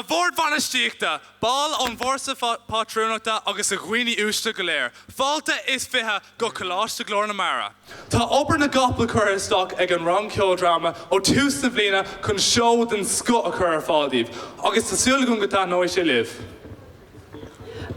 Bhord Bainistíochta, baill ón bhFórsa Pátrúnachta agus a dhaoine uaisle go léir, fáilte is 20 go Coláiste Ghlór na Mara. Tá obair na gcapall curtha isteach ag an rang ceoldráma ó tús na bliana chun seó den scoth a chur ar fáil daoibh agus tá súil agam go dtaitneoidh sé libh.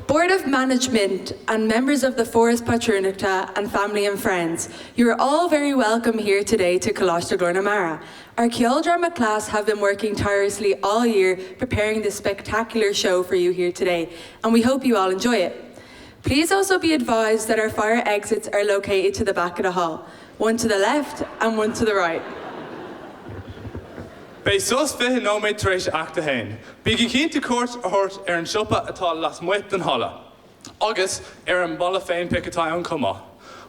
Board of Management and members of the Foras Pátrúnachta and family and friends, you are all very welcome here today to Coláiste Ghlór na Mara. Our Ceoldrama class have been working tirelessly all year preparing this spectacular show for you here today, and we hope you all enjoy it. Please also be advised that our fire exits are located to the back of the hall, one to the left and one to the right. Beidh sos 20 nóiméad tar éis Acht 1. Bígí cinnte cuairt a thabhairt ar an siopa atá lasmuigh den halla, agus ar an mballa féinpic atá ann chomh maith.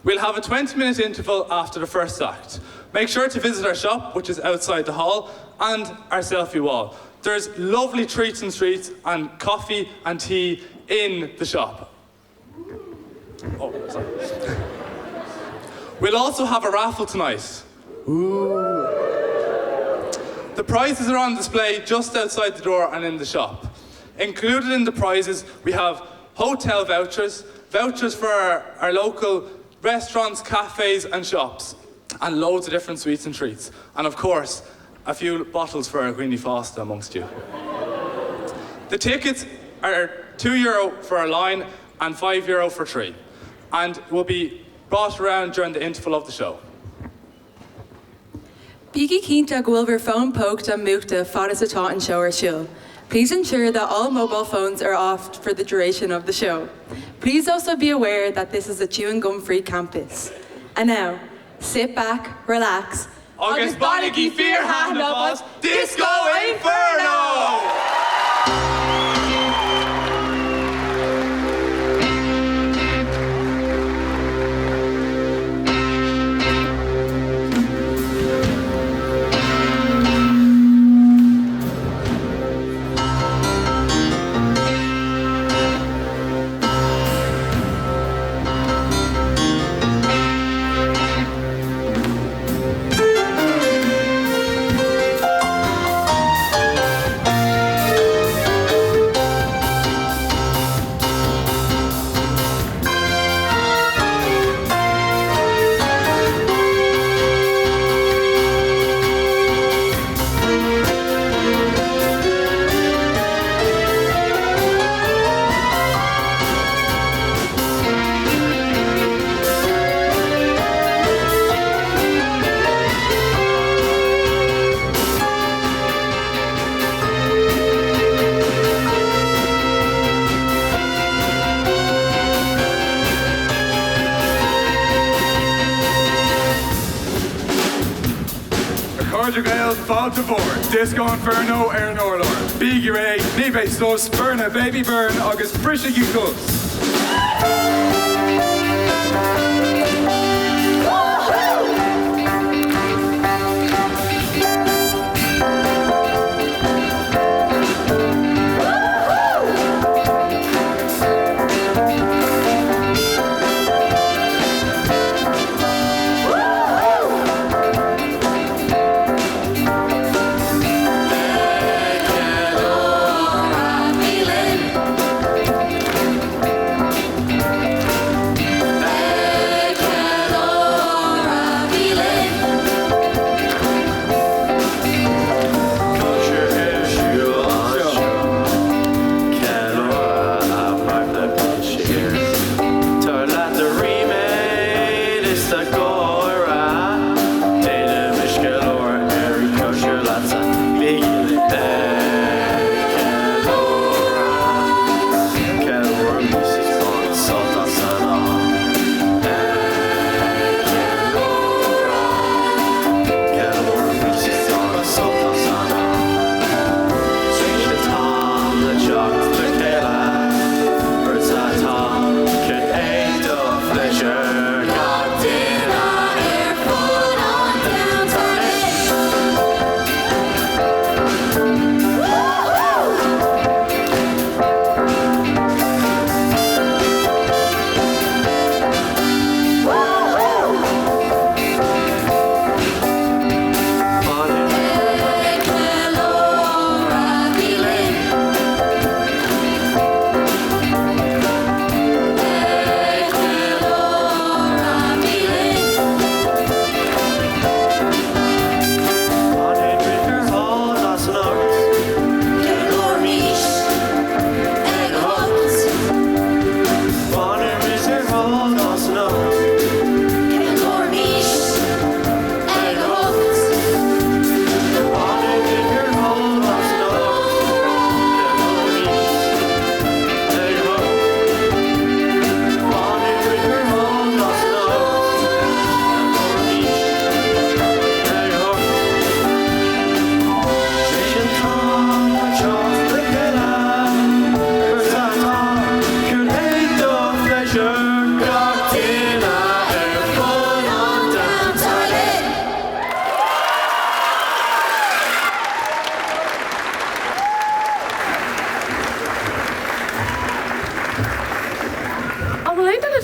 We'll have a 20 minute interval after the first act. Make sure to visit our shop, which is outside the hall, and our selfie wall. There's lovely treats and streets and coffee and tea in the shop. Oh, sorry. We'll also have a raffle tonight. Ooh. The prizes are on display just outside the door and in the shop. Included in the prizes we have hotel vouchers, vouchers for our, our local restaurants, cafes and shops, and loads of different sweets and treats. And of course, a few bottles for our Greenie Foster amongst you. The tickets are €2 for a line and €5 for 3 and will be brought around during the interval of the show. Bígí cinnte go bhfuil bhur bhfóin póca múchta fad is atá an seó ar siúl. Please ensure that all mobile phones are off for the duration of the show. Please also be aware that this is a chewing gum free campus. And now, sit back, relax, agus bainigí fíorthaitneamh as Disco Inferno! A chairde Gael fáilte mhór, Disco Inferno ar an urlár. Bígí réidh, ní bheidh sos, burn a baby burn agus brisigí cos.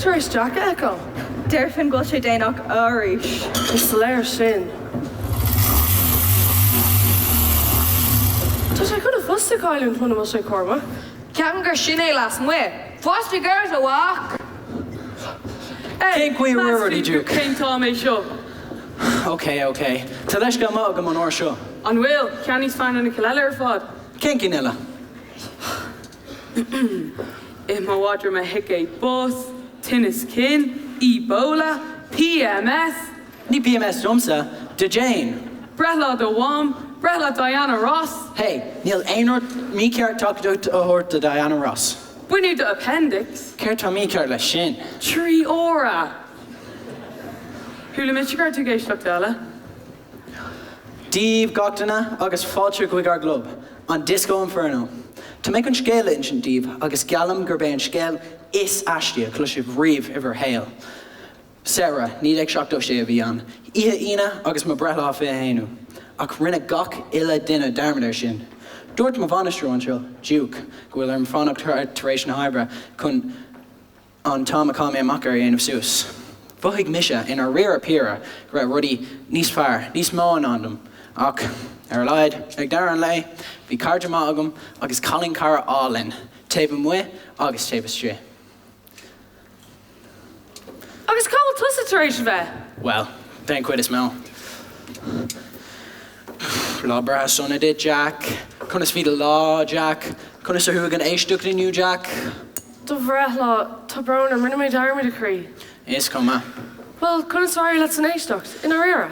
tar éis Jack a fheiceáil? Déarfainn go bhfuil sé déanach arís. Is léir sin. Tá sé chun a phost a chailliúint muna bhfuil sé cúramach. Ceapaim gur sin é lasmuigh. Fáilte ort, a mhac! Cén chaoi a bhfuil rudaí, Duke? Cén t-am é seo? Ok, ok. Tá leithscéal maith agam an uair seo. An bhfuil? Ceann níos fearr ná na cinn eile ar fad? Cén cinn eile? Ith mo mhadra mo thicéad bus, tinneas cinn, Ebola, PMS. Ní PMS domsa, do Jane. Breithlá do Mham, breithlá Diana Ross. Hey, níl aon rud mícheart tacaíocht a thabhairt do Diana Ross. Baineadh do appendix. Céard tá mícheart leis sin? 3 huaire! Chuala mise go raibh tú ag éisteacht eile. Dia daoibh gach duine agus fáilte chuig ár gclub, an Disco Inferno. Tá mé chun scéal a insint daoibh agus geallaim gurb é an scéal is aistí a chloisfidh sibh riamh i bhur shaol. Samhradh 1976 a bhí ann, oíche Aoine agus mo bhreithlá 21ú. Ach rinne gach uile duine dearmad air sin. Dúirt mo bhainisteoir anseo, Duke, go bhfuil orm fanacht thart tar éis na hoibre chun an t-am a chaith mé amach air a dhéanamh suas. Mhothaigh mise i ndáiríre píre go raibh rudaí níos fearr, níos mó i ndán dom. Ach, ar a laghad, ag deireadh an lae, bhí cairde maith agam agus cailín cara álainn, taobh amuigh agus taobh istigh. Agus cá bhfuil tusa tar éis a bheith? Bhuel, den chuid is mó. Lá breithe sona duit, Jack. Conas bhí do lá, Jack? Conas a chuaigh an éisteacht inniu, Jack? Do bhreithlá, tá brón orm, rinne mé dearmad, a chroí. Is cuma. Bhuel, conas a d'éirigh leat san éisteacht, i ndáiríre?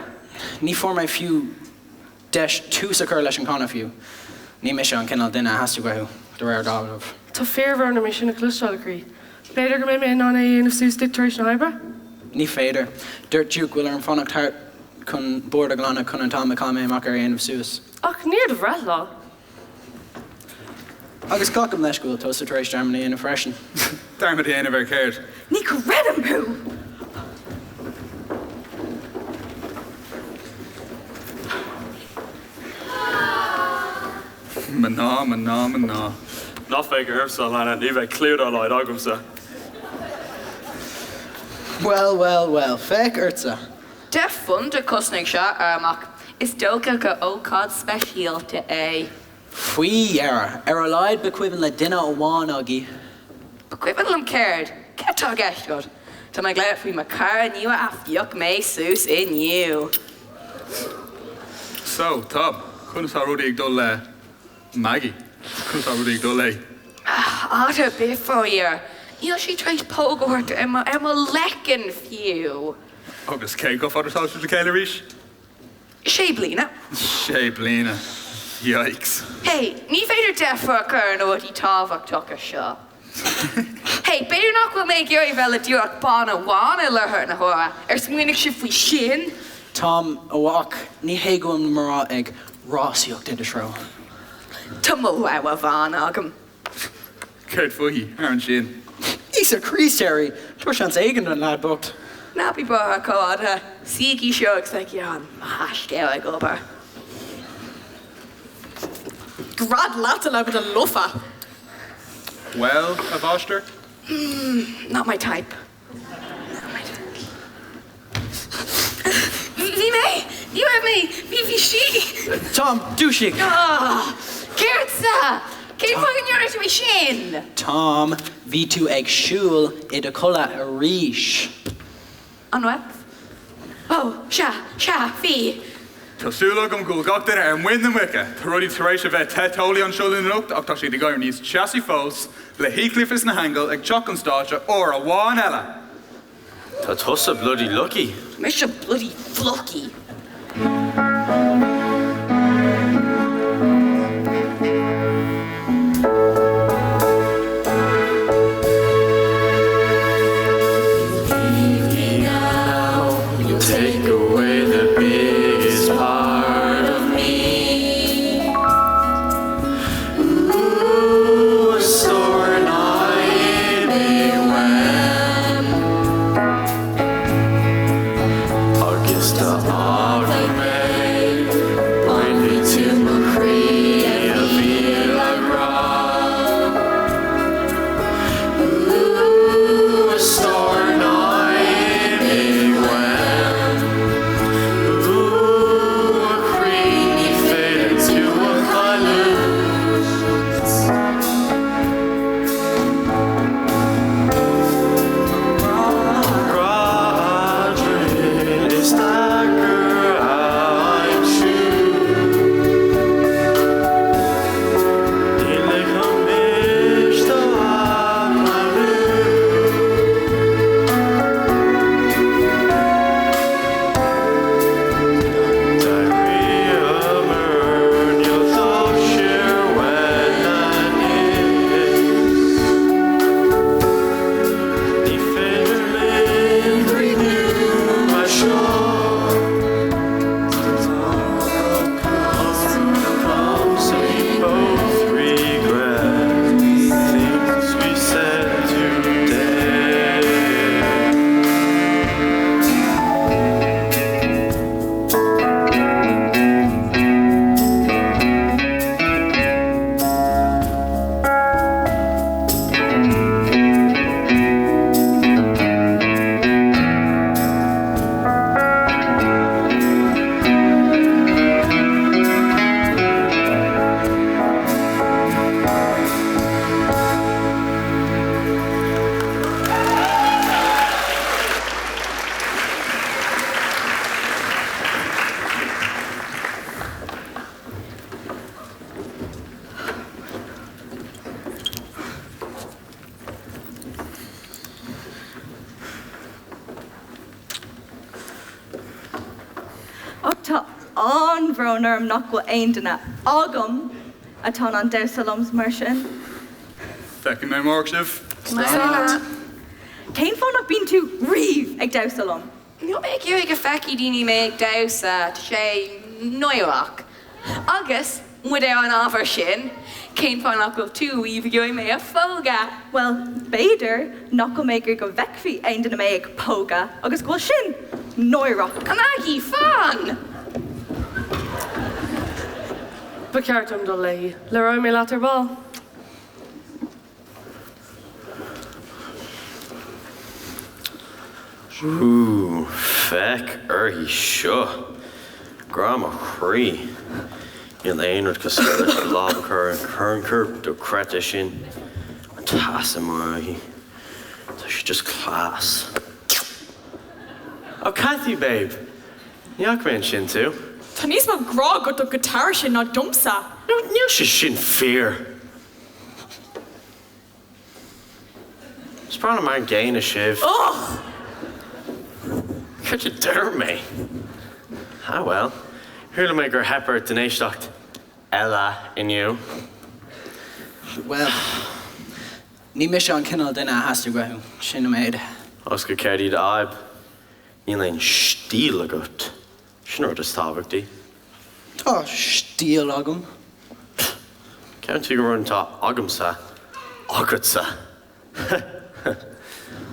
Ní fuair mé fiú deis tús a chur leis an chanadh fiú. Ní mise an cineál duine a theastaigh uathu, de réir dealraimh. Tá fíorbhrón orm é sin a chloisteáil, a chroí. B'fhéidir go mbeidh mé in ann é a dhéanamh suas duit tar éis na hoibre? Ní féidir. Dúirt Duke go bhfuil orm fanacht thart chun bord a ghlanadh chun an t-am a chaith mé amach air a dhéanamh suas. Ach ní ar do bhreithlá. Agus glacaim leis go bhfuil tusa tar éis dearmad a dhéanamh freisin. Dearmad a dhéanamh ar céard? Ní chreidim thú! Mná, mná, mná. Ná féach ormsa, a leana, ní bheidh cliú dá laghad agamsa. Bhuel, bhuel, bhuel, féach ortsa! £10 a chosnaigh seo, a mhac. Is dócha gur ócáid speisialta é. Faoi dheireadh! Ar a laghad ba chuimhin le duine amháin agaibh. Ba chuimhin liom céard? Céard tá i gceist agat? Tá mé ag labhairt faoi mo charr nua a phioc mé suas inniu. So, Tom, conas tá rudaí ag dul le Maggie? Conas tá rudaí ag dul léi? Áit ar bith, faraor. Níl sí tar éis póg a thabhairt ar mo leiceann fiú. Agus cé chomh fada atá sibh le chéile arís? Sé bliana. Sé bliana. Yikes. Hey, ní féidir deifir a chur ar na rudaí tábhachtacha seo. Hey, b'fhéidir nach bhfuil mé ag iarraidh bheith le díreach bean amháin i láthair na huaire. Ar smaoinigh sibh faoi sin? Tom, a mhac, ní hé go bhfuil na mná ag rásaíocht i do threo. Tá mo rogha bhean agam. Céard fúithi, ar ansin? Íosa Críost, Terry! Tabhair seans éigin don leaid bocht. Ná bí buartha, a chomrádaithe. Suígí siar agus feicigí an maistéir ag obair. Gread leat a leaba lofa! Bhuel, a mháistir? Not my type. Bhí mé! Ní raibh mé! Bhí, bhí sí! Tom, dúisigh! Céard sa? Cén fáth go ndearna tú é sin? Tom, bhí tú ag siúl i do chodladh arís. An raibh? Ó, sea, sea, bhí. Tá súil agam go bhfuil gach duine ar muin na muice. Tá rudaí tar éis a bheith te teolaí anseo linn anocht ach tá siad ag éirí níos teasaí fós le Heathcliff is na hAingil ag teacht chun stáitse uair amháin eile! Tá tusa bloody lucky. Mise bloody flucky. an-bhrón orm nach bhfuil aon duine agam atá in ann damhsa liom mar sin. Feicfidh mé amárach sibh. Slán. Cén fáth nach mbíonn tú riamh ag damhsa liom? Níl mé ag iarraidh go bhfeicfidh daoine mé ag damhsa, tá sé náireach. Agus muid ar an ábhar sin, cén fáth nach bhfuil tú riamh ag iarraidh mé a phógadh? Bhuel, b'fhéidir nach bhfuil mé ag iarraidh go bhfeicfí aon duine mé ag pógadh agus go bhfuil sin náireach. A Maggie, fan! Ba cheart dom dul léi. Labhróidh mé leat ar ball. Ooh, féach uirthi seo! Grá mo chroí! Níl aon rud cosúil leis an lámh a chur ar an chornchoirp dochreidte sin. An t-eas amuigh uirthi. Tá sí just class. Oh Cathy babe! Ní fhaca mé ansin tú. Tá níos mó grá agat don guitar sin ná domsa. No, níl sé sin fíor! Is breá liom mar an gcéanna sibh. Ugh! Cad a deir mé? Ah well, chuala mé gur theip ort in éisteacht eile inniu. Bhuel, ní mise an cineál duine a theastaigh uathu, sin an méid. Agus céard í do fhadhb? Níl aon stíl agat. Sin an rud is tábhachtaí. Tá stíl agam. Ceapann tú go bhfuil an atá agamsa agatsa?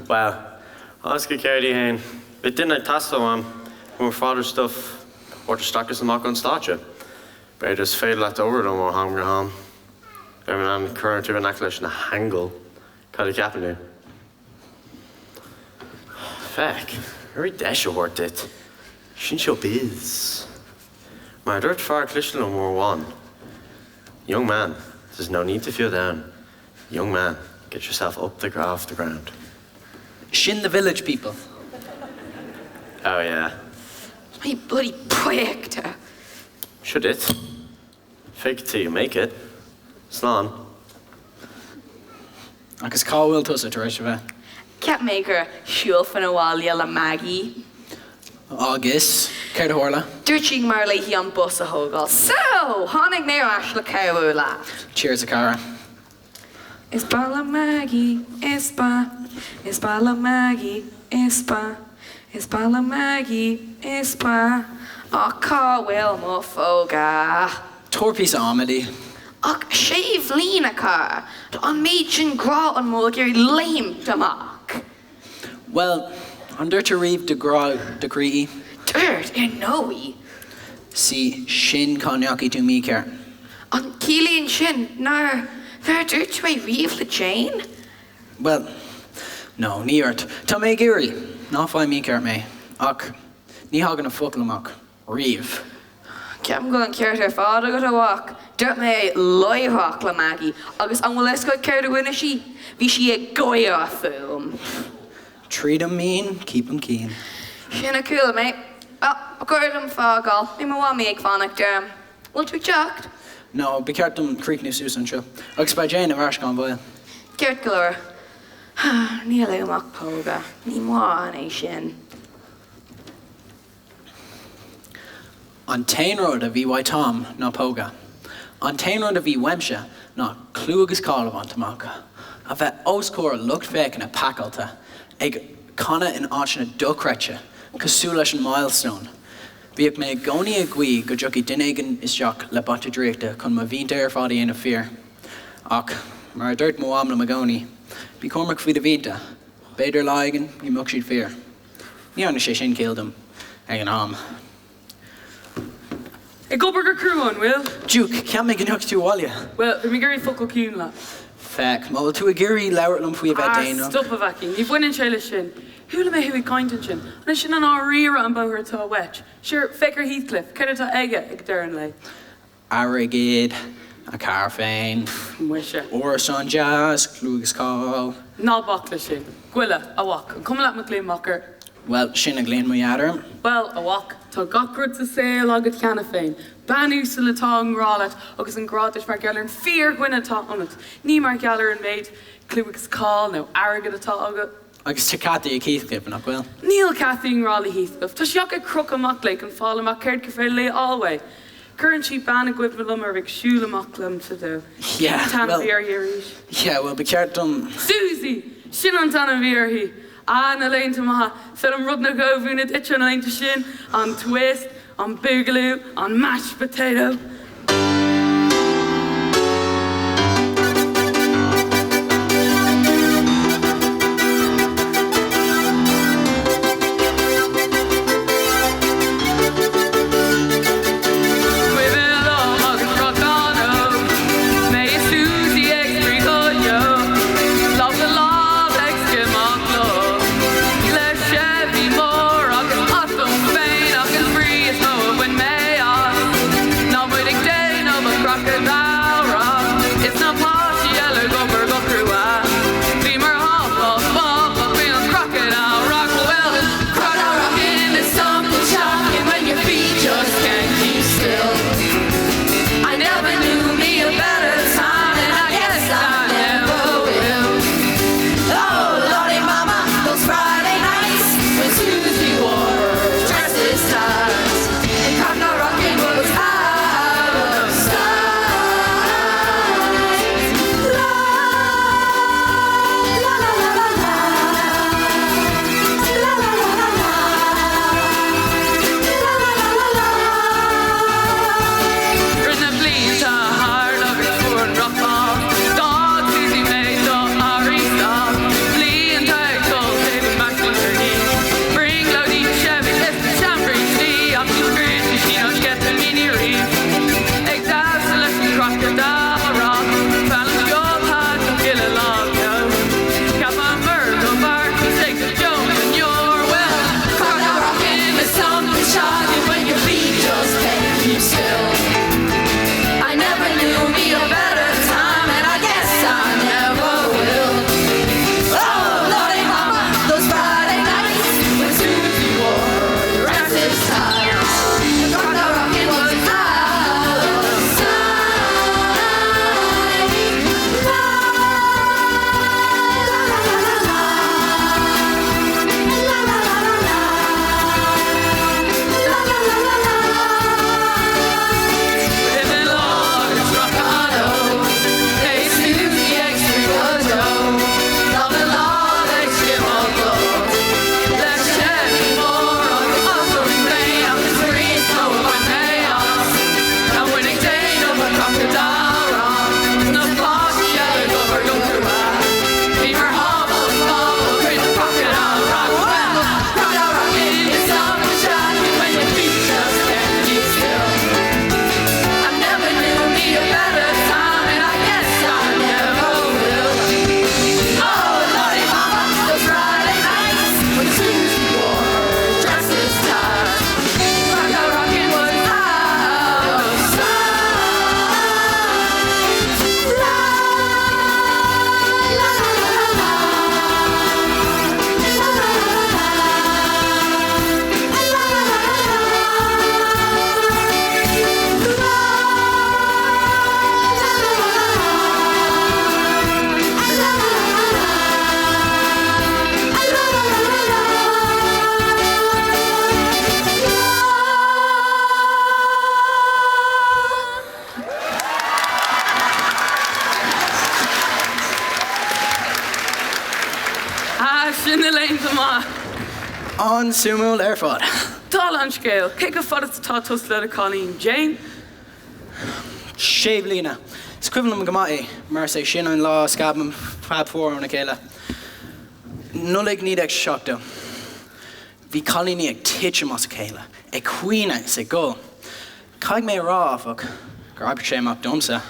Bhuel, agus go céard í fhéin? Bhí duine ag teastáil uaim chun mo father's stuff a thabhairt isteach is amach ón stáitse. B'fhéidir is féidir leat obair dom ó ham go ham. Beidh mé in ann cur tú in aice leis na haingil. Cad a cheapann tú? Féach, iarraidh deis a thabhairt duit. Sin show biz. Mar a dúirt fear cliste liom uair amháin, Young man, there's no need to feel down. Young man, get yourself up the off the ground. Sin the village people. Oh yeah. Tá mé bloody poighte. Seo duit. Fake it till you make it. Slán. Agus cá bhfuil tusa tar éis a bheith? Cheap mé go siúlfainn abhaile le Maggie. Agus céard a tharla? Dúirt sí gur mb'fhearr léi an bus a thógáil. So, tháinig mé ar ais le cabhrú leat. Cheers a chara. Is breá liom Maggie, is breá, is breá liom Maggie, is breá, is breá liom Maggie, is breá, ach cá bhfuil mo phóga? Tabhair píosa ama di. Ach sé bhliain, a chara. Tá an méid sin grá ionam ag iarraidh léimt amach. Bhuel, an ndúirt tú riamh do ghrá do chroí í? Dúirt, ar ndóigh. Sea, sin cá ndeachaigh tú mícheart. An gciallaíonn sin nár, nár dúirt tú é riamh le Jane? Bhuel, no, ní dúirt. Tá mé ag iarraidh. Ná faigh mícheart mé. Ach ní thagann na focail amach. Riamh. Ceapaim go bhfuil an ceart ar fad agat, a mhac. Dúirt mé é láithreach le Maggie agus an bhfuil a fhios agat céard a rinne sí? Bhí sí ag gáire fúm. Treat 'em mean, keep 'em keen. Sin a chuala mé. Bhuel, ba chóir dom fágáil. Beidh mo mhamaí ag fanacht orm. Bhfuil tú ag teacht? No, ba cheart dom críochnú suas anseo. Agus beidh Jane ar ais gan mhoill. Ceart go leor. Níl uaim ach póga. Ní mórán é sin. An t-aon rud a bhí uaidh Tom ná póga. An t-aon rud a bhí uaimse ná clú agus cáil a bhaint amach. A bheith os comhair lucht féachana pacáilte, ag canadh in áiteanna dochreidte, cosúil leis an Milestone. Bhíodh mé i gcónaí ag guí go dtiocfaidh duine éigin isteach le bata draíochta chun mo mhianta ar fad a dhéanamh fíor. Ach, mar a dúirt mo mham liom i gcónaí, bí cúramach faoi do mhianta, b'fhéidir lá éigin ní mbeadh siad fíor. Ní dhearna sé sin ciall dom ag an am. Ag obair go crua, an bhfuil? Duke, cheap mé go ndeachaigh tú abhaile. Bhuel, bhí mé ag iarraidh focal ciúin leat. Féach, má bhfuil tú ag iarraidh labhairt liom faoi a bheith Ah, déanach. stop, a Mhaicín, ní bhaineann sé leis sin. Chuala mé thú ag caint ansin. An é sin i ndáiríre an bóthar atá uait? Sure, féach ar Heathcliff, céard atá aige ag deireadh an lae? Airgead, a charr féin. Muise. Árasán deas, clú agus cáil. Ná bac leis sin. Goile, a mhac. An cuma leat má ghlaoim amach air? Bhuel, sin a ghlaonn mo dhaid orm. Bhuel, a mhac, tá gach rud sa saol agat cheana féin. Bean uasal atá i ngrá leat, agus an grá duit mar gheall ar an fíordhuine atá ionat, ní mar gheall ar an méid clú agus cáil nó airgead atá agat. Agus tá Cathy ag Heathcliff, nach bhfuil? Níl Cathy i ngrá le Heathcliff. Tá sí ach ag crochadh amach léi chun fáil amach céard gur féidir léi a fháil uaidh. Cuireann sí bean i gcuimhne liom a raibh ag siúl amach liom fadó. Yeah, Cén t-ainm a well, bhí uirthi arís? yeah, well, ba cheart dom. Susie! Sin an t-ainm a bhí uirthi. Ah, na laethanta maithe. Is féidir liom rud nó dhó a mhúineadh duit ó na laethanta sin, an twist, an boogaloo, an mashed potato. Cuimhin liom agus Rocán óg, mé is Susie ag spraoi go deo, lámh le lámh ag scimeáil clog, le Chevy mór agus as dom féin ach an spraoi is mó a bhain mé as ná muid ag déanamh an crocodile rock is na páistí eile ag obair go crua. Bhíomar half off off ach bhí an crocodile rock well crocodile rocking is something shocking when your feet just can't keep still. I never knew me a better time and I guess I never will. Oh, Lordy mama, those Friday nights when Susie wore her dresses tight and crocodile rocking was out of sight. La la la la la la la la la la la la la la. Rith na blianta thart agus fuair an Rocán D'fhág Susie mé do airí stad Blianta ag dul taobh amuigh uirthi Brionglóidí Chevy is na seanbhrístí Ach ní scriosfaidh sí ná sceitimíní riamh Ag damhsa leis an crocodile rock Foghlaim sciobtha gach uile lá beo Cheapamar go bhfearr say to Joan and your well Crocodile rocking is something shocking when your feet just can't keep still. I never knew me a better time, and I guess I never will. Oh, Lordy mama, those Friday nights when Susie wore her dresses tight. The crocodile rocking was out of sight. La la la la la la la la la la. La la la la la. Cuimhin liom agus Rocán óg Mé is Susie ag spraoi go deo Lámh le lámh ag scimeáil clog Le Chevy mór agus as dom féin ach an spraoi is mó a bhain mé as Ná muid ag déanamh an crocodile rock Is na páistí eile ag obair go crua Bhíomar hobble is bobble tríd an crocodile rock Well, Crocodile rocking is something shocking when your feet just can't keep still. I never knew me a better time, and I guess I never will. Oh, Lordy mama, those Friday nights when Susie wore her dresses tight. Crocodile rocking was out of sight. La la la la la la la la la Ah, sin na laethanta maithe. An-suimiúil ar fad. Dála an scéil, cé chomh fada is atá tusa le do chailín, Jane? Sé bliana. Is cuimhin liom go maith é, mar is é sin an lá a scaipeadh an Fab Four óna chéile. Nollaig 1970. Bhí cailíní ag titim as a chéile, ag caoineadh is ag gol. Caithfidh mé a rá, áfach, gur oibrigh sé amach domsa.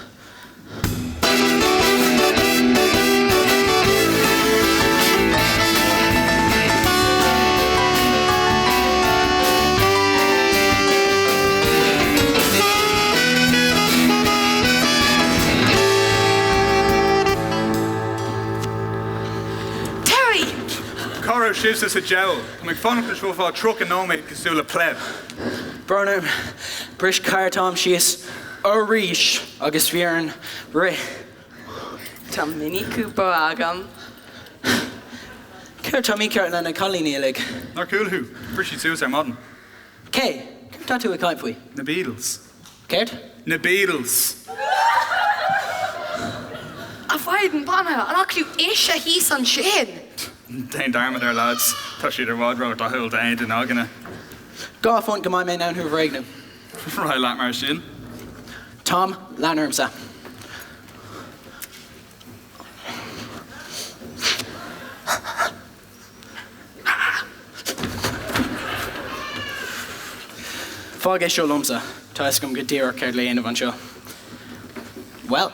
Terry! Cá raibh sibhse sa diabhal? Tá mé ag fanacht anseo fá 30 nóiméad cosúil le pleb. Brón orm, bhris carr Tom síos arís agus bhí orainn rith. Tá Mini Cooper agam. Céard tá mícheart le na cailíní uilig? Nár chuala thú? Bhris siad suas ar maidin. Cé? Céard tá tú ag caint faoi? Na Beatles. Céard? Na Beatles! A Mhaighdean Bheannaithe, an bhfaca tú ise thíos ansin? Déan dearmad air lads, tá siad i bhfad ró-dhathúil d'aon duine againne. £2 go mbeidh mé in ann thú a bhréagnú. Ar aghaidh leat mar sin. Tom, lean ormsa. Fág é seo liomsa, tá fhios agam go díreach céard le dhéanamh anseo. Bhuel.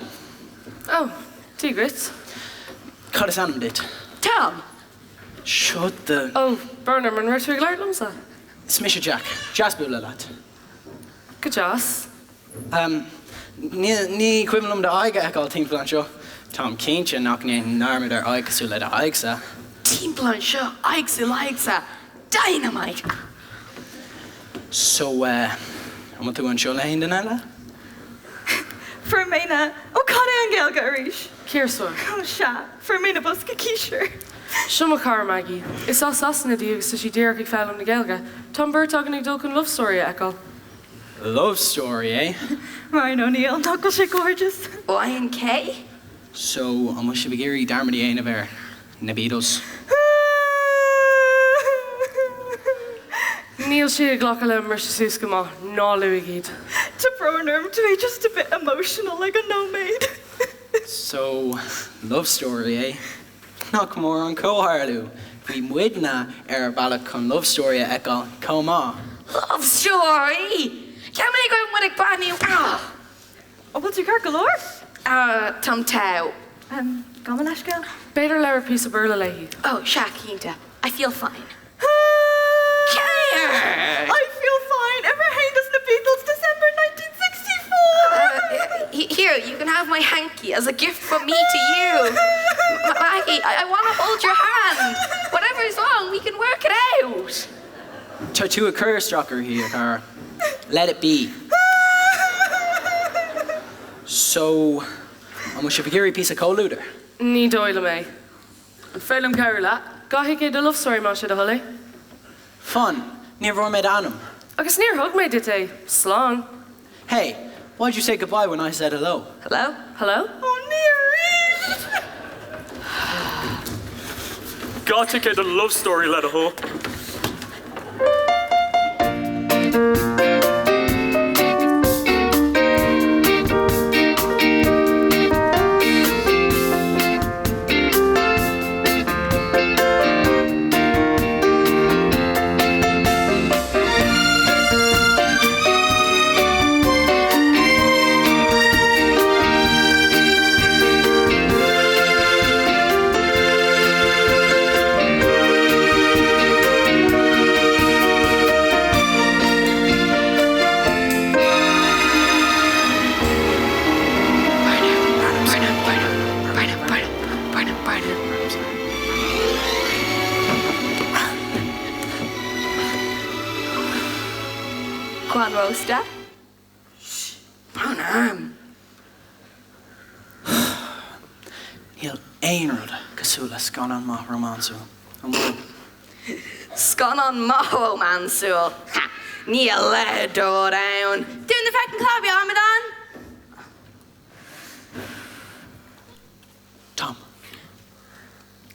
Ó, Dia dhuit. Cad is ainm duit? Tom. Seo do. Ó, brón orm, an raibh tú ag labhairt liomsa? Is mise Jack. Deas bualadh leat. Go deas. Níl, ní cuimhin liom d'aghaidh a fheiceáil timpeall anseo. Táim cinnte nach ndéanfainn dearmad ar aghaidh cosúil le d'aghaidhse. Timpeall anseo, aghaidh cosúil le d'aghaidhse. Dynamite! So, eh, an bhfuil tú anseo le haon duine eile? Fuair mé na, ó cad é an Ghaeilge arís? Ciarsúr. Ó sea, fuair mé na bosca ciarsúr. Seo mo chara Maggie. Is as Sasana di agus tá sí díreach ag foghlaim na Gaeilge. Tá an bheirt againn ag dul chun Love Story a fheiceáil. Love Story, eh? Ryan O'Neill, nach bhfuil sé gorgeous? Y and K? So, an bhfuil sibh ag iarraidh dearmad a dhéanamh ar na Beatles? Níl sí ag glacadh le mbriseadh suas go maith, ná luaigh iad. Tá brón orm, tá mé just a bit emotional ag an nóiméad. So, love story, eh? Nach mór an comhtharlú! Bhí muidne ar ár bealach chun Love Story a fheiceáil chomh maith. Love Story! Cheap mé go raibh muid ag breathnú ah! An bhfuil tú ceart go leor? Ah, táim togha. Gabh mo leithscéal. B'fhéidir labhair píosa Béarla léi. Oh, sea, cinnte. I feel fine. Céard? I feel fine. Uimhir a haon dos na Beatles, December 1964! Here, you can have my hanky as a gift from me to you. Maggie, I, I want to hold your hand. Whatever's wrong, we can work it out. Tá tú ag cur isteach uirthi, a chara. Let it be. So, an bhfuil sibh ag iarraidh píosa comhluadair? Ní dóigh liom é. An féidir liom cabhrú leat? 2 thicéad do Love Story más é do thoil é. Fan, níor bhfuair mé d'ainm. Agus níor thug mé duit é. Slán. Hey, why'd you say goodbye when I said hello? Hello? Hello? Ó, ní arís! 2 thicéad do Love Story le do thoil. Cuán rósta? Brón orm. Níl aon rud cosúil le scannán maith rómánsúil, an bhfuil? Scannán maith rómánsúil? Ha! Níl a leithéid de rud ann. Dún do feckin clabby, amadán! Tom,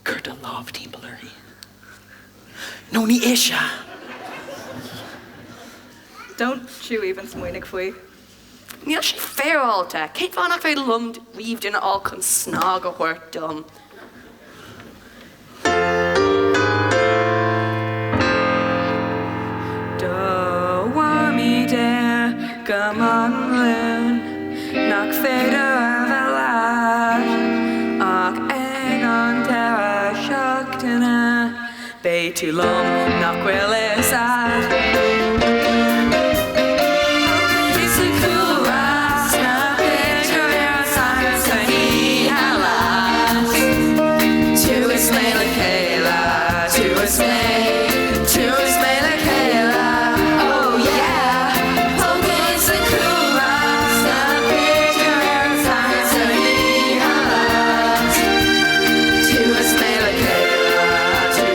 cuir do lámh timpeall uirthi. Nó ní ise! Don't you even smaoinigh faoi. Níl sé féaráilte. Cén fáth nach féidir liom riamh duine a fháil chun snag a thabhairt dom? Do Mhamaí Dé go maidin Luain nach féidir a bheith leat ach ag an deireadh seachtaine beidh tú liom nach bhfuil fhios a'd. Is an cúlra sna pictiúir ar an Satharn san oíche leat. Tú is mé le chéile, tú is mé, tú is mé le chéile, oh yeah. Póg is an cúlra sna pictiúir ar an Satharn san oíche leat. Tú is mé le chéile, tú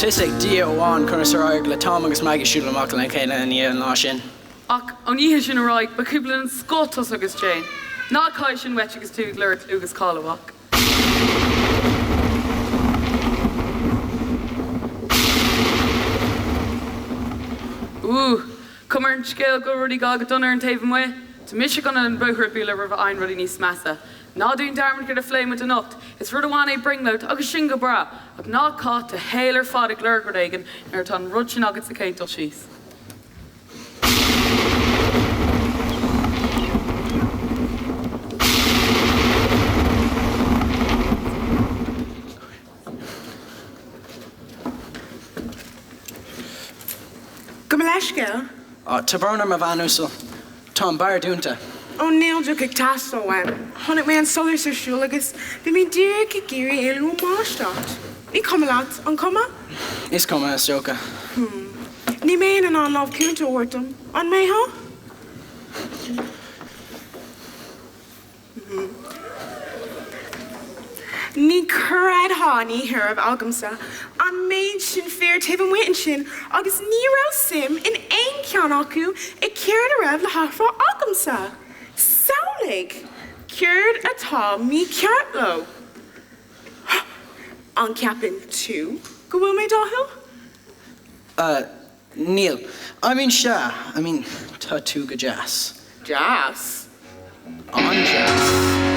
Tá fhios ag Dia amháin conas ar éirigh le Tom agus Maggie siúl amach lena chéile i ndiaidh an lá sin. Ach ón oíche sin ar aghaidh, ba chúpla den scoth tusa agus Jane. Ná caill sin uait agus tú ag lorg clú agus cáil, a mhac. Úúú, cuma ar an scéal go bhfuil rudaí ag gabháil go dona ar an taobh amuigh. Tá mise chun an bóthar a bhualadh roimh a fhaigheann rudaí níos measa. Ná déan dearmad céard a phléigh muid anocht. Is rud amháin é brionglóid, agus sin go breá, ach ná caith do shaol ar fad ag lorg rud éigin nuair atá an rud sin agat sa chéad dul síos. Gabh mo leithscéal. Tá brón orm a bhean uasal. Tá an beár dúnta. Ó níl deoch ag teastáil uaim. Chonaic mé an solas ar siúl agus bhí mé díreach ag iarraidh éalú ón mbáisteach. Ní cuma leat, an cuma? Is cuma, is dócha. Hmm. Ní mbeinn in ann lámh chúnta a thabhairt dom, an mbeifeá? Ní chreidfeá an oíche a raibh agamsa, an méid sin fir taobh amuigh ansin agus ní raibh suim in aon cheann acu i céard a raibh le hathrá agamsa. Samhlaigh! Céard atá mícheart leo? An gceapann tú go bhfuil mé dathúil? Níl. I mean, sea. I mean, tá tú go deas. Deas? An-deas.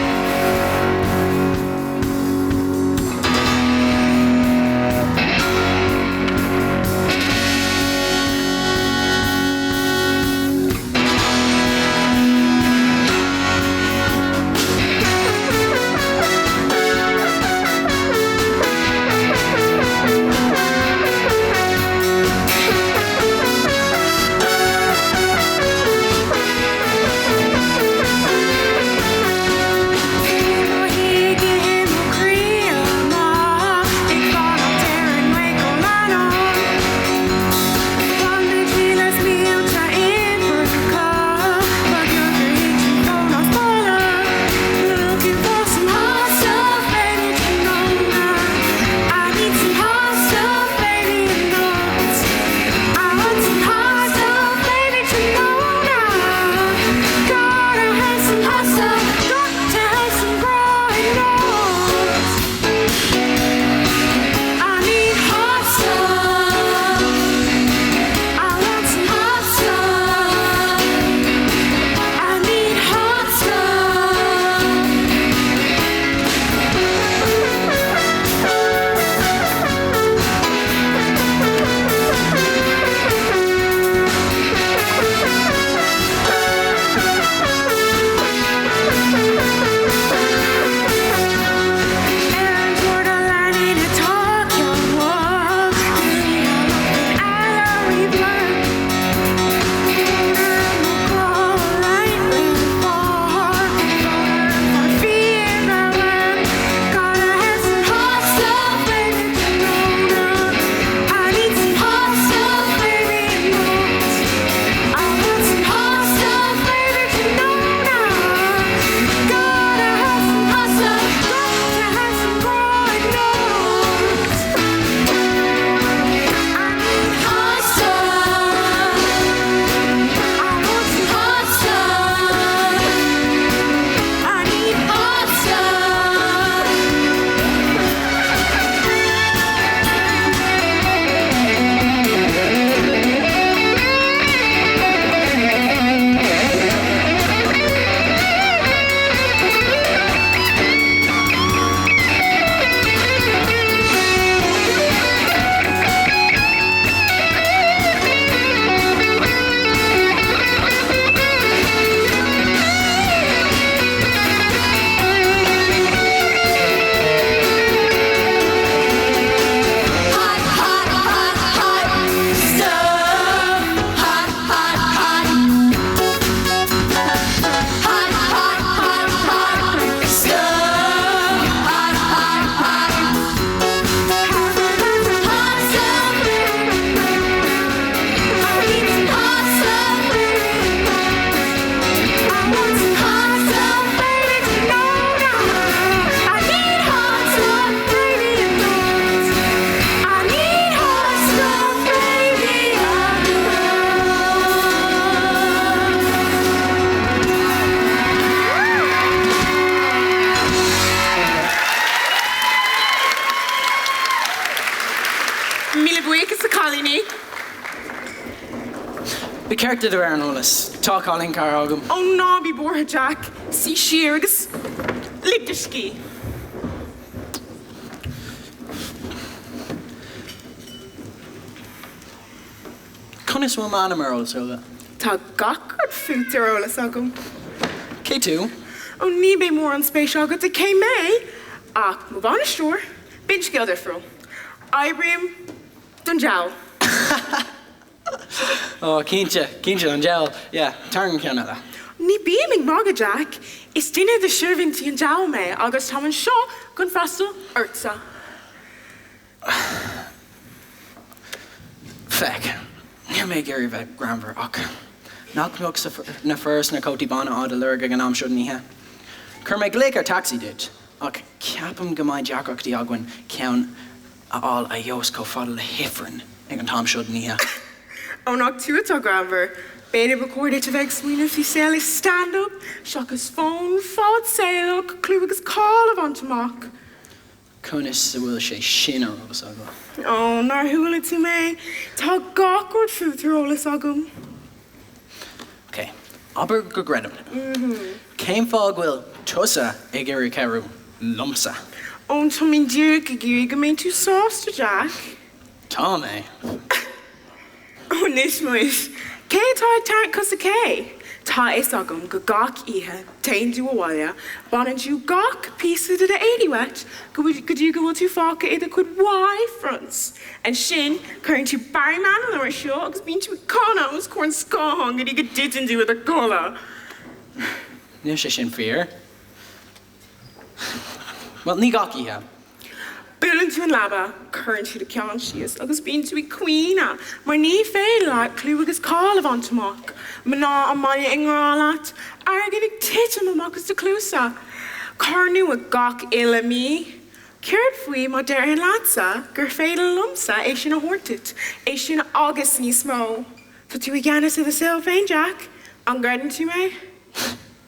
Ceart duit a bheith ar an eolas, tá cailín cara agam. Ó ná bí buartha Jack, suigh siar agus lig do scíth. Conas a bhfuil m'ainm ar eolas agat? Tá gach rud fút ar eolas agam. Cé tú? Ó ní beidh mórán spéis agat i cé mé, ach mo bhainisteoir, b'in scéal difriúil. Oibrím don diabhal. Ó, cinnte, cinnte, an diabhal. Yeah, tarraing ceann eile. Ní bím ag magadh, Jack. Is duine de sheirbhíntí an diabhail mé agus táim anseo chun freastal ortsa. Féach, níl mé ag iarraidh bheith greannmhar ach nach mbeadh na fir sna cótaí bána á do lorg ag an am seo den oíche? Chuir mé glaoch ar tacsaí duit ach ceapaim go mbeidh deacrachtaí againn ceann a fháil a gheobhas chomh fada le hifreann ag an t-am seo den oíche. Ó nach tú atá greannmhar, b'fhéidir ba chóir duit a bheith ag smaoineamh faoi saol i stand-up seachas fonn fadsaolach clú agus cáil a bhaint amach. Conas a bhfuil sé sin ar eolas agat? Ó, nár chuala tú mé? Tá gach rud fút ar eolas agam. Ok, abair go gcreidim thú. Cén fáth go bhfuil tusa ag iarraidh cabhrú liomsa? Ó, tá mé díreach ag iarraidh go mbeidh tú sásta, Jack. Tá mé. Anois muis, cé atá ag tarraingt cosa cé? Tá a fhios agam go gach oíche téann tú abhaile, baineann tú gach píosa de d'éadaí uait go dtí go bhfuil tú fágtha i do chuid Y-fronts. Ansin cuireann tú Barry Manilow ar siúl agus bíonn tú ag canadh os comhair an scátháin go dtí go dtiteann tú i do chodladh. Níl sé sin fíor. Bhuel, ní gach oíche. Buaileann tú an leaba, cuireann tú do cheann síos agus bíonn tú ag caoineadh mar ní féidir leat clú agus cáil a bhaint amach, mná an mbaile i ngrá leat, airgead ag titim amach as do chluasa, carr nua gach uile mí. Céard faoi má déarfainn leatsa gur féidir liomsa é sin a thabhairt duit, é sin agus níos mó? Tá tú i gceannas ar do shaol féin, Jack. An gcreideann tú mé?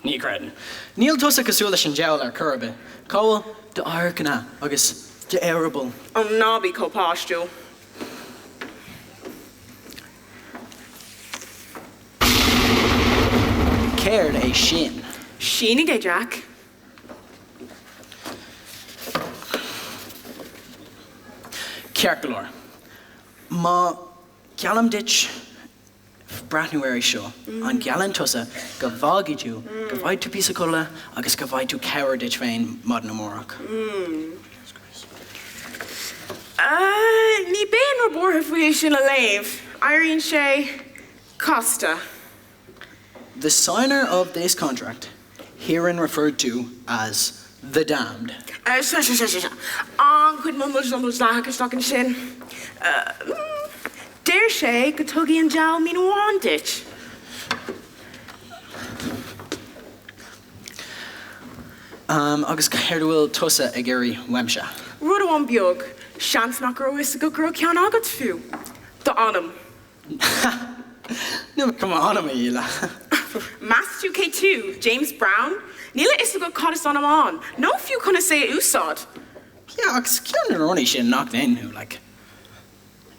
Ní chreidim. Níl tusa cosúil leis an diabhal ar chor ar bith. Cá bhfuil d'adharcanna agus d'eireaball? Ó ná bí chomh páistiúil. Céard é sin? Sínigh é, Jack. Ceart go leor. Má gheallaim duit breathnú air seo, an ngeallann tusa go bhfágfaidh tú, go bhfaighidh tú píosa codlata agus go bhfaighidh tú cabhair duit féin maidin amárach? Ní bheinn róbhuartha faoi é sin a léamh. Éiríonn sé casta. The signer of this contract, herein referred to as the damned. Sea, sea, sea, sea. An-chuid mumble jumble dleathach isteach ansin. Deir sé go dtugfaidh an diabhal mín amháin duit. Agus céard a bhfuil tusa ag iarraidh uaimse? Rud amháin beag. Seans nach raibh a fhios agat go raibh ceann agat fiú. D'anam. Níl mé chun m'anam a dhíol. Meas tú cé tú? James Brown? Níl a fhios agat cad is anam ann, nó fiú conas é a úsáid. Yeah, agus ceann de na rudaí sin nach ndéanann thú, like,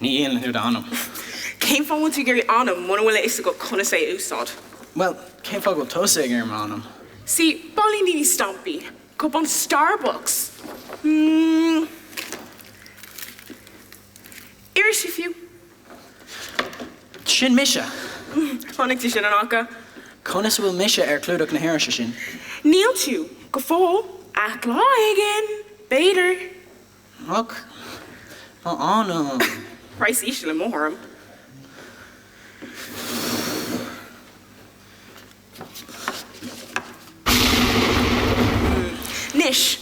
ní dhíolann tú d'anam. Cén fáth a bhfuil tú ag iarraidh anam muna bhfuil a fhios agat conas é a úsáid? Bhuel, cén fáth go bhfuil tusa ag iarraidh m'anam? See, bailíonn daoine stampaí, cupán Starbucks. Hmm. Irisí fiú. Sin mise! Chonaic tú sin, an fhaca? Conas a bhfuil mise ar chlúdach na hirise sin? Níl tú, go fóill, ach lá éigin, b'fhéidir. Ach m'anam. Praghas íseal i mo thuairim. Anois,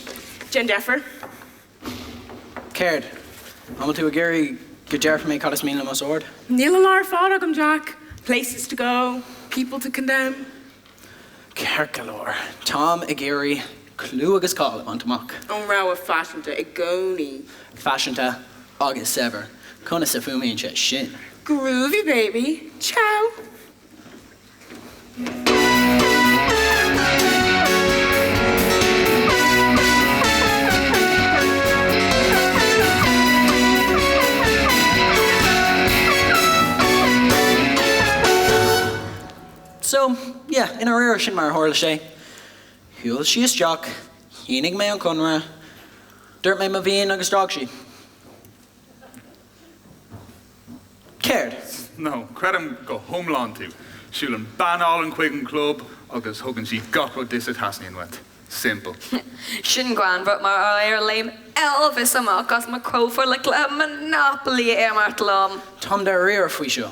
déan deifir. Céard? An bhfuil tú ag iarraidh go déarfaidh mé cad is mian liom os ard? Níl an lá ar fad agam, Jack. Places to go, people to condemn. Ceart go leor. Táim ag iarraidh clú agus cáil a bhaint amach. An rogha faiseanta i gcónaí. Faiseanta agus saibhir. Conas a fuaimíonn sé sin? Groovy baby. Ciao! Dáiríre, sin mar a tharla sé. Shiúil sí isteach, shínigh mé an conradh, dúirt mé mo mhian agus d'fhág sí. Céard? No, creidim go hiomlán tú. Siúlann bean álainn chuig an gclub agus thugann sí gach rud duit a theastaíonn uait. Simple. Sin greannmhar mar ar léim Elvis amach as mo chófra le cluiche Monopoly a imirt liom. Táim dáiríre faoi seo.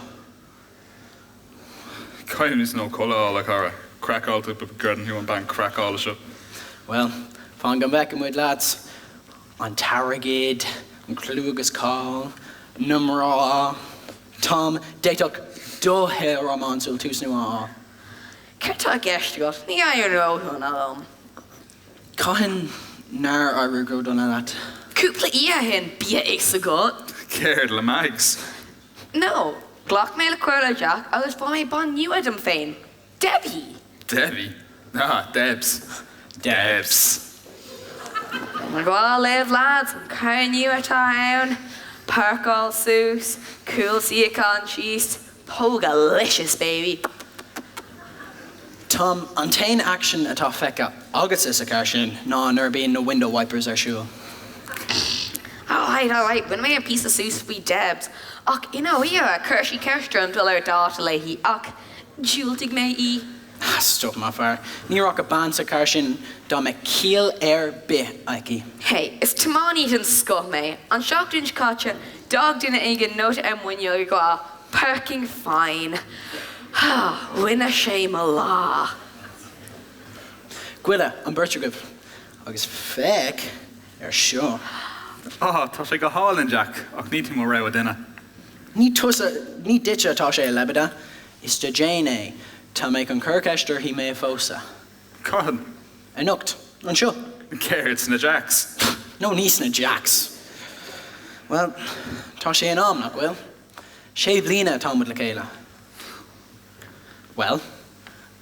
Caithfidh níos mó codladh a fháil, a chara. Craiceáilte go gcreideann thú an bean craiceála seo. Bhuel, fan go bhfeicfidh muid, lads. An t-airgead, an clú agus cáil, na mná. Tom, d'fhéadfadh do shaol rómánsúil tús nua a fháil. Céard tá i gceist agat? Ní éiríonn ródhona liom. Cathain nár éirigh ródhona leat? Cúpla oíche ó shin, bíodh a fhios agat. Céard, le Mags? No, ghlac mé le comhairle Jack agus fuair mé bean nua dom féin, Debbie! Debbie? Ah, Debs. Debs. Tá mé ag gabháil libh, lads, an carr nua atá ann, páirceáil suas, cúl suíochán síos, pógalicious, baby! Tom, an t-aon aicsean atá feicthe agatsa sa charr sin ná nuair a bhíonn na window wipers ar siúl. Alright, alright, rinne mé an píosa suas faoi Debs, ach i ndáiríre, chuir sí ceist orm dul ar dáta léi, ach dhiúltaigh mé í. Ah, stop, mo fhear. Ní rachadh bean sa charr sin dá mbeadh ciall ar bith aici. Hey, is tiománaí den scoth mé. An seachtain seo caite, d'fhág duine éigin nóta ar m'fhuinneog ag rá Parking fine. Ha, rinne sé mo lá. Goile, an beirt agaibh. Agus féach ar seo. Ah, tá sé go hálainn, Jack, ach ní tú mo rogha duine. Ní tusa, ní duitse atá sé, a lebeda. Is do Jane é. Tá mé chun cur ceist uirthi mé a phósadh. Cathain? Anocht. Anseo. Céard, sna Jacks? No, ní sna Jacks. Bhuel, tá sé in am, nach bhfuil? Sé bliana atá muid le chéile. Bhuel,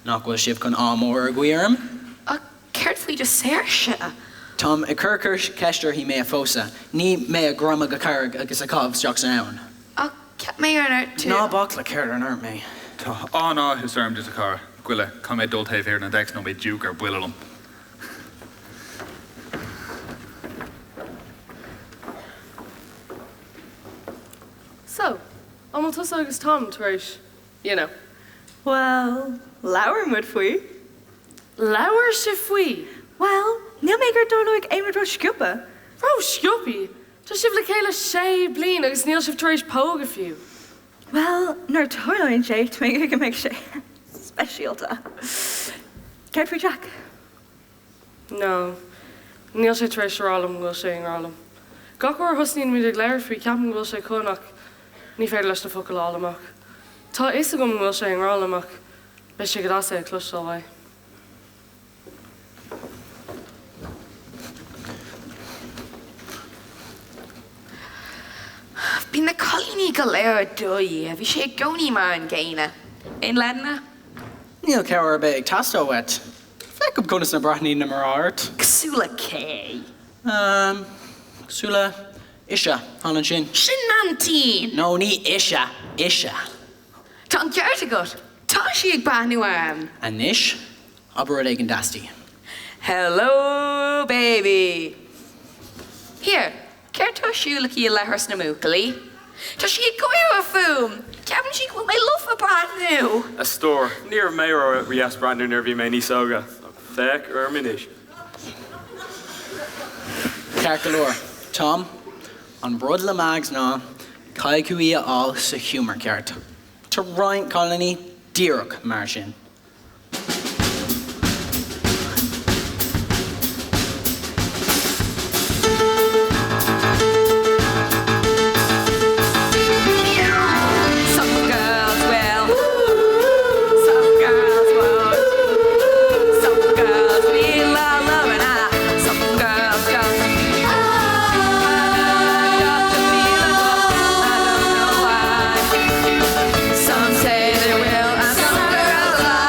nach bhfuil sibh chun ádh mór a ghuí orm? Ach céard faoi do saoirse? Táim ag cur ceist uirthi mé a phósadh, ní mé a ghreamú go carraig agus a chaitheamh isteach san abhainn. Ach cheap mé ar ndúirt tú. Ná bac le céard a ndúirt mé. Tá an-áthas orm duit, a chara. Goile, caithfidh mé dul taobh thiar de na decks nó beidh Duke ar buile liom. So, an bhfuil tusa agus Tom tar éis, you know. Bhuel, labhair muid faoi. Labhair sibh faoi? Bhuel, níl mé ag iarraidh dtarlóidh aon rud ró-sciobtha. Ró-sciobtha? Tá sibh le chéile sé bliain agus níl sibh tar éis pógadh fiú. Bhuel, nuair a tarlaíonn sé, tá mé ag iarraidh go mbeidh sé speisialta. Céard faoi Jack? No. Níl sé tar éis a rá liom go bhfuil sé i ngrá liom. Gach uair a thosnaíonn muid ag labhairt faoi ceapaim go bhfuil sé chun ach ní féidir leis na focail a fháil amach. Tá a fhios agam go bhfuil sé i ngrá liom ach beidh sé go deas é a chloisteáil uaidh. Bhí na cailíní go léir i do dhiaidh, bhí sé i gcónaí mar an gcéanna. Aon leideanna? Níl cabhair ar bith ag teastáil uait. Feicim conas a breathnaíonn na mná ort. Cosúil le cé? Ehm, cosúil le ise, thall ansin. Sin m'aintín! No, ní ise, ise. Tá an ceart agat! Tá sí ag breathnú orm! Anois, abair rud éigin deas di. Hello, baby! Here, Céard tá ar siúl aici i leithreas na mbuachaillí? Tá sí ag gáire fúm! Ceapann sí go bhfuil mé lofa breathnú! A stór, ní raibh mé ró-dheas breathnú nuair a bhí mé níos óige, ach féach orm anois. Ceart go leor, Tom, an rud le Mags ná, caithfidh tú í a fháil sa ghiúmar ceart. Tá roinnt cailíní díreach mar sin. Some girls will, some girls won't. Some girls feel love and some girls just. I got the feeling, I don't know why. Some say they will and some girls lie.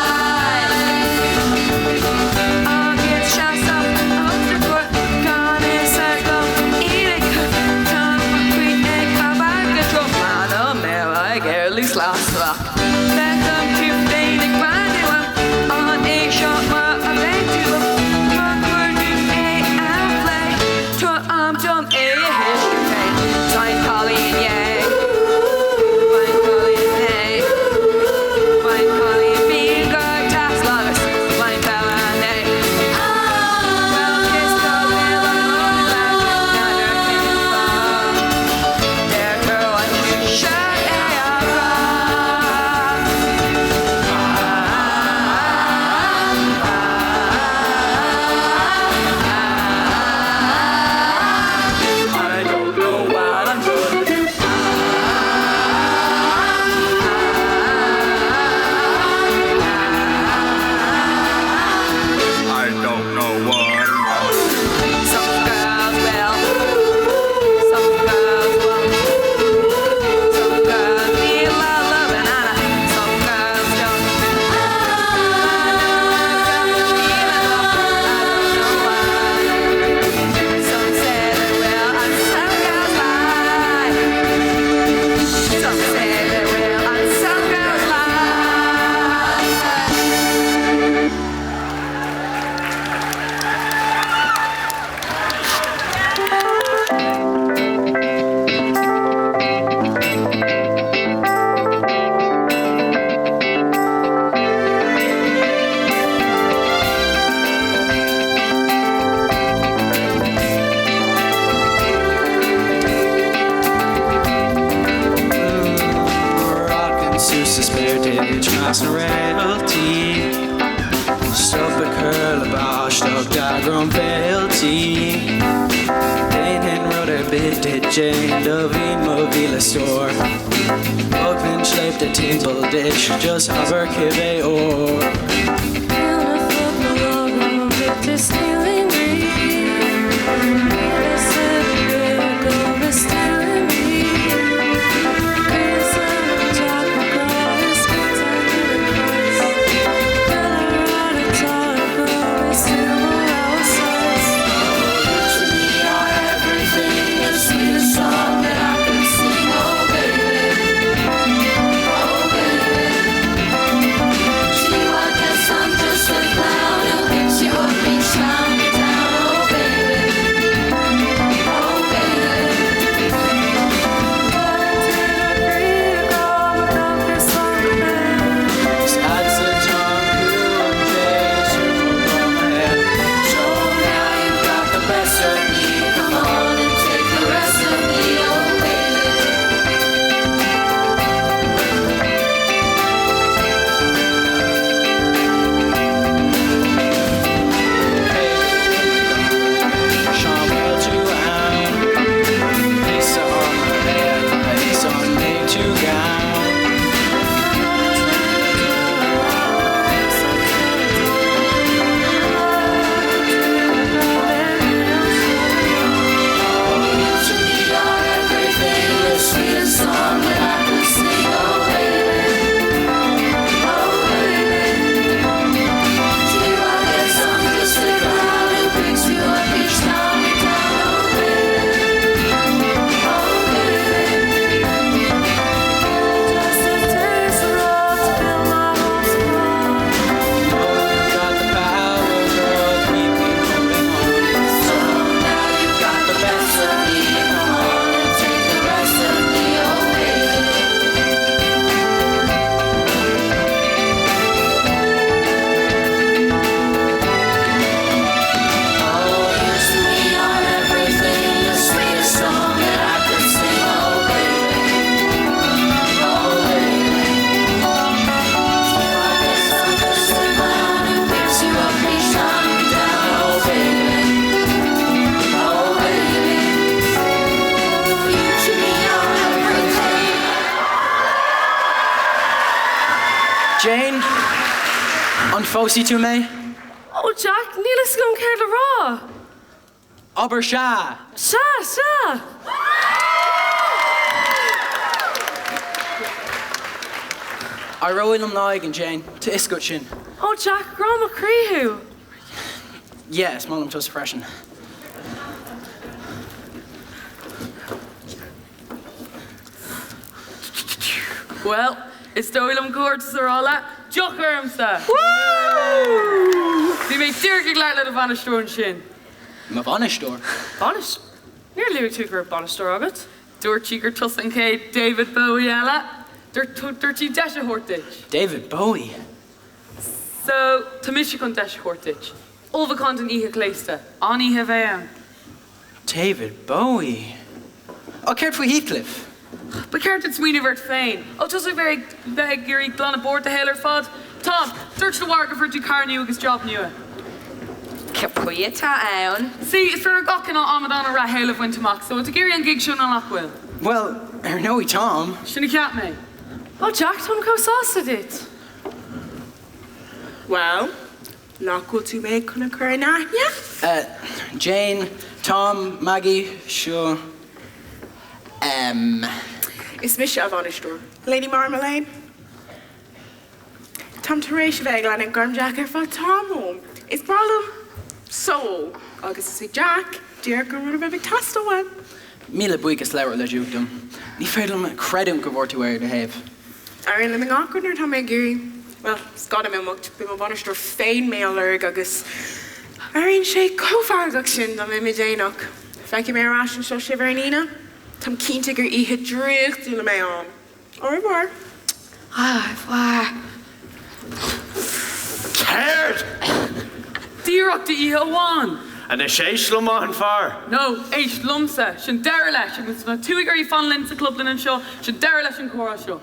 d'eagrán féiltí. Dhéanfainn rud ar bith duit Jane, do bheinn mo mhíle stór. Thógfainn sléibhte timpeall duit, just abair cibé uair. Is agatsa atá an cumhacht Jane, is tú mo ghrá mo shaol. So now you've got the best of me, come on and take the rest of me, oh baby. Sean bhfuil tú ann? Píosa ama eile is an mbeidh tú gann? Got the power, girl, keep me holding on. So now you've got the best of me, come on and take the rest of me, oh baby. Oh, you to me are everything, the sweetest song that I could sing, oh baby, oh baby. I guess I'm just a clown who picks you up each time you're down, oh baby, oh baby. You to me are everything. Jane, an phósfaidh tú mé? Ó Jack, níl a fhios agam céard le rá! Abair sea! Sea, sea! Éireoidh liom lá éigin, Jane, tá a fhios agat sin. Ó Jack, grá mo chroí thú! Yeah, is maith liom tusa freisin. Bhuel, is dóigh liom comhghairdeas a rá leat, deoch ormsa! Bhí mé díreach ag labhairt le do bhainisteoir ansin. Mo bhainisteoir? Bainis? Níor luaigh tú go raibh bainisteoir agat. Dúirt sí gur tusa an chéad David Bowie eile. Dúirt dúirt sí deis a thabhairt duit. David Bowie? So, tá mise chun deis a thabhairt duit. Ullmhúchán don oíche ghléasta. An-oíche a bheidh ann. David Bowie? Ó, céard faoi Heathcliff? Ba cheart duit smaoineamh ort féin. Ó tusa a bheith ag bheith ag iarraidh glanadh bord do shaol ar fad. Tom, dúirt do mháthair go bhfuair tú carr nua agus job nua. Cad chuige atá ann? See, is féidir gach cineál amadán a shaol a bhaint amach, so bhfuil tú ag iarraidh an gig seo nó nach bhfuil? Bhuel, ar ndóigh táim. Sin a cheap mé. Ó Jack, táim chomh sásta duit. Bhuel, nach bhfuil tú mé chun a chur in aithne? Eh, Jane, Tom, Maggie, seo, em. Is mise a bhainisteoir, Lady Marmalade. Táim tar éis a bheith ag leanúint Gorm Jack ar feadh tamaill. Is breá liom ceol agus is é Jack díreach an rud a bheadh ag teastáil uaim. Míle buíochas labhairt le Duke dom. Ní féidir liom creidiúint go bhfuair tú é ar do thaobh. Éiríonn liom i ngach rud nuair atá mé ag iarraidh. Bhuel, is gá dom imeacht, bíonn mo bhainisteoir féin mé á lorg agus éiríonn sé chomh feargach sin dá mbeinn déanach. Feicfidh mé ar ais anseo sibh ar an Aoine. Táim cinnte gur oíche draíochtúil a mbeidh ann. Au revoir. Au revoir. Céard? Díreach d'oíche amháin! Anois éist liom, maith an fear! No, éist liomsa! Sin deireadh leis, agus má tá tú ag iarraidh fan linn sa chlub linn anseo, sin deireadh leis an chomhrá seo.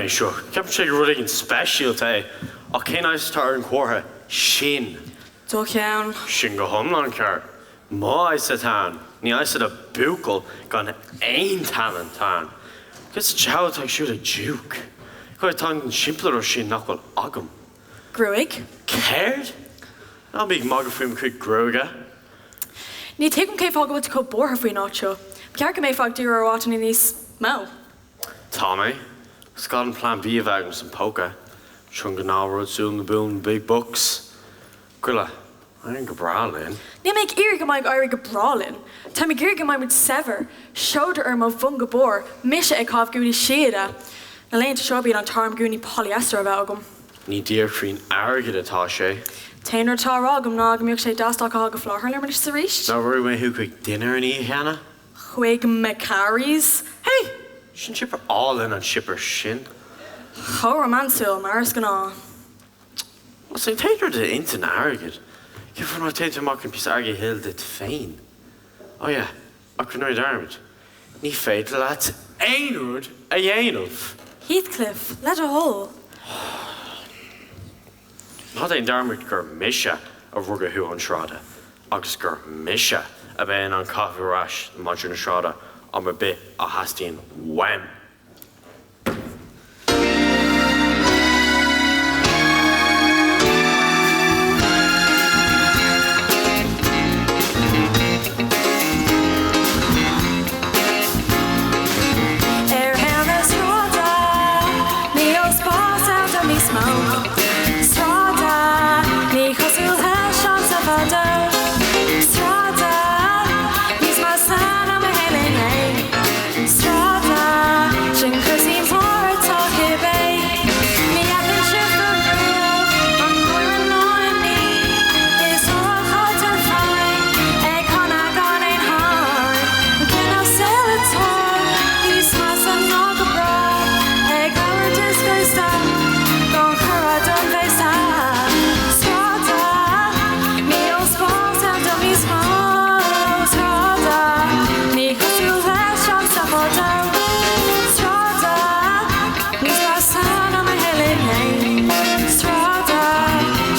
é seo. Ceapann sé gur rud éigin speisialta é. Ach cén aigheas atá ar an chomhartha sin? Do cheann. Sin go hiomlán ceart. Mo aigheas atá ann. Ní aigheas do bhuachaill gan aon tallann atá ann. Cad sa diabhal atá ag siúl ag Duke? Cad atá an simpleadóir sin nach bhfuil agam? Gruaig. Céard? Ná bí ag magadh faoi mo chuid gruaige. Ní tuigim cén fáth go bhfuil tú chomh buartha faoin áit seo. Ba cheart go mbeifeá ag díriú ar áiteanna níos mó. Tá mé. Is gá dom plean B a bheith agam sa phóca. Seo an gnáthrud sula mbuaileann na big bucks. Goile, éiríonn go breá linn. Níl mé ag iarraidh go mbeidh ag éirí go breá linn. Táim ag iarraidh go mbeidh muid saibhir. Seodra orm ó bhun go barr, mise ag caitheamh gúnaí síoda. Na laethanta seo bíonn an t-ádh orm gúnaí polyester a bheith agam. Ní díreach faoin airgead atá sé. T-aon rud atá á rá agam ná go mbeadh sé deas dá gcaithfeá go flaithiúil orm anois is arís. Nár mharaigh mé thú chuig dinnéar an oíche cheana? Chuig Macari's? Hey! Sin siopa álainn an siopa sin. Chomh rómánsúil mar is gnáth. Más é an t-aon rud i d'intinn airgead, cén fáth nach dtéann tú amach chun píosa airgid a thuilleamh duit féin? Oh yeah, ach rinne mé dearmad, ní féidir leat aon rud a dhéanamh! Heathcliff, le do thoil. Ná déan dearmad gur mise a rug thú chun sráide agus gur mise a bheidh in ann caitheamh ar ais le madra na sráide am ar bith a theastaíonn uaim. Ar thaobh na sráide níl spás ann do níos mó sráide ní cosúil leis an saol fadó sráide níos measa ná mo shaol inné. Sráide, sin cúrsaí mar atá cibé. Ní fheiceann sibh riamh an náire ná imní. Is thú a chaitear fáin ag canadh gan aon sháinn. An cineál saoil atá níos measa ná go brách ag labhairt is gasta gan cuireadh don bhféasta. Sráide, níl spás ann do níos mó sráide. Ní cosúil leis an saol fadó sráide níos measa ná mo shaol inné sráide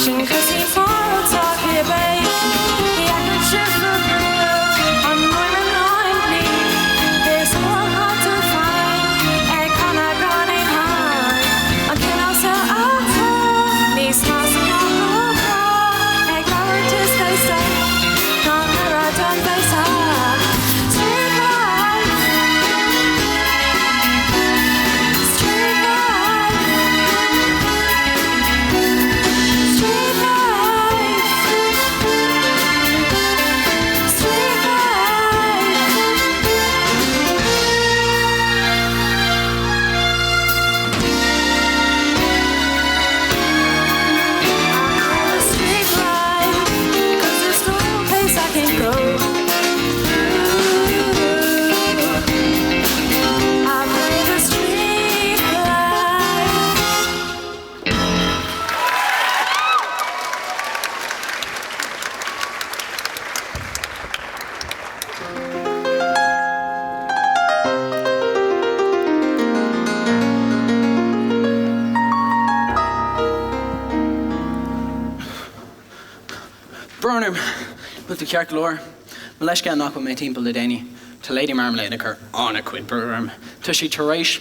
sin cúrsaí mar atá cibé ní fheiceann sibh riamh an náire ná imní is thú a chaitear fáin ag canadh gan aon sháinn an cineál saoil atá níos measa ná go brách ag labhairt is gasta gan cuireadh don bhféasta. Street life. Street life. Street life. Street life. Street life. 'Cause there's no place I can go. I play the street life. Brón orm. Bhfuil tú ceart go leor? Mo leithscéal nach bhfuil mé timpeall le déanaí. Tá Lady Marmalade ag cur an-chuid brú orm. Tá sí tar éis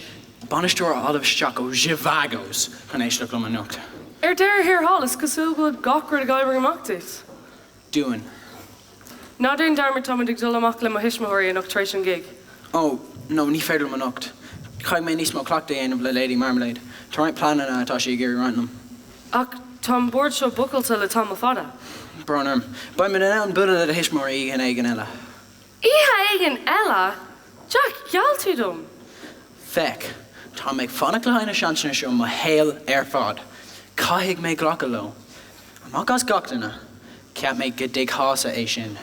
bainisteoir a fháil isteach ó Zhivago's chun éisteacht liom anocht. Ar deireadh thiar thall, is cosúil go bhfuil gach rud ag oibriú amach duit. Dúinn. Ná déan dearmad táimid ag dul amach le mo thuismitheoirí anocht tar éis an gig. Ó, no, ní féidir liom anocht. Caithfidh mé níos mó cleachtaidh a dhéanamh le Lady Marmalade. Tá roinnt pleananna atá sí ag iarraidh roinnt liom. Ach tá an bord seo bookáilte le tamall fada. Brón orm. Beidh muid in ann bualadh le do thuismitheoirí oíche éigin eile. Oíche éigin eile? Jack, gheall tú dom! Féach, tá mé ag fanacht le haghaidh na seansanna seo mo shaol ar fad. Caithfidh mé glacadh leo. Amach as gach duine, cheap mé go dtuigfeása é sin.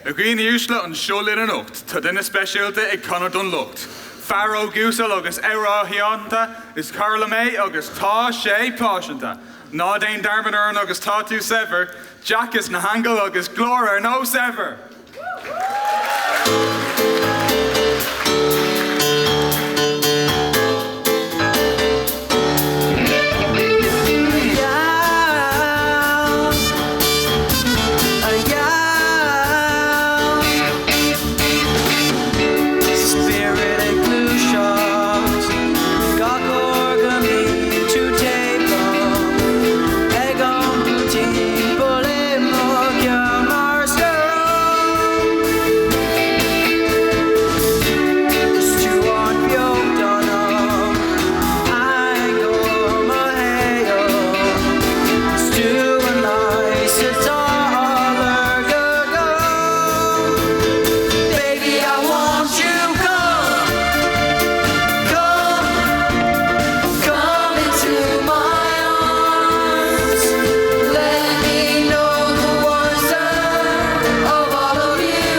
A dhaoine uaisle anseo linn anocht, tá duine speisialta ag canadh don lucht. Fear óg uasal agus amhránaí is cara liom é agus tá sé paiseanta. Ná déan dearmad orainn agus tá tú saibhir, Jack is na hAingil agus glór ar nós eibhir! Spiorad ag gluaiseacht gach uair go mbíonn tú taobh liom Ag iompú timpeall i mo cheann mar stoirm Is tú an bheocht ionam, ancaire mo shaoil Is tú an leigheas atá á lorg agam Baby I want you come Come Come into my arms Let me know the wonder of all of you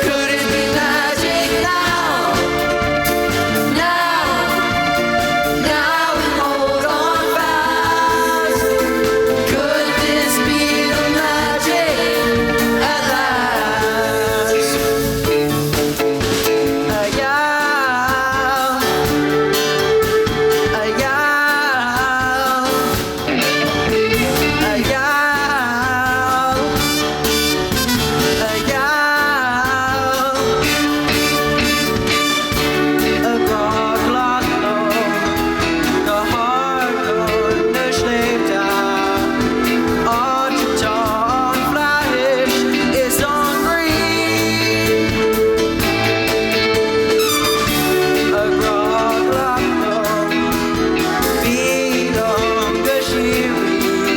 Could it be magic now? Now Now and hold on fast Could this be the magic at last? A gal, a gal, a gal, a gal, a grá glan liom go hard chun na sléibhte, áit atá an fhlaithis is an ghrian. A ghrá glan liom, bí liom go síoraí,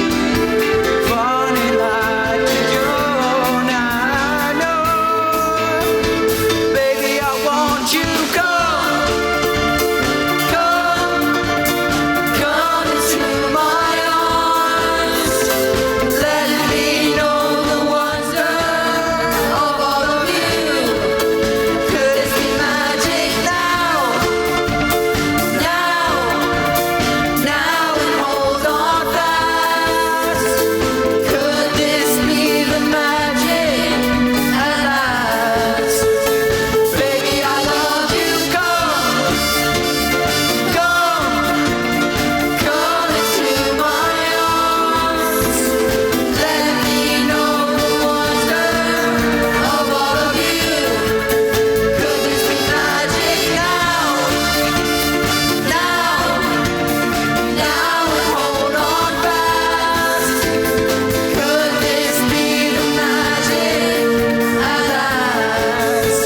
fanfaidh leat go deo na ndeor. Baby, I want you come, come, come into my arms. Let me know the wonder of all of you. Could this be magic now? Now, now and hold on fast. Could this be the magic at last? Baby, I love you. Come, come, come into my arms. Let me know the wonder of all of you. Could this be magic now? Now, now and hold on fast. Could this be the magic at last?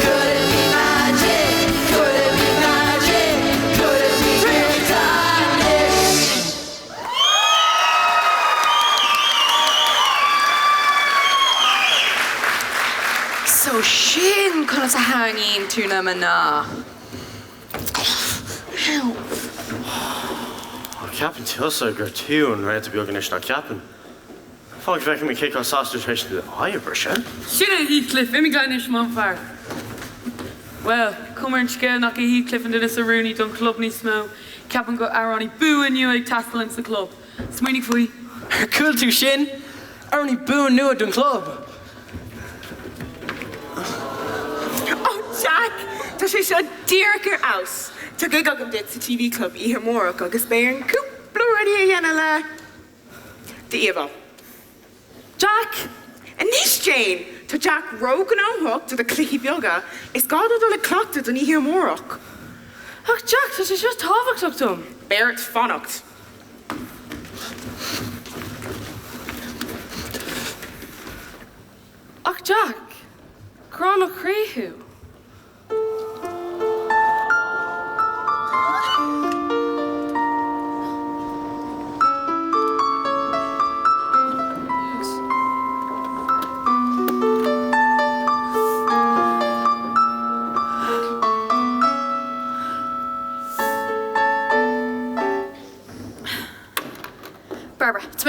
Could it be magic? Could it be magic? Could it be Britainish? So sin conas a tharraingíonn tú na mná. Ceapann tusa gur tú an réalta beag anois, nach gceapann? Fág go bhfeicfidh mé cé chomh sásta tar éis na oibre sin. Sin é Heathcliff, imigh leat anois, m'fhear. Bhuel, cuma ar an scéal nach é Heathcliff an duine is oiriúnaí don chlub níos mó. Ceapaim go bhfuil amhránaí buan nua ag teastáil ins an chlub. Smaoinigh faoi. Ar chuala tú sin? Amhránaí buan nua don chlub! Ó Jack! Tá sé seo díreach ar fheabhas! Tá gig agam duit sa TV Club oíche amárach agus beidh orainn cúpla rudaí a dhéanamh le d'íomhá. Jack! Anois Jane! Tá Jack ró-ghnóthach do do chluichí beaga. Is gá dó dul ag cleachtadh don oíche amárach. Ach Jack, tá sé seo tábhachtach dom! Beidh ort fanacht. Ach Jack, grá mo chroí thú. Barbara, Tá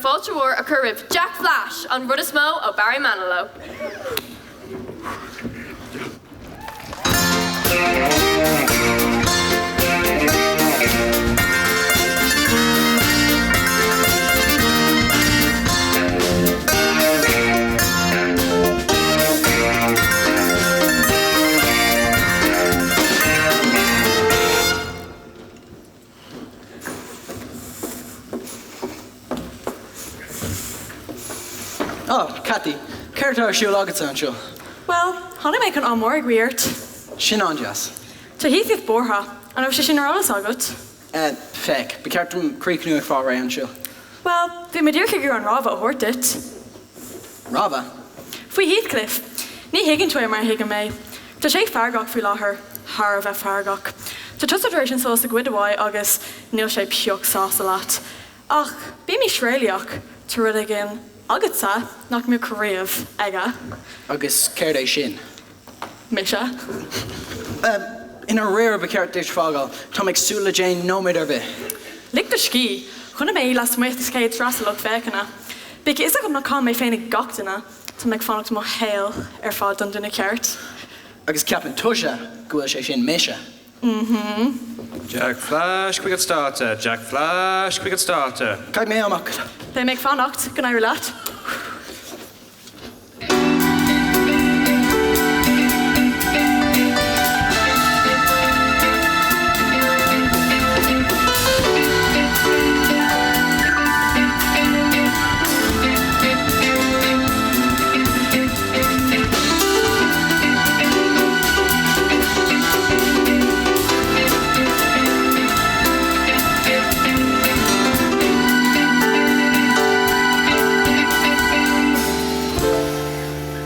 fáilte mhór a chur roimh Jack Flash, an rud is mó ó Barry Manilow. Oh, Cathy, céard atá ar siúl agatsa anseo? Bhuel, tháinig mé chun ádh mór a ghuí ort. Sin an-deas. Tá Heathcliff buartha. An raibh sé sin ar eolas agat? Eh, féach, ba cheart dom críochnú ag fáil réidh anseo. Bhuel, bhí mé díreach ag iarraidh an rabhadh a thabhairt duit. Rabhadh? Faoi Heathcliff. Ní thuigeann tú é mar a thuigim é. Tá sé feargach faoi láthair. Thar a bheith feargach. Tá tusa tar éis an solas a ghoid uaidh agus níl sé pioc sásta leat. Ach bímis réalaíoch, tá rud éigin agatsa nach mbeadh riamh aige. Agus céard é sin? Mise. I ndáiríre ba cheart duit fágáil. Táim ag súil le Jane nóiméad ar bith. Lig do scíth. Chonaic mé í lasmuigh sa chéad sraith sa lucht féachana. Bíodh a fhios agam nach caitheann mé féin ag gach duine, tá mé ag fanacht mo shaol ar fad don duine ceart. Agus ceapann tusa go bhfuil sé sin mise? Mm-hmm. Jack Flash chuig an stáitse, Jack Flash chuig an stáitse. Caithfidh mé amach. Beidh mé ag fanacht, go n-éirí leat.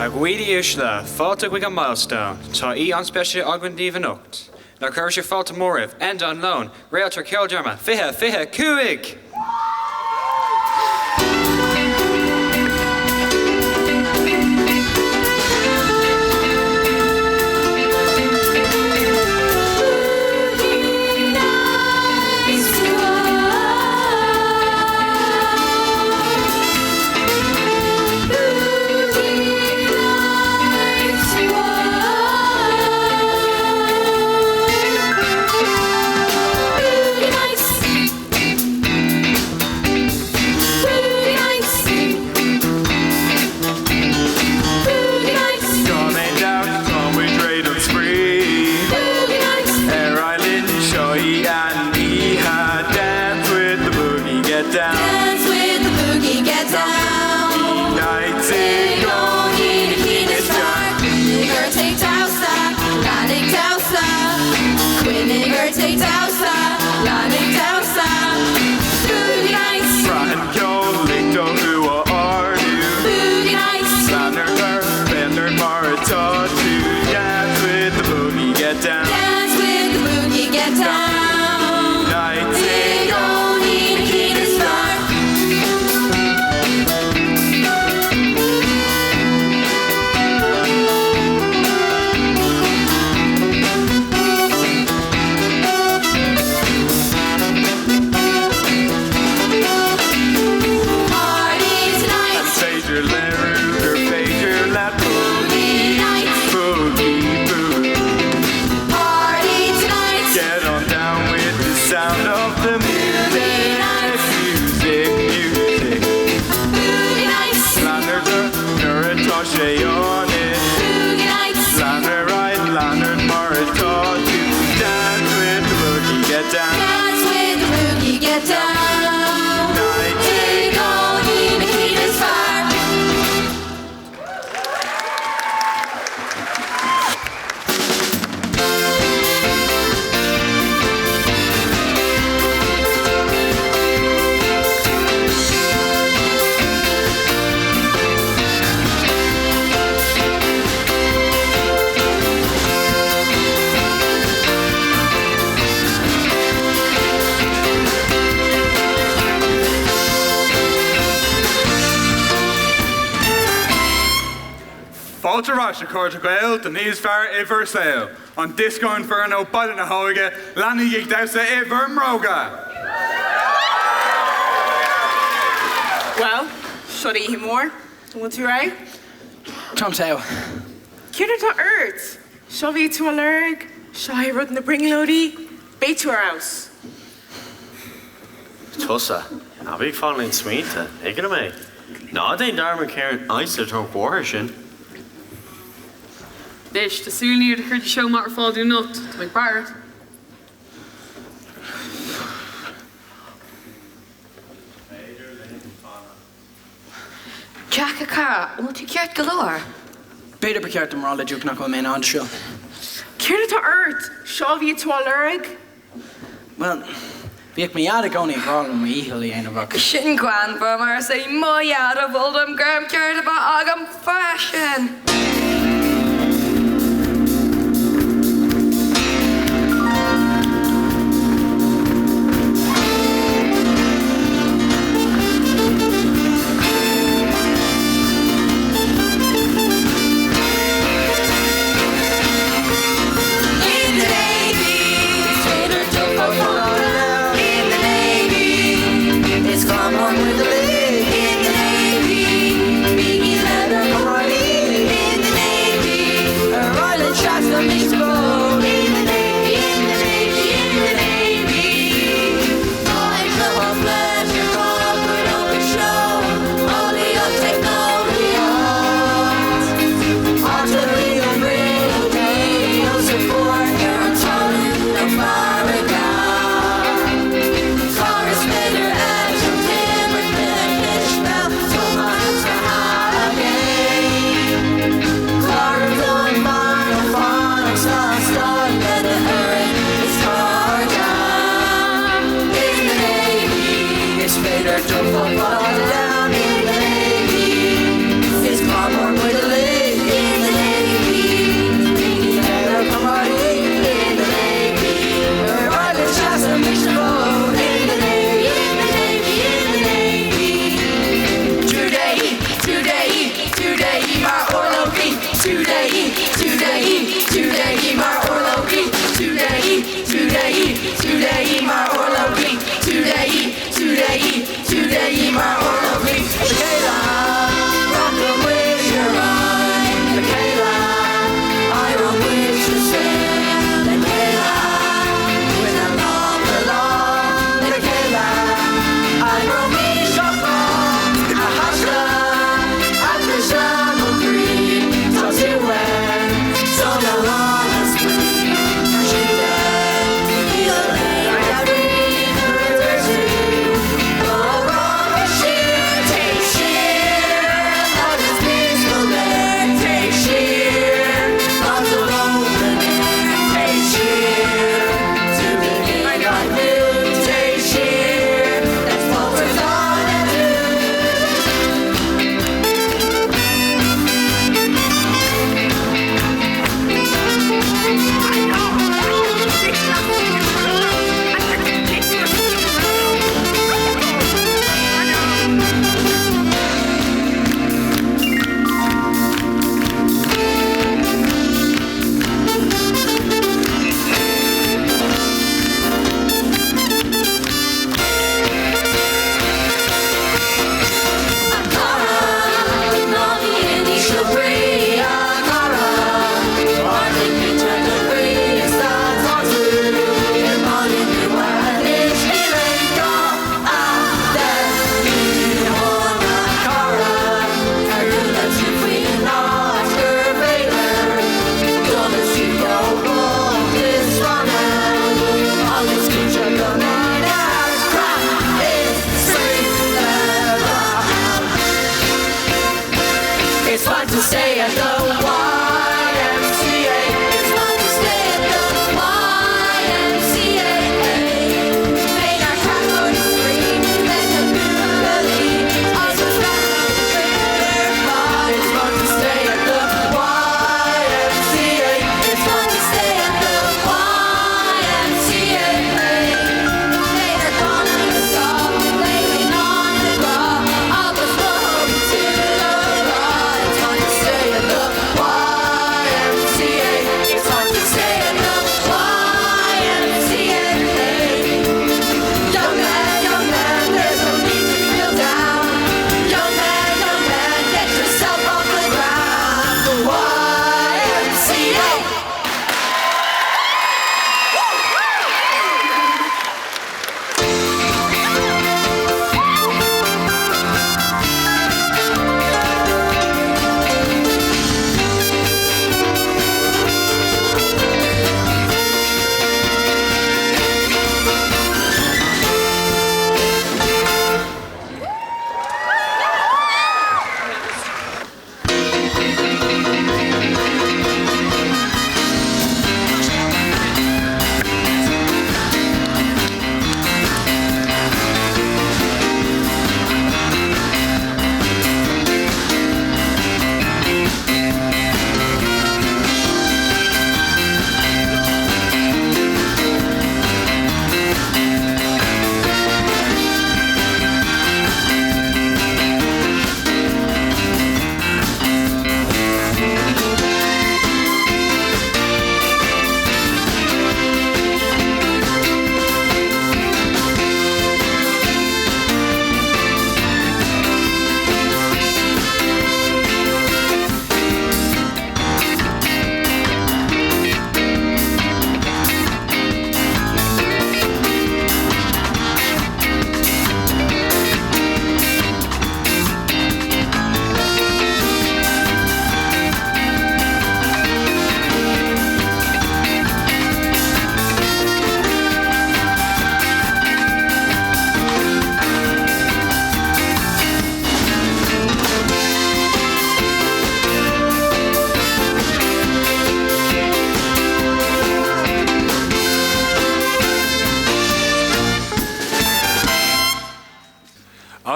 A dhaoine uaisle, fáilte chuig an Milestone. Tá oíche an-speisialta againn daoibh anocht. Ná cuireadh sibh fáilte mhór roimh Enda Anlóin, réaltra ceoldráma 2025! Gan aon dabht tá muid réidh don spraoi. Ar aghaidh linn, seo í an oíche. Dance with the boogie, get down. Dance with the boogie, get down. Boogie nights i gcónaí na cinn is fearr. Coinnigh ort ag damhsa, lean ag damhsa. Coinnigh ort ag damhsa, lean ag damhsa. Boogie nights. Braith an ceol, lig dó thú a ardú. Boogie nights. Lean ort ort, lean ort mar atá tú. Dance with the boogie, get down. Dance with the boogie, get down. Nights I gcónaí na cinn is fearr. Party tonight. An féidir léiriú gur féidir leat boogie, boogie, boogie. Party tonight. Get on down with the sound of the music, music, music. Boogie nights. Lean ort nuair atá sé ionat. Boogie nights. Lean ar aghaidh, lean ort mar atá tú. Dance with the boogie, get down. Dance with the boogie, get down. Nights I gcónaí na cinn is fearr. Fáilte ar ais a chairde Gael don oíche is fearr i bhur saol. An Disco Inferno Baile na hÓige, leanaigí ag damhsa i bhur mbróga! Bhuel, seo oíche mhór. An bhfuil tú réidh? Táim togha. Céard atá ort? Seo a bhí tú a lorg, seo é rud na brionglóidí, beidh tú ar fheabhas. Tusa, ná bí ag fáil aon smaointe, thuigeann mé. Ná déan dearmad cén uaisle atá an comhartha sin. Anois, tá súil ní ar chuir seó maith ar fáil dúinn anocht, tá mé ag brath ort. Jack, a chara, an bhfuil tú ceart go leor? B'fhéidir ba cheart dom rá le Duke nach bhfuil mé in ann seo. Céard atá ort? Seo a bhí tú á lorg? Bhuel, bhíodh mo dhaid i gcónaí ag rá liom mo dhícheall a dhéanamh ach. Sin greannmhar mar is é mo dhaid a mhol dom gairm ceird a bheith agam freisin! In the Navy, is féidir dul In the Navy, it's come on with the lid. In the Navy, bígí le bhur gcairde.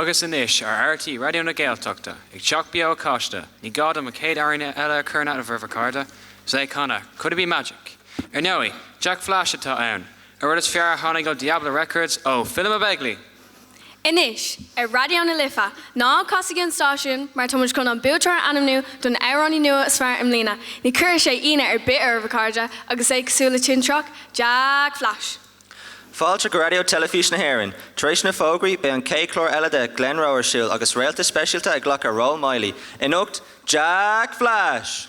Agus anois ar RTÉ Raidió na Gaeltachta, ag teacht beo ó Coiste, ní gá dom an chéad amhrán eile a chur in aithne oraibh a chairde, is é ag canadh Could It Be Magic? Ar ndóigh, Jack Flash atá ann, an rud is fearr a tháinig ó Diablo Records ó Philip Begley! Anois, ar Raidió na Life, ná casaigí an stáisiún mar tá muid chun an buaiteoir a ainmniú don amhránaí nua is fearr i mbliana. Ní chuirfidh sé ionadh ar bith oraibh a chairde, agus é cosúil le tintreach, Jack Flash! Fáilte go Raidió Teilifís na hÉireann. Tar éis na bhfógraí, beidh an chéad chlár eile de Glenroe ar siúl agus réalta speisialta ag glacadh ról Miley. Anocht, Jack Flash!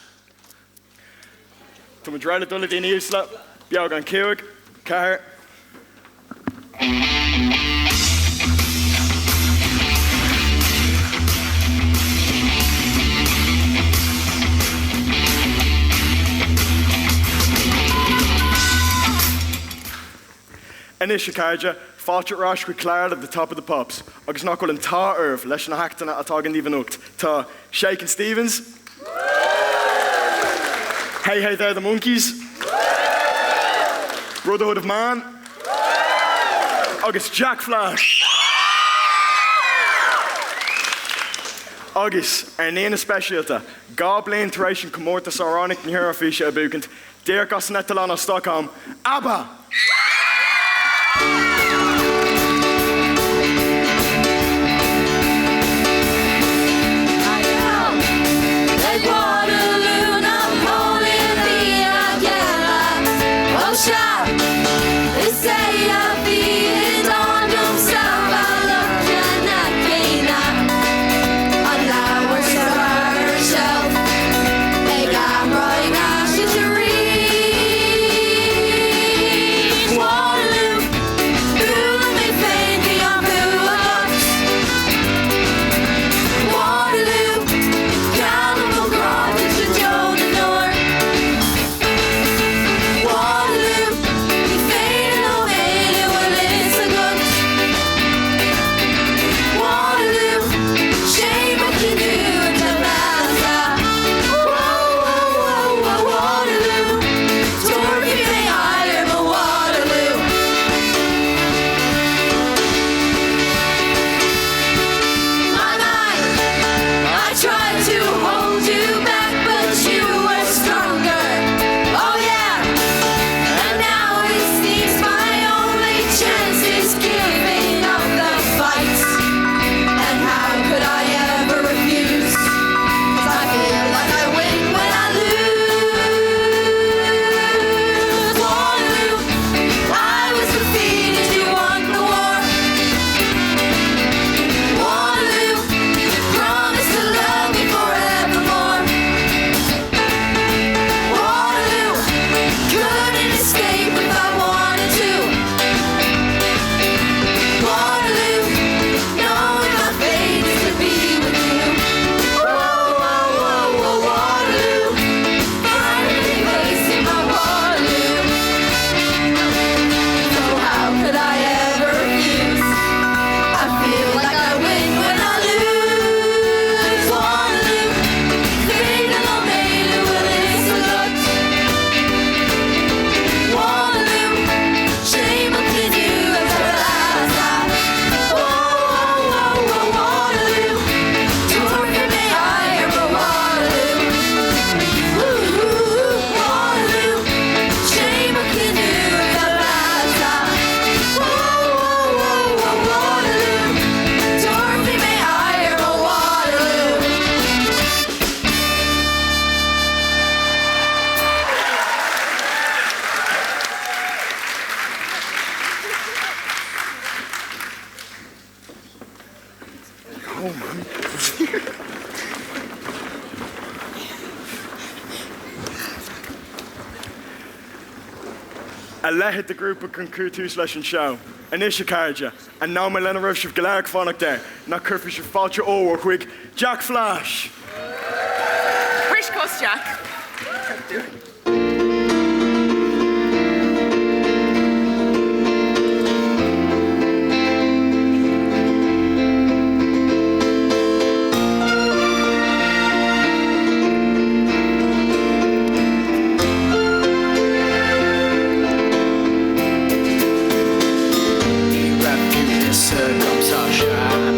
Tá muid réidh le dul a dhaoine uaisle. Beagán 5, 4. Anois, a chairde, fáilte ar ais chuig clár eile de Top of the Pops, agus nach bhfuil an t-ádh oraibh leis na hactanna atá againn daoibh anocht. Tá Shakin' Stevens, Hey Hey There The Monkees, Brotherhood of Man, agus Jack Flash! Agus, ár n-aíonna speisialta, 2 bliain tar éis an comórtas amhránaíocht na hEoraifíse a bhuachaint, Díreach as an eitleán as Stockholm, ABBA! Ag Waterloo Napoleon bhí a gheille Ó sea, is é a bhí i ndán dom sa bhealach ceannann céanna An leabhar sa ar an tseilf ag athrá is arís Waterloo Bualadh mé féin bhí an bua agat Waterloo Geallaim mo ghrá duit go deo na ndeor Waterloo Ní féidir liom éalú an bhfuil fhios agat Waterloo Sé mo chinniúint a bheatha Waterloo Tabharfaidh mé aghaidh ar mo Waterloo. My my I tried to hold you back but you were stronger Oh yeah And now it seems my only chance is giving up the fight And how could I ever refuse 'Cause I feel like I win when I lose Waterloo I was defeated you won the war Waterloo you promised to love me forevermore Waterloo couldn't escape if I wanted to Waterloo knowing my fate is to be with you Whoa, whoa, whoa, whoa, Waterloo Finally facing my Waterloo So how could I ever refuse? I feel like I win when I lose Waterloo Féidir liom éalú an bhfuil fhios agat Waterloo Sé mo chinniúint a bheatha Whoa, whoa, whoa, Waterloo Tabharfaidh mé aghaidh ar mo Waterloo Ooh, Waterloo Sé mo chinniúint a bheatha Whoa, whoa, whoa, Waterloo Tabharfaidh mé aghaidh ar mo Waterloo Oh man. A leithéid de ghrúpa chun cur tús leis an seó. Anois a chairde, an nóiméad lena raibh sibh go léir ag fanacht air, nach gcuirfidh sibh fáilte ollmhór chuig Jack Flash! Bris cos Jack. Ní raibh fhios agam sa sean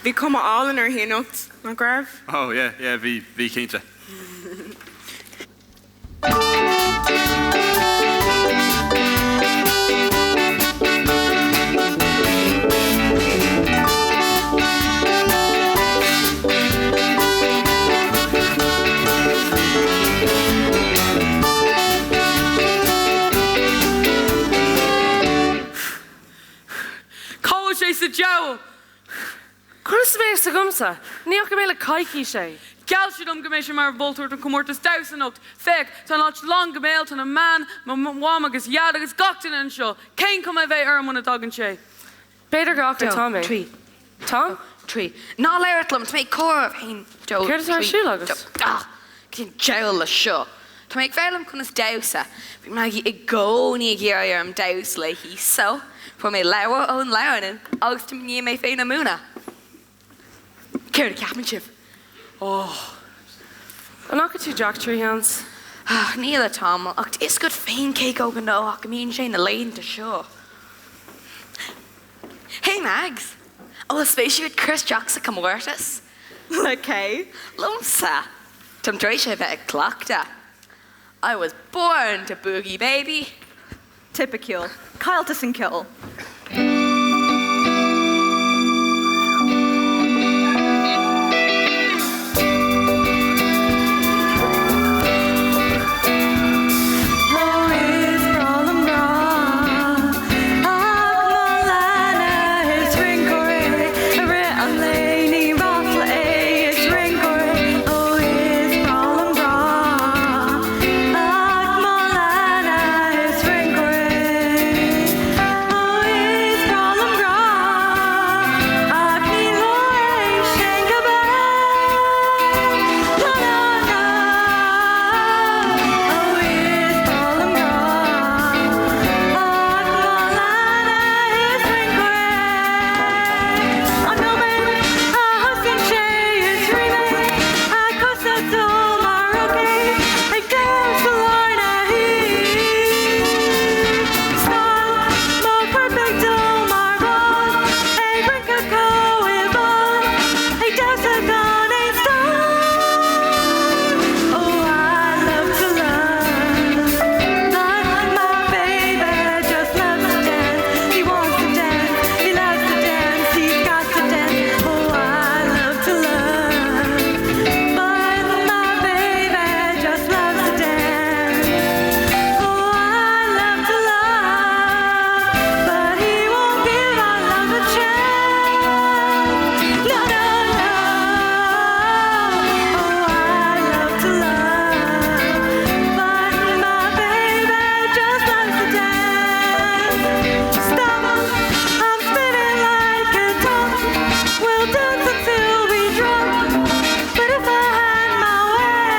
Bhí cuma álainn uirthi anocht, nach raibh? Oh, yeah, yeah, bhí, bhí cinnte. Cá bhfuil sé sa diabhal? Conas a bheidh a fhios agamsa? Ní fhaca mé le coicís é. Gheall sé dom go mbeidh sé mar mholtóir don chomórtas damhsa anocht. Féach, tá an áit lán go béal, tá na meáin, mo mham agus dhaid agus gach duine anseo. Cén chuma a bheidh orm muna dtagann sé? B'fhéidir gur fhaca Tom é. 3. Tom? 3. Ná labhair liom, tá mé ag comhaireamh. 1, 2, 3. Céard atá ar siúl agat? Ah! Cén diabhal leis seo? Tá mé ag foghlaim conas damhsa. Bhí Maggie i gcónaí ag iarraidh orm damhsa léi so fuair mé leabhar ón leabharlann agus tá mé i ndiaidh mé féin a mhúineadh. Céard a cheapann sibh? Oh. An bhfaca tú Jack trí sheans? Ah, ní le tamall, ach tá fhios agat féin cé chomh gnóthach a mbíonn sé na laethanta seo. Hey Mags! An bhfuil spéis agat cur isteach sa chomórtas? Le cé? Liomsa! Táim tar éis a bheith ag cleachtadh. I was born to boogie baby! Tipiciúil. Caillte san ceol. Ó is breá liom grá Ach mo leana is rinceoir é I rith an lae ní ráfla é is rinceoir é Ó is breá liom grá Ach mo leana is rinceoir é Ó is breá liom grá Ach ní leor é sin go beo No no no Ó is breá liom grá Ach mo leana is rinceoir é An nóiméad a thosaíonn sé is ríméad A cosa ag dul mar roicéad Ag damhsa lár na hoíche Stad mo chorp ag dul mar bhád Ag rince chomh i bhfad Ag damhsa gan aon stad Oh I love to love But my baby just loves to dance He wants to dance He loves to dance He's got to dance Oh I love to love But my baby just loves to dance Oh I love to love But he won't give our love a chance No, no, no Oh I love to love But my baby just loves to dance Stop, I'm spinning like a top We'll dance until we drop But if I had my way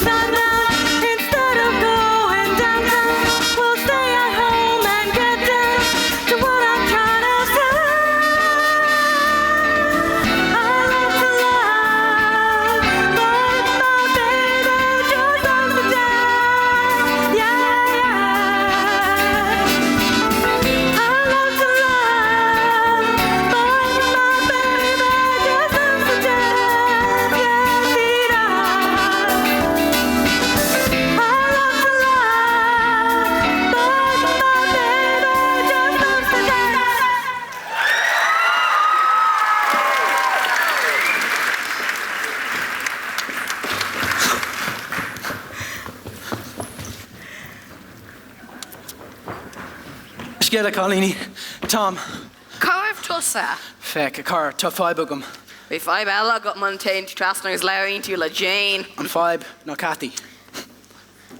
Sundown, instead of going downtown We'll stay at home and get down To what I'm trying to say I love to love But my baby just loves to dance Yeah, yeah I love to love But my baby just loves to dance Yes, he does I love to love But my baby just loves to dance Scéal a chailíní. Tom. Cá raibh tusa? Féach, a chara, tá fadhb agam. Bhí fadhb eile agat muna dtéann tú trasna agus labhraíonn tú le Jane. An fadhb ná Cathy.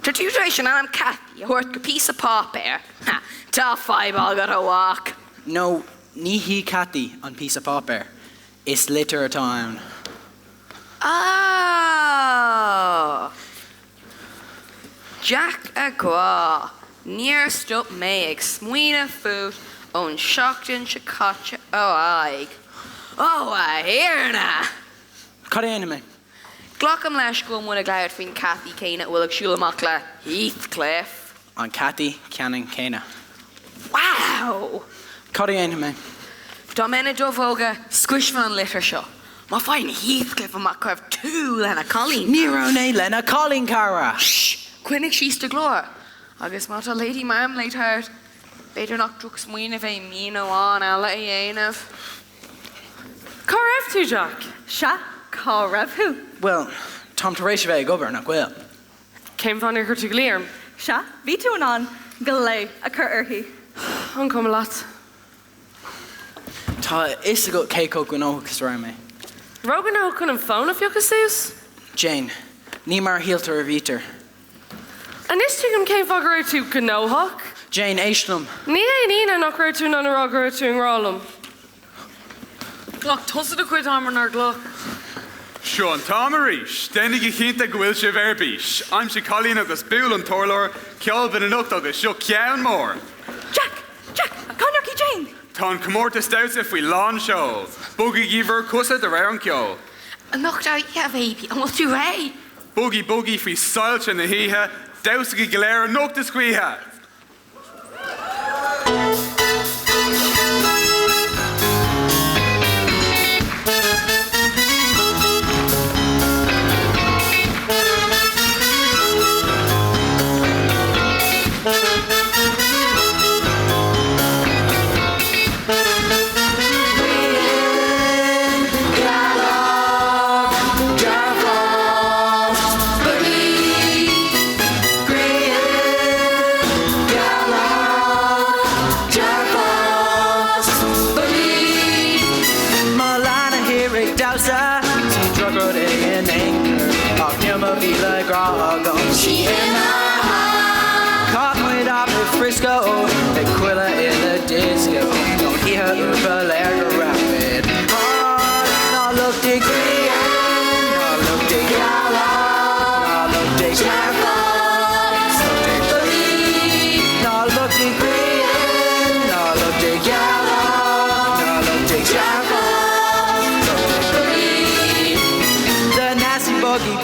Tá tú tar éis an ainm Cathy a thabhairt go píosa páipéir. Ha! Tá fadhb agat, a mhac. No, ní hí Cathy an píosa páipéir. Is litir atá ann. Oh! Jack a ghrá, níor stop mé ag smaoineamh fút ón seachtain seo caite ar aghaidh. Ó a Thiarna! Cad a dhéanfaidh mé? Glacaim leis go bhfuil muid ag labhairt faoin Cathy céanna a bhfuil ag siúl amach le Heathcliff. An Cathy ceannann céanna. Wow! Cad a dhéanfaidh mé? Dá mbeinn i d'ubhóga, scriosfainn an litir seo. Má faigheann Heathcliff amach go raibh tú lena chailín. Ní raibh mé lena chailín, cara! Shh! Coinnigh síos do ghlór. Agus má tá Lady Marmalade thart, b'fhéidir nach drochsmaoineamh é mín amháin eile a dhéanamh. Cá raibh tú, Jack? Sea, cá raibh thú? Bhuel, táim tar éis a bheith ag obair, nach bhfuil? Cén fáth nár chuir tú glao orm? Sea, bhí tú in ann glao a chur uirthi. An cuma leat? Tá a fhios agat cé chomh gnóthach is a raibh mé. Róghnóthach chun an fón a phiocadh suas? Jane, ní mar a shíltear a bhítear. Anois tuigim cén fáth go raibh tú gnóthach. Jane, éist liom. Ní haon ionadh nach raibh tú in ann a rá go raibh tú i ngrá liom. Ghlac tusa do chuid ama nár ghlac? Seo an t-am arís. Déanaigí cinnte go bhfuil sibh ar bís. Aimsigh cailín agus buail an t-urlár. Ceol binn anocht agus seo ceann mór. Jack! Jack! Cá ndeachaigh Jane? Tá an comórtas damhsa faoi lán seoil. Bogaigí bhur cosa de réir an cheoil. Anocht ár oíche, a bhéibí, an bhfuil tú réidh? Boogie boogie faoi soilse na hoíche, damhsaigí go léir anocht is choíche!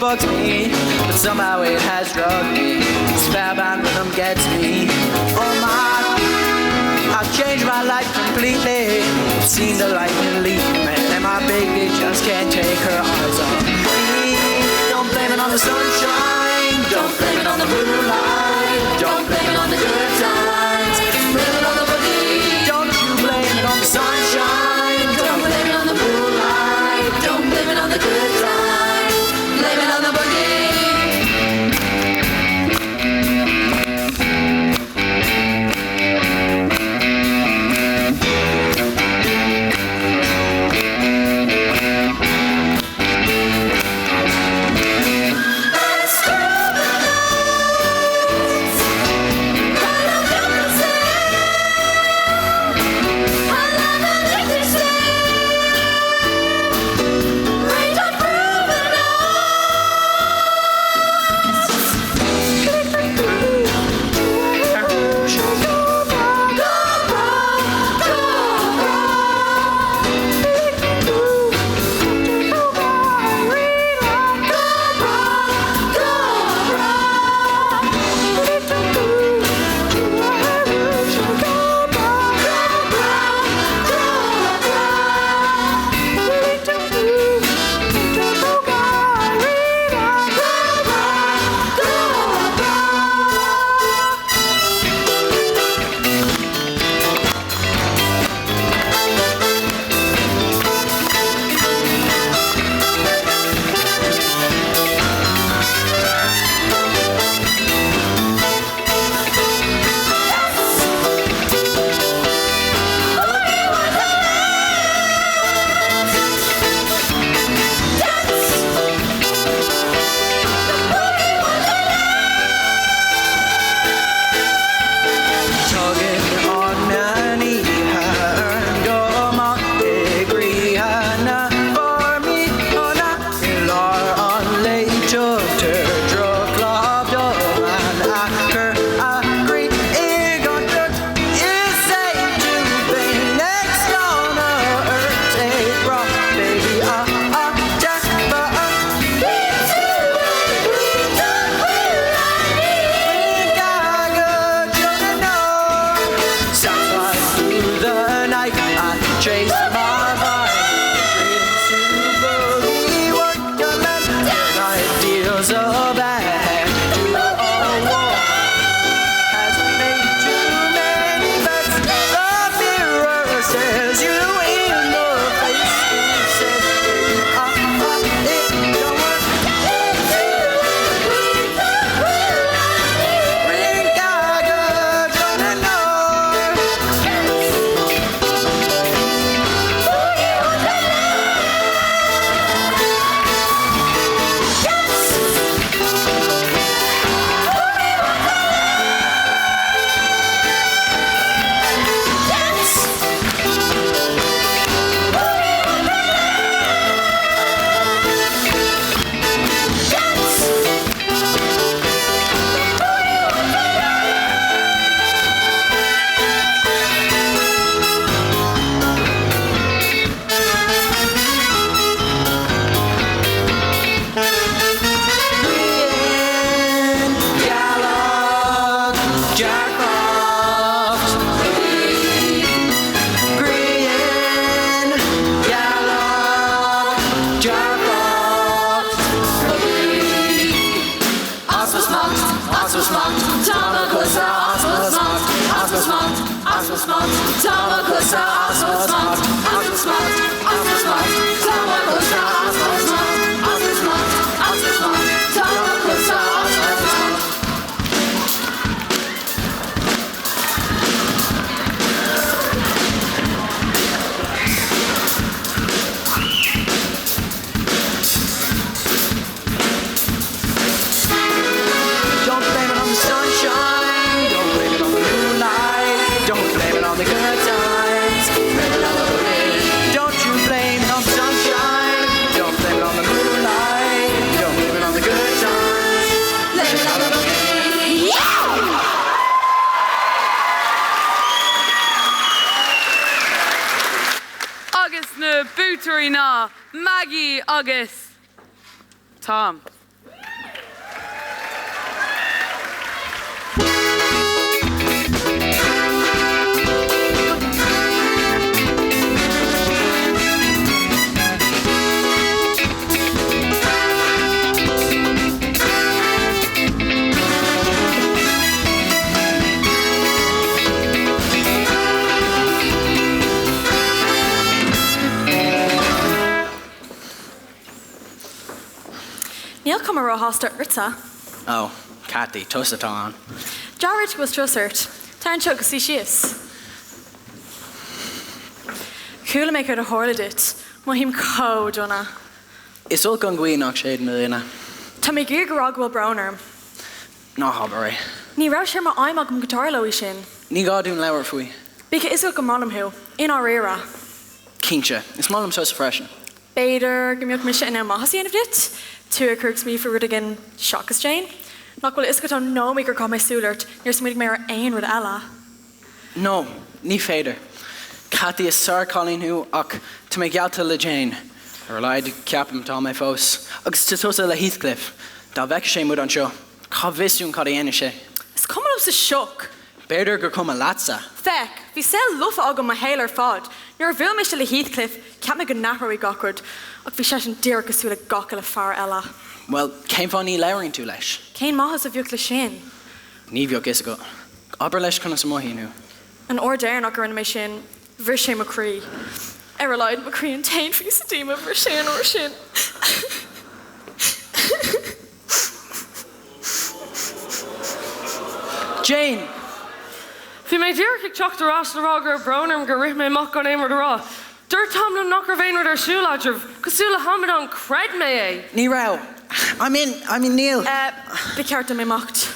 Bugs me, but somehow it has drugged me. Spellbound rhythm gets me. Oh my, I've changed my life completely. Seen the lightning leap, man, and my baby just can't take her eyes off me. Don't blame it on the sunshine, don't blame it on the moonlight, don't blame it on the good times, blame it on the boogie. Don't you blame it on the sunshine, don't blame it on the moonlight, don't blame it on the good times, blame it on the boogie. as mo smacht, Tá mo chosa as mo smacht, as mo smacht, as mo smacht, Tá mo chosa as mo smacht, as mo smacht, as mo smacht, Tá mo chosa as mo smacht. Don't blame it on the sunshine, don't blame it on the moonlight, don't blame it on the good times, blame it on the boogie. Don't you blame it on the sunshine, don't blame it on the moonlight, don't blame it on the good times, blame it on the boogie. Yeah! Agus na buaiteoirí ná Maggie agus Tom. Níl cuma róshásta ortsa. Ó, Cathy, tusa atá ann. Deabhar duit go bhfuil strus ort. Tar anseo agus suigh síos. Chuala mé céard a tharla duit. Mothaím chomh dona. Is olc an ghaoth nach séideann a dhuine. Tá mé ag iarraidh a rá go bhfuil brón orm. Ná habair é. Ní raibh sé mar aidhm agam go dtarlódh sin. Ní gá dúinn labhairt faoi. Bíodh a fhios agat go maith liom thú. I ndáiríre. Cinnte. Is maith liom tusa freisin. B'fhéidir go mbeadh mise in ann maitheas a dhéanamh duit? Tú ag cur ag smaoineamh faoi rud éigin seachas Jane? Nach bhfuil a fhios agat ón nóiméad gur chaith mé súil ort, níor smaoinigh mé ar aon rud eile. No, ní féidir. Cathy, is sárchailín thú ach tá mé geallta le Jane. Ar a laghad, ceapaim, tá mé fós. Agus tá tusa le Heathcliff. Dá bhfeicfeadh sé muid anseo, cá bhfios dúinn cad a dhéanfadh sé? Is cuma liomsa sioc! B'fhéidir gur cuma leatsa. Féach, bhí saol lofa agam mo shaol ar fad. Nuair a bhuail mise le Heathcliff, cheap mé go n-athródh gach rud. Ach bhí seisean díreach cosúil le gach uile fear eile. Bhuel, cén fáth ní labhraíonn tú leis? Cén maitheas a bheadh le sin? Ní bheadh fhios agat. Abair leis conas a mothaíonn thú. An uair deireanach a rinne mé sin, bhris sé mo chroí. Ar a laghad, mo chroí an t-aon phíosa díom a bhris sé an uair sin. Jane! Bhí mé díreach ag teacht ar ais le rá go raibh brón orm gur rith mé amach gan aon rud a rá. Dúirt Tom liom nach raibh aon rud ar siúl eadraibh. Cosúil le hamadán, chreid mé é! Ní raibh. I mean, I mean, níl. Eh, ba cheart dom imeacht.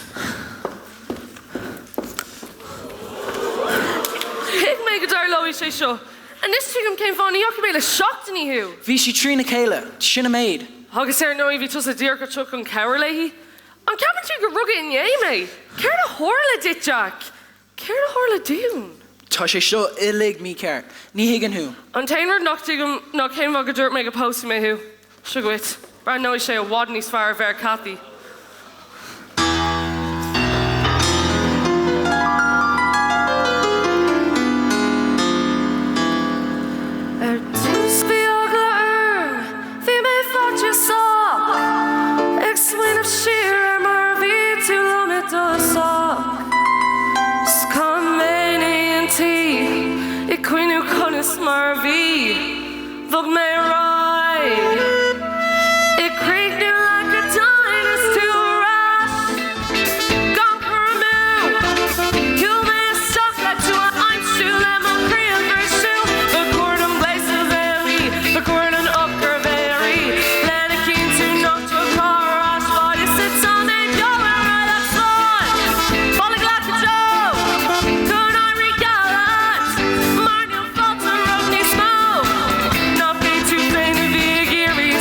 Thuig mé go dtarlóidh sé seo. Anois tuigim cén fáth ní fhaca mé le seachtainí thú! Bhí sí trína chéile, sin an méid. Agus ar ndóigh bhí tusa díreach ag teacht chun cabhair léi. An gceapann tú gur rugadh inné mé? Céard a tharla duit, Jack? Céard a tharla dúinn? Tá sé seo uilig mícheart. Ní thuigeann thú. An t-aon rud nach dtuigim ná cén fáth go dúirt mé go pósfaidh mé thú. Seo dhuit. Breathnóidh sé i bhfad níos fearr ar mhéar Cathy. Ar dtús bhí eagla orm, bhí mé faitíosach, ag smaoineamh siar ar mar a bhí tú liom i dtosach. 'S chaith mé na hoícheantaí ag cuimhniú conas mar a bhí. Bhog mé ar aghaidh Ag críochnú like a dime is tú ar ais Gan cur amú Shiúil mé isteach le tú a aimsiú Le mo chroí a bhriseadh Ba chóir dom gléasadh a bheith rí Ba chóir don eochair a bheith ar í Lena chinntiú nach dtiocfá ar ais Bhaile sa tá mé beo ar aghaidh leat slán Bailigh leat go deo Go n-éirí geal leat Mar níl fáilte romhat níos mó. Nach é tú féin a bhí ag iarraidh.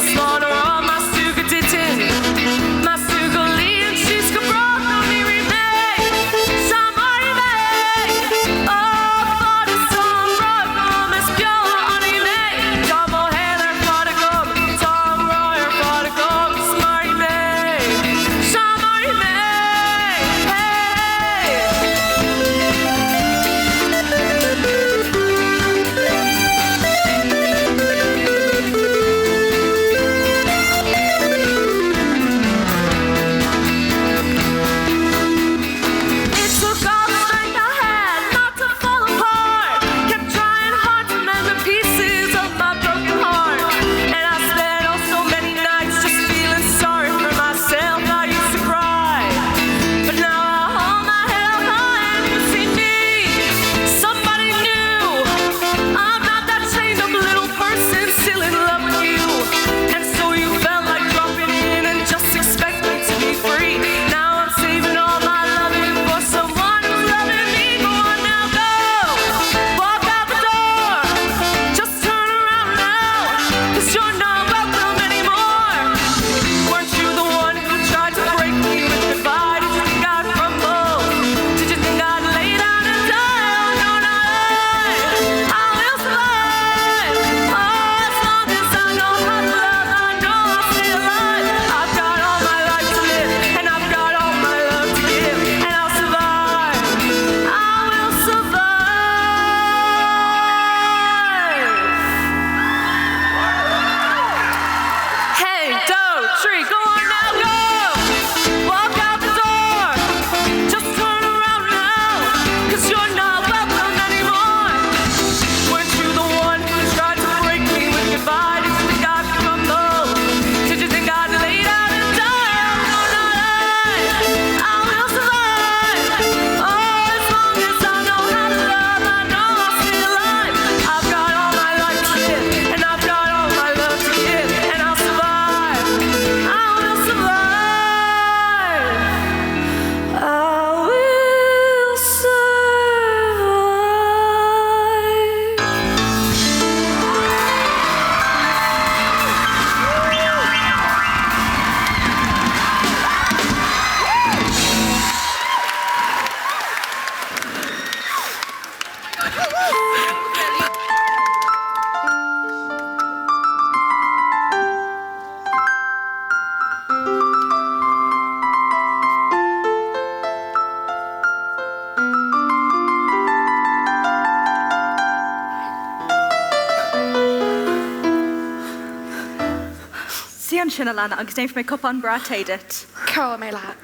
Suigh ansin, a leana, agus déanfaidh mé cupán breá tae duit. Cabhróidh mé leat.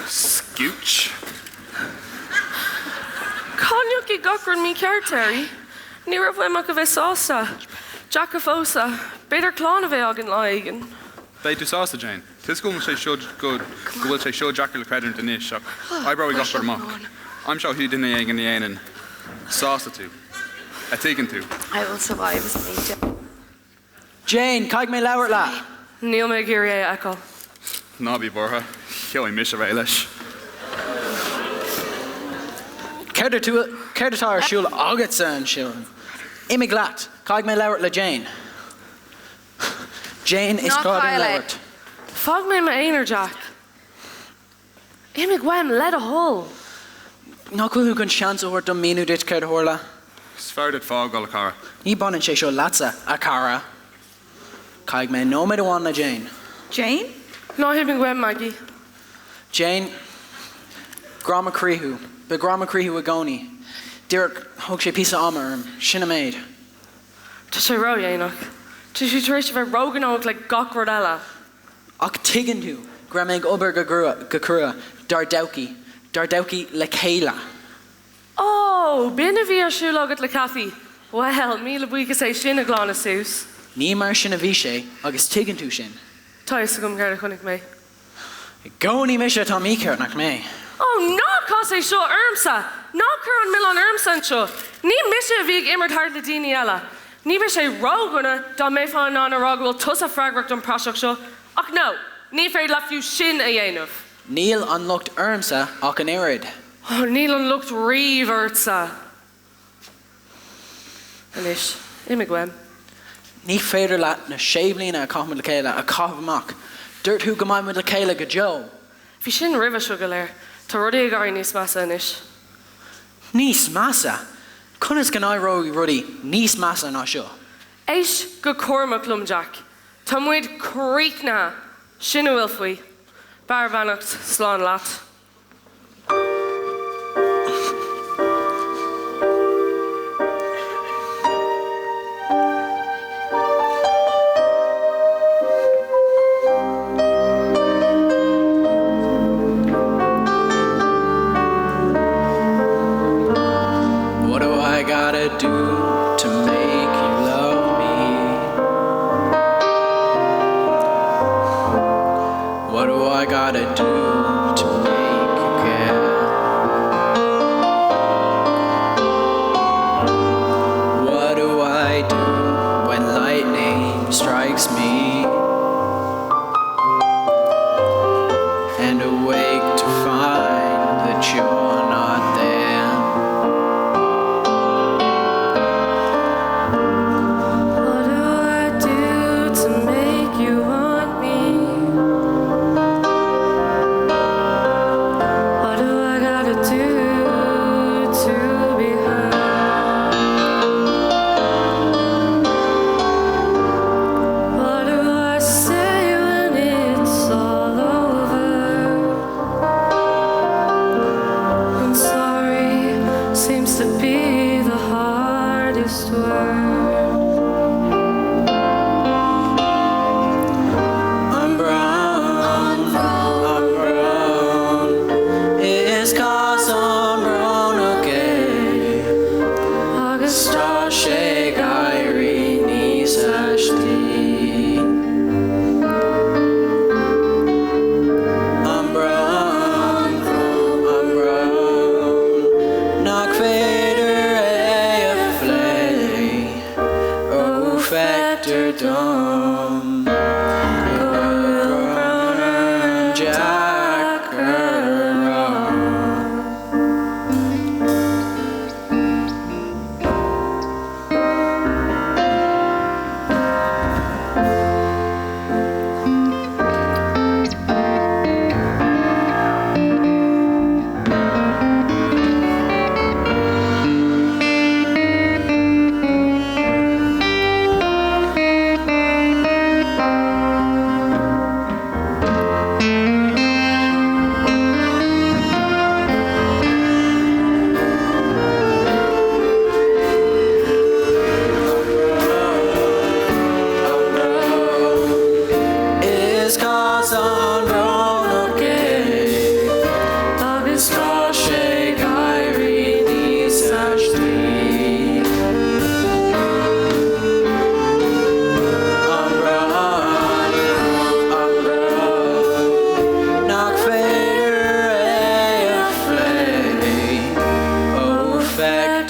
Scooch. Cá ndeachaigh gach rud mícheart, Terry? Ní raibh uaim ach a bheith sásta. Jack a phósadh. B'fhéidir clann a bheith againn lá éigin. Beidh tú sásta, Jane. Tá 'fhios agam go bhfuil sé seo go bhfuil sé seo deacair le creidiúint anois ach oibreoidh gach rud amach. Aimseoidh tú duine éigin a dhéanann sásta tú. A tuigeann tú. I will survive is an Jane, caithfidh mé labhairt leat! Níl mé ag iarraidh é a fheiceáil. Ná bí buartha, gheobhaidh mise réidh leis. Céard céard atá ar siúl agatsa ansin? Imigh leat, caithfidh mé labhairt le Jane. Jane, is Ná gá dúinn caill é. labhairt. Fág mé i m'aonar, Jack. Imigh uaim, le do thoil. Nach bhfuil tú chun seans a thabhairt dom míniú duit céard a tharla? Is fearr duit fágáil, a chara. Ní baineann sé seo leatsa, a chara. Caithfidh mé nóiméad amháin le Jane. Jane? Ná himigh uaim, Maggie. Jane, Grá mo chroí thú. Beidh grá mo chroí thú i gcónaí. Díreach, thóg sé píosa ama orm. Sin an méid. Tá sé ródhéanach. Tá sé tar éis a bheith róghnóthach le gach rud eile. Ach tuigeann tú go raibh mé ag obair go go crua dár dtodhchaí, dár dtodhchaí le chéile. Ó, b'in a bhí ar siúl agat le Cathy. Bhuel, míle buíochas é sin a ghlanadh suas. Ní mar sin a bhí sé agus tuigeann tú sin. Tá fhios agam céard a chonaic mé. I gcónaí mise atá mícheart, nach mé? Ó, ná cas é seo ormsa! Ná cuir an milleán ormsa anseo! Ní mise a bhí ag imirt thart le daoine eile. Ní bheadh sé ródhona dá mbeifeá in ann a rá go bhfuil tusa freagrach don praiseach seo, ach no, ní féidir leat fiú sin a dhéanamh. Níl an locht ormsa ach an oiread. Ó, níl an locht riamh ortsa. Anois, imigh uaim. Ní féidir leat na sé bliana a chaith muid le chéile a chaitheamh amach. Dúirt tú go mbeadh muid le chéile go deo. Bhí sin roimhe seo go léir. Tá rudaí ag éirí níos measa anois. Níos measa? Conas go n-éireoidh rudaí níos measa ná seo? Éist go cúramach liom, Jack. Tá muid críochnaithe. Sin a bhfuil faoi. Beir beannacht, slán leat. What do I gotta do to make you love me? What do I gotta do to make you care? What do I do when lightning strikes me? And awake to find that you're not there. What do I do to make you want me? What do I gotta do to be heard? What do I say when it's all over? I'm sorry seems to be the hardest word. I'm brown, I'm brown. Is cos I'm brown okay? Agus tá sé ag éirí níos aistí. I'm brown, I'm brown. Nach féidir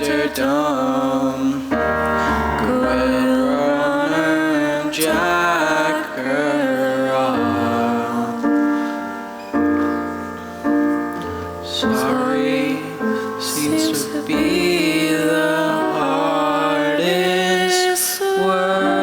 Deirtear dom go bhfuil brón orm Jack a rá. Sorry seems to be the hardest word.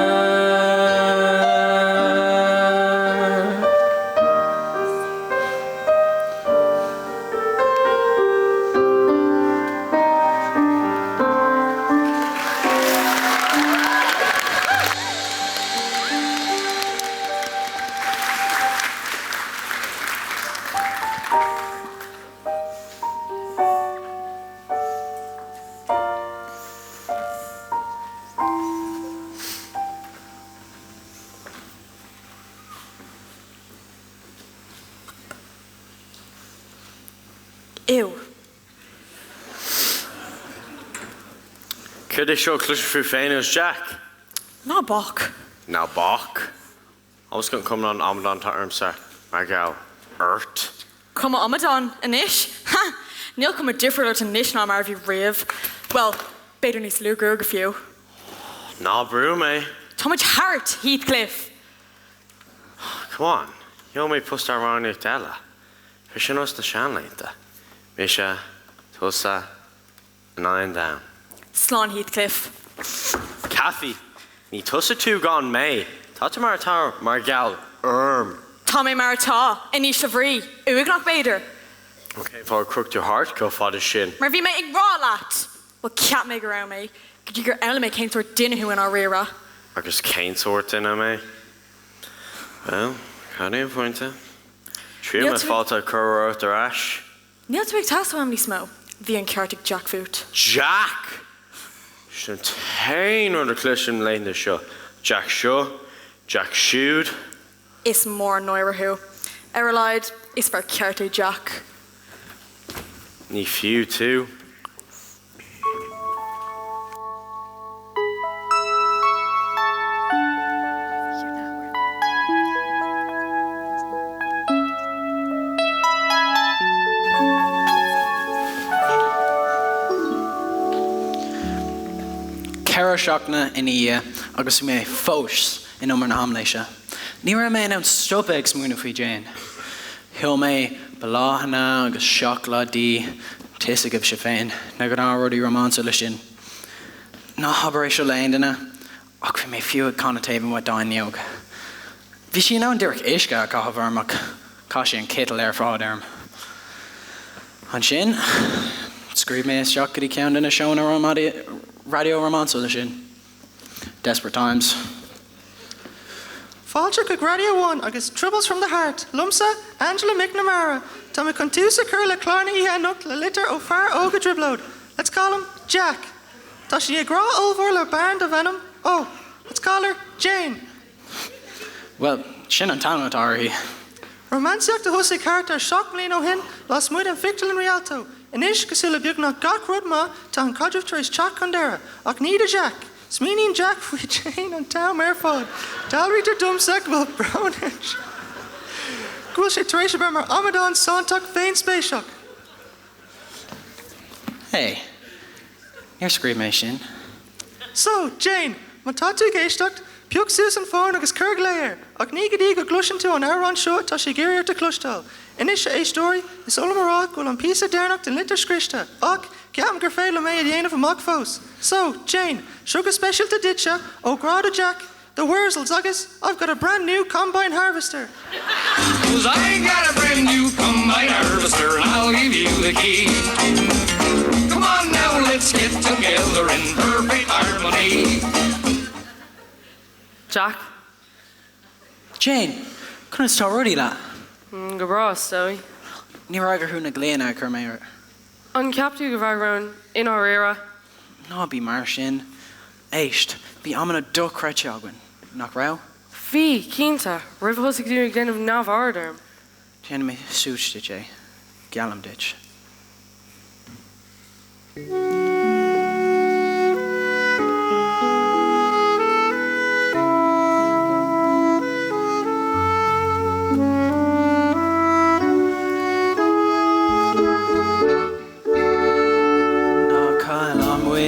Ew. Céard é seo a chloisim fút féin agus Jack? Ná bac. Ná bac? Agus an cuma an amadán atá ormsa mar gheall ort? Cuma amadáin anois? Ha! Níl cuma difriúil ort anois ná mar a bhí riamh. Bhuel, b'fhéidir níos lú gruaige fiú. Ná brú mé. Táimid thart, Heathcliff! Come on, gheobhaidh mé post amhránaíochta eile. Ar nós na seanlaethanta. Mise, tusa, in aghaidh an domhain. Slán Heathcliff. Cathy, ní tusa tú gan mé. Tá tú mar atá mar gheall orm. Tá mé mar atá, in ísle bhrí, uaigneach b'fhéidir. Cén fáth ar chroch tú thart chomh fada sin? Mar bhí mé i ngrá leat! Bhuel, cheap mé go raibh mé, go dtí gur fhoghlaim mé cén sórt duine thú i ndáiríre. Agus cén sórt duine mé? Bhuel, cad é an pointe? Thriail mé fáilte a chur ort ar ais. Níl tú ag teastáil uaim níos mó. Bhí an ceart ag Jack fút. Jack! Sin an t-aon rud a chloisim na laethanta seo. Jack seo, Jack siúd. Is mór an náire thú. Ar a laghad, is fear ceart é Jack. Ní fiú tú. Ceithre seachtaine ina dhiaidh agus bhí mé fós in umar na haimléise. Ní raibh mé in ann stopadh ag smaoineamh faoi Jane. Sheol mé bláthanna agus seacláidí, tá fhios agaibhse féin, na gnáthrudaí rómánsúla sin. Ná habair é seo le aon duine, ach bhí mé fiú ag canadh taobh amuigh dá fhuinneog. Bhí sí in ann díreach uisce a chaitheamh orm ach chaith sí an citeal ar fad orm. Ansin, scríobh mé isteach go dtí ceann de na seónna raidió rómánsúla sin. Desperate Times. Fáilte chuig Radio One agus Troubles from the Heart, liomsa, Angela McNamara. Tá mé chun tús a chur le clár na hoíche anocht le litir ó fear óg i dtrioblóid. Let's call him Jack. Tá sé i ngrá ollmhór le bean darb ainm, oh, let's call her Jane. Bhuel, sin an t-ainm atá uirthi. Rómánsaíocht a thosaigh thart ar 7 mbliana ó shin lasmuigh den phictiúrlann Rialto. Anois, cosúil le beagnach gach rud maith, tá an caidreamh tar éis teacht chun deireadh. Ach ní do Jack. Smaoiníonn Jack faoi Jane an t-am ar fad. Dealraítear domsa go bhfuil brón ar Jack go bhfuil sé tar éis a bheith mar amadán santach féinspéiseach. Hey, níor scríobh mé sin. So, Jane, má tá tú ag éisteacht, pioc suas an fón agus cuir glao air, ach ní go dtí go gcloiseann tú an amhrán seo atá sé ag iarraidh ort a chloisteáil. Anois, a éisteoirí, is oth liom a rá go bhfuil an píosa deireanach den litir scriosta, ach ceapaim gur féidir liom é a dhéanamh amach fós. So, Jane, seo go speisialta duitse, ó ghrá do Jack, The Wurzels agus I've got a brand new combine harvester. Cause I got a brand new combine harvester and I'll give you the key. Come on now, let's get together in perfect harmony. Jack? Jane, conas tá rudaí leat? Go breá, is dóigh. Níor fhreagair thú na glaonna a chuir mé ort. An gceap tú go bhfreagróinn, i ndáiríre? Ná bí mar sin. Éist, bhí amanna dochreidte againn, nach raibh? Bhí, cinnte, roimh a thosaigh tú ag déanamh neamhaird orm. Déanfaidh mé suas duit é, geallaim duit. Ná caill an muinín.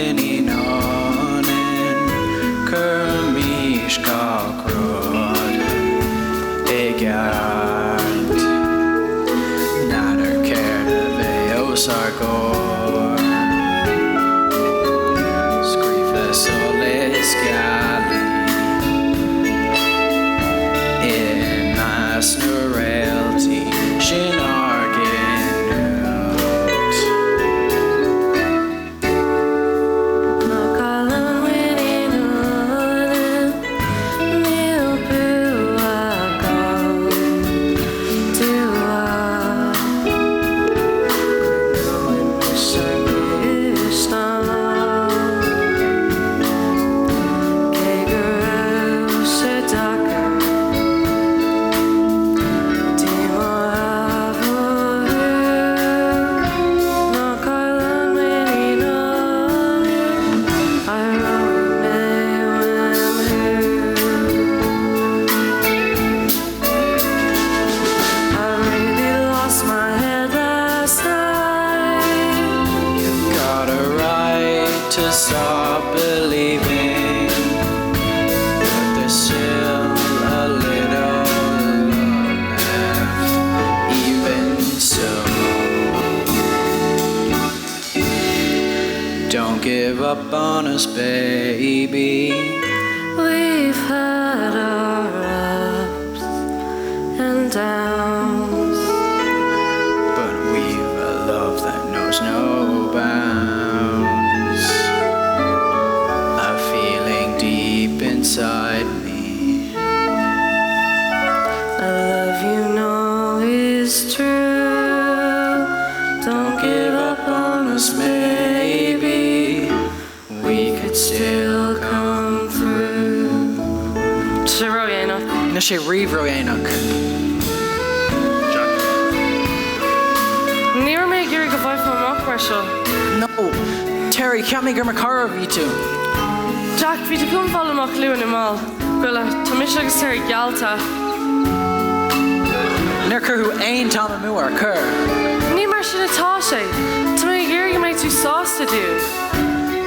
to stop believing, but there's still a little love left, even so. Don't give up on us, baby. We've had our ups and downs. But we've a love that knows no bounds. A feeling deep inside me. A love you know is true. Don't give up on us, maybe. We could still come through. Tá sé ródhéanach. Níl sé riamh ródhéanach. Jack. Ní raibh mé ag iarraidh go bhfaighfeá amach mar seo. No! Terry, cheap mé gur mo chara a bhí tú. Jack, bhí tú chun fáil amach luath nó mall. Goile, tá mise agus Terry geallta. Níor chuir tú aon t-am amú, ar chuir? Ní mar sin atá sé. Tá mé ag iarraidh go mbeidh tú sásta dúinn.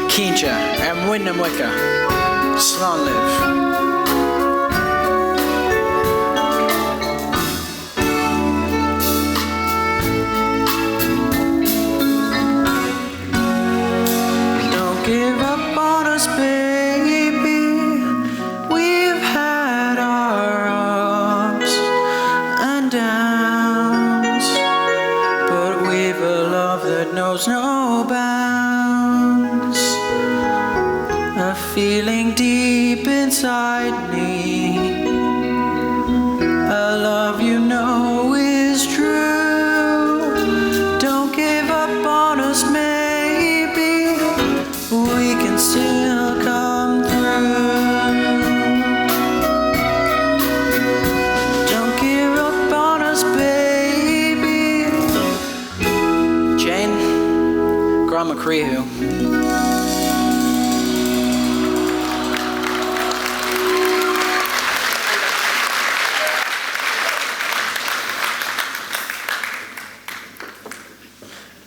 Cinnte, ar muin na muice. Slán libh. Don't give up on us, baby. We've had our ups and downs, but we've a love that knows no bounds. A feeling deep inside me, a love you know is true. Don't give up on us, maybe we can still come through. Don't give up on us, baby. Jane, grá mo chroí thú.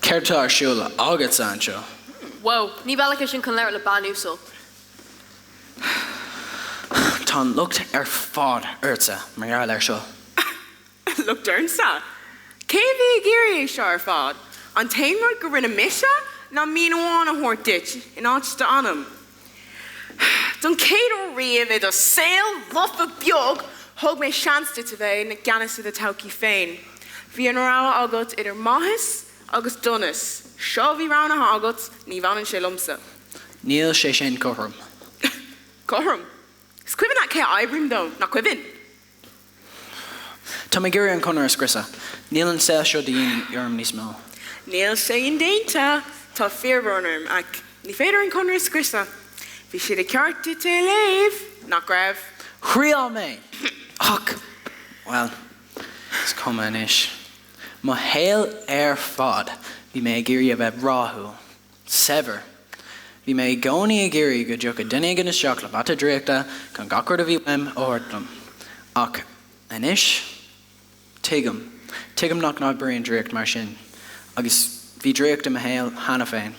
Céard tá ar siúl agatsa anseo? Whoa, ní bealach é sin chun labhairt le bean uasal. Tá an locht ar fad ortsa mar gheall air seo. Locht ormsa? Cé a bhí ag iarraidh é seo ar fad? An t-aon rud go rinne mise ná mín amháin a thabhairt duit in áit d'ainm. Don chéad uair riamh i do saol lofa beag, thug mé seans duit a bheith i gceannas ar do todhchaí féin. Bhí an rogha agat idir maitheas agus donas. Seo a bhí roghnaithe agat, ní bhaineann sé liomsa. Níl sé sin cothrom. Cothrom? Is cuimhin leat cé a oibrím dó, nach cuimhin? Tá mé ag iarraidh an conradh a scriosadh. Níl an saol seo de dhíth orm níos mó. Níl sé indéanta. Tá fíorbhrón orm, ach ní féidir an conradh a scriosadh. Bhí sé de cheart duit é a léamh, nach raibh? Thriail mé! Ach, bhuel, is cuma anois. Mo shaol ar fad bhí mé ag iarraidh a bheith rathúil. Saibhir. Bhí mé i gcónaí ag iarraidh go dtiocfadh duine éigin isteach le bata draíochta chun gach rud a bhí uaim a thabhairt dom. Ach anois, tuigim. Tuigim nach n-oibríonn draíocht mar sin. Agus bhí draíocht i mo shaol cheana féin.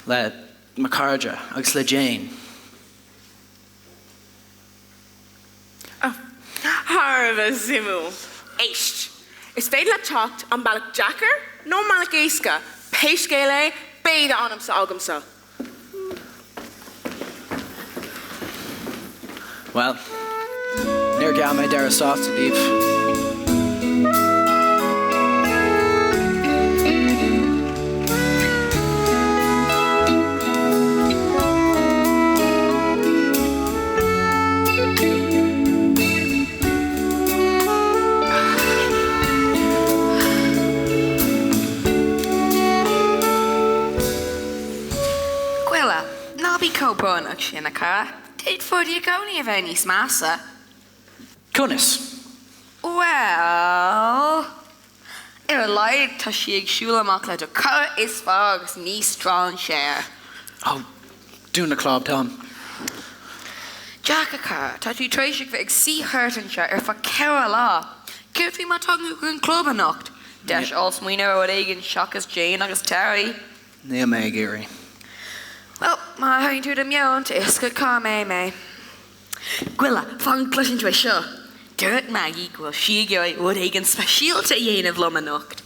Le mo chairde agus le Jane. Thar a bheith suimiúil. Éist! Is féidir leat teacht an bealach deacair nó an bealach éasca, pé scéal é, beidh d'ainmse agamsa. Bhuel, níor gheall mé deireadh sásta daoibh. Goile, ná bí chomh brónach sin, a chara. D'fhéadfadh rudaí i gcónaí a bheith níos measa. Conas? Bhuel, ar a laghad tá sí ag siúl amach le do chara is fearr agus ní strainséir. Ó, dún do chlab, Tom. Jack, a chara, tá tú tar éis a bheith ag suí thart anseo ar feadh ceithre lá. Céard faoi má tagann tú chuig an club anocht? Deis a fháil smaoineamh ar rud éigin seachas Jane agus Terry. Níl mé ag iarraidh. Bhuel, má athraíonn tú do mheon, tá fhios agat cá mbeidh mé. Goile, fan go gcloiseann tú é seo! Dúirt Maggie go bhfuil sí ag iarraidh rud éigin speisialta a dhéanamh liom anocht.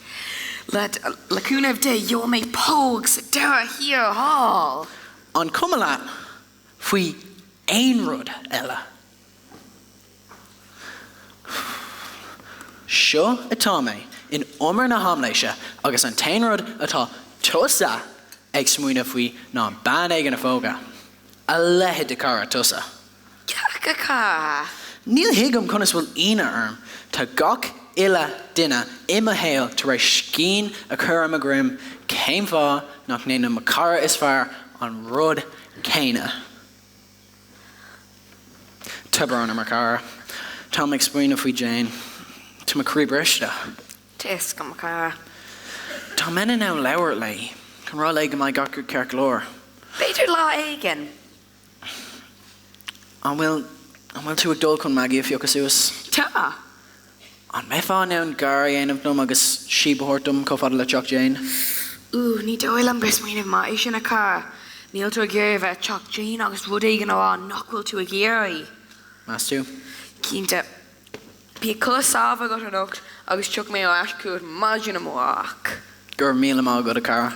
Le, le cúnamh Dé, gheobhaidh mé póg sa deireadh thiar thall! An cuma leat faoi aon rud eile? Seo atá mé in umar na haimléise agus an t-aon rud atá tusa ag smaoineamh faoi ná bean éigin a phógadh. A leithéid de chara tusa. Jack, a chara. Ní thuigim conas bhfuil ionadh orm. Tá gach uile duine i mo shaol tar éis scian a chur ar mo dhroim, cén fáth nach ndéanann mo chara is fearr an rud céanna? Tá brón orm, a chara. Táim ag smaoineamh faoi Jane. Tá mo chroí briste. Tá fhios agam, a chara. Dá mbeinn in ann labhairt léi, chun rá léi go mbeidh gach rud ceart go leor. B'fhéidir lá éigin. An bhfuil, an bhfuil tú ag dul chun Maggie a phiocadh suas? Tá. An mbeifeá in ann gar a dhéanamh dom agus síob a thabhairt dom chomh fada le teach Jane? Ooh, ní dóigh liom gur smaoineamh maith é sin, a chara. Níl tú ag iarraidh a bheith ag teach Jane agus rud éigin a rá nach bhfuil tú ag iarraidh. Meas tú? Cinnte. Bíodh codladh sámh agat anocht agus tiocfaidh mé ar ais chugat maidin amárach. Go raibh míle maith agat, a chara.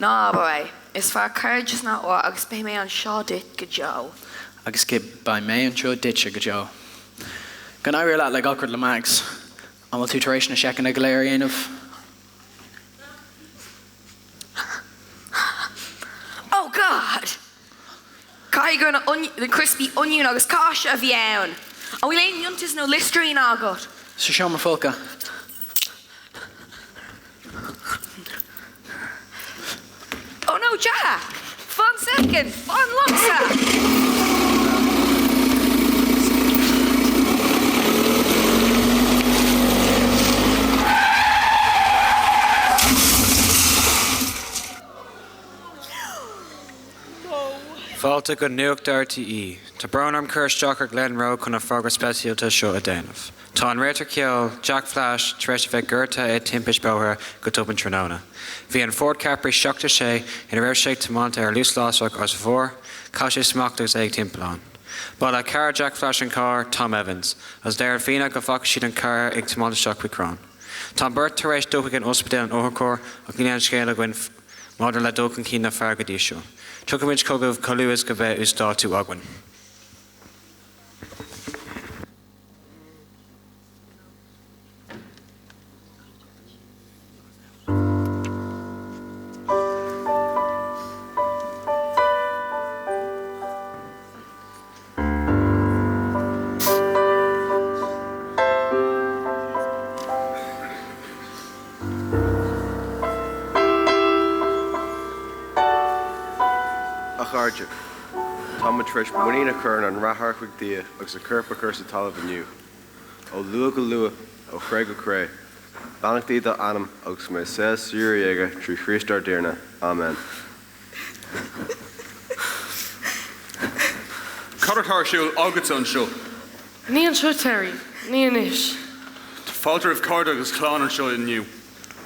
Ná abair é. Is fearr cairdeas ná ór agus beidh mé anseo duit go deo. Agus beidh mé anseo duitse go deo. Go n-éirí leat le gach rud le Mags. An bhfuil tú tar éis na seiceanna go léir a dhéanamh? Oh God! Caithfidh gur na criospaí oinniún agus cáise a bhí ann! An bhfuil aon Mentos nó Listerine agat? Sa seomra folctha. Oh no, Jack! Fan soicind! Fan liomsa! Fáilte go Nuacht RTÉ. Tá brón orm cur isteach ar Glenn Rowe chun an fógra speisialta seo a dhéanamh. Tá an réalta ceoil, Jack Flash, tar éis a bheith gortaithe i dtimpiste bóthair go tobann tráthnóna. Bhí an Ford Capri 76 ina raibh sé ag tiomáint ar luas lasrach agus mhór, chaill sé smacht agus é ag timpeallán. Ba le cara Jack Flash an carr, Tom Evans, agus deir an fianna go bhfaca siad an carr ag tiomáint isteach faoi chrann. Tá an bheirt tar éis dul chuig an ospidéal in otharcharr ach níl aon scéal againn maidir le dul chun cinn na fear go dtí seo. Tiocfaimid chugaibh chomh luath is go mbeidh uasdátú againn. A chairde, Tá muid tar éis muinín a chur inár ndeartháir chuig Dia agus a chorp a chur sa talamh inniu. Ó luath go luath, ó chré go cré, beannachtaí dá anam agus go mbeidh saol síoraí aige trí Chríost ár dTiarna. Amen. Cad atá ar siúl agatsa anseo? Ní anseo, Terry. Ní anois. Tá fáilte roimh cairde agus clann anseo inniu,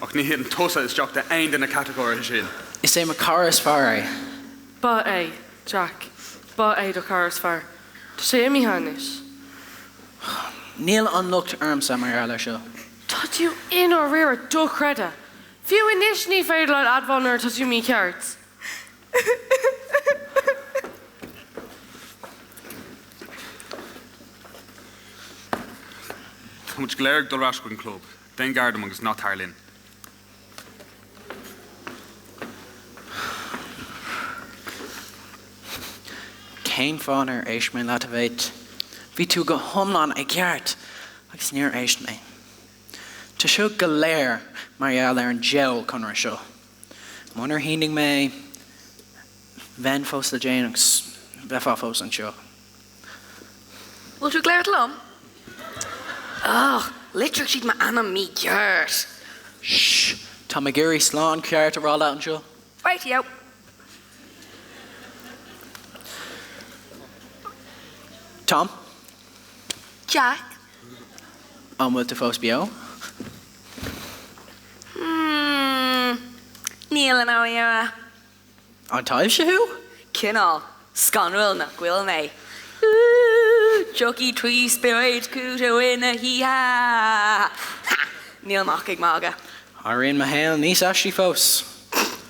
ach ní thiteann tusa isteach d'aon de na catagóirithe sin. Is é mo chara is fearr é. Ba é, Jack. Ba é do chara is fearr. Tá sé imithe anois. Níl an locht ormsa mar gheall air seo. Tá tú i ndáiríre dochreidte. Fiú anois ní féidir leat admháil nuair atá tú mícheart. Tá muid go léir ag dul ar ais chuig an gclub. Déan gar dom agus ná tar linn. Cén fáth nár éist mé leat, a mhéit? Bhí tú go hiomlán i gceart agus níor éist mé. Tá seo go léir mar gheall ar an diabhal conradh seo. Munar shínigh mé, bheinn fós le Jane agus bheifeá fós anseo. Bhfuil tú ag labhairt liom? Ugh, litrigh siad m'ainm mícheart. Shh! Táim ag iarraidh slán ceart a rá leat anseo. Rightio. Tom? Jack? An bhfuil tú fós beo? Hmm, níl i ndáiríre. An taibhse thú? Cineál. Scanrúil nach bhfuil mé? Ooh, tiocfaidh trí spiorad chugat i rith na hoíche! Ha! Níl mé ach ag magadh. Éiríonn mo shaol níos aistí fós.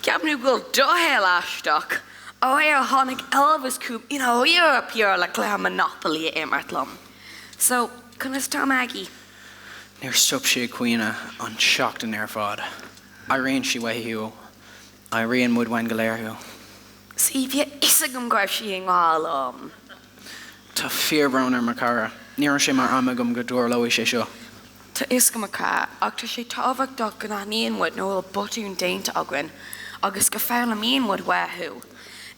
Ceapann tú go bhfuil do shaol aisteach? Aréir tháinig Elvis chugam i ndáiríre píre le cluiche Monopoly a imirt liom. So, conas tá Maggie? Níor stop sí ag caoineadh an tseachtain ar fad. Airíonn sí uaithi thú. Airíonn muid uainn go léir thú. Sea, bhí a fhios agam go raibh sí i ngrá liom. Tá fíorbhrón orm a chara. Ní raibh sé mar aidhm agam go dtarlóidh sé seo. Tá fhios agam a chara, ach tá sé tábhachtach go n-aithníonn muid nuair a bhfuil botún déanta againn agus go foghlaimíonn muid uathu.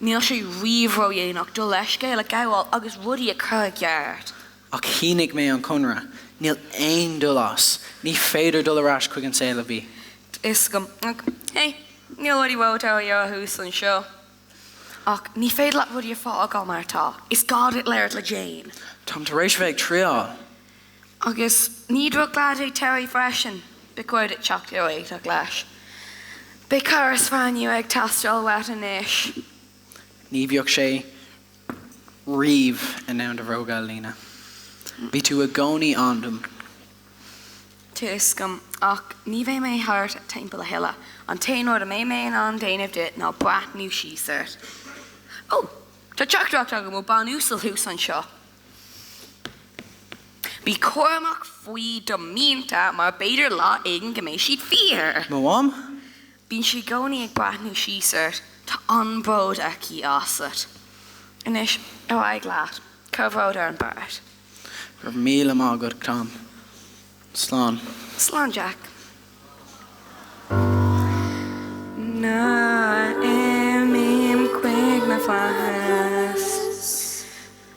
Níl sé riamh ródhéanach do leithscéal a ghabháil agus rudaí a chur i gceart. Ach shínigh mé an conradh. Níl aon dul as. Ní féidir dul ar ais chuig an saol a bhí. Tá fhios agam. Ach, hey, níl rudaí ródháiríre thuas anseo. Ach ní féidir leat rudaí a fhágáil mar atá. Is gá duit labhairt le Jane. Táim tar éis a bheith ag triáil. Agus ní droch-leaid é Terry freisin. Ba chóir duit teacht ar réiteach leis. Beidh cara is fearr nua ag teastáil uait anois. Ní bheadh sé riamh in ann do bhróga a líonadh. Bhí tú i gcónaí ann dom. Tá fhios agam, ach ní bheidh mé thart timpeall a thuilleadh. An t-aon rud a mbeidh mé in ann déanamh duit ná breathnú síos ort. Ó! Tá teachtaireacht agam ó bean uasal thuas anseo. Bí cúramach faoi do mhianta mar b'fhéidir lá éigin go mbeidh siad fíor. Mo mham? Bíonn sí i gcónaí ag breathnú síos ort, tá an-bhród aici asat. Anois, ar aghaidh leat. Comhbhrón ar an mbeirt. Go raibh míle maith agat, Tom. Slán. Slán, Jack. Nuair a imím chuig na flaithis.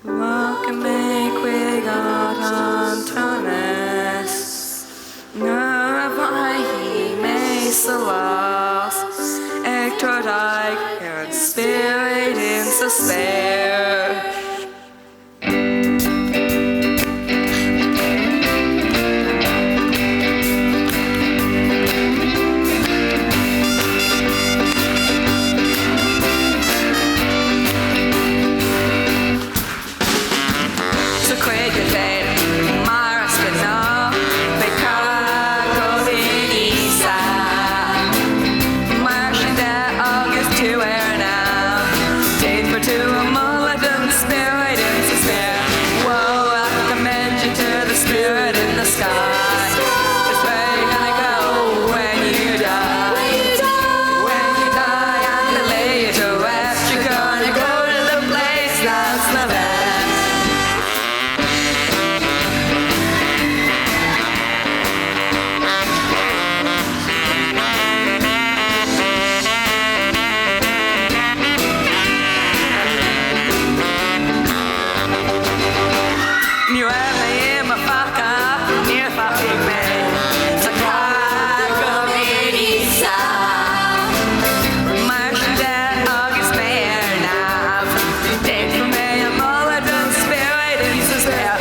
Rachaidh mé chuig áit an tsuaimhnis nuair a bhfaighidh mé sólás ag tabhairt aghaidh ar an spiorad insa spéir. Socraigh duit féin, mar is gnáth, beidh cara agat in Íosa. Mar sin de, agus tú ar neamh, déanfar tú a mholadh don spiorad insa spéir. Whoa, I commend you to the spirit in the sky. It's where you're gonna go when you die. When you die and they lay you to rest, you're gonna go to the place that's the best. Ní raibh mé i mo pheaca, níor pheacaigh mé. Tá cara agam in Íosa. Mar sin de agus mé ar neamh, déanfaidh mé a mholadh don spiorad insa spéir.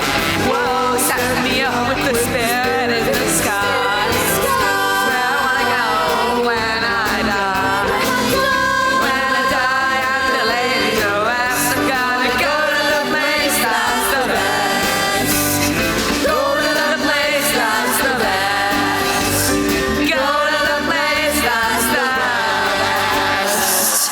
Whoa, set me up with the spirit in the sky. It's where I wanna go when I die. When I die and they lay me to rest, I'm gonna go to the place that's the best. Go to the place that's the best. Go to the place that's the best.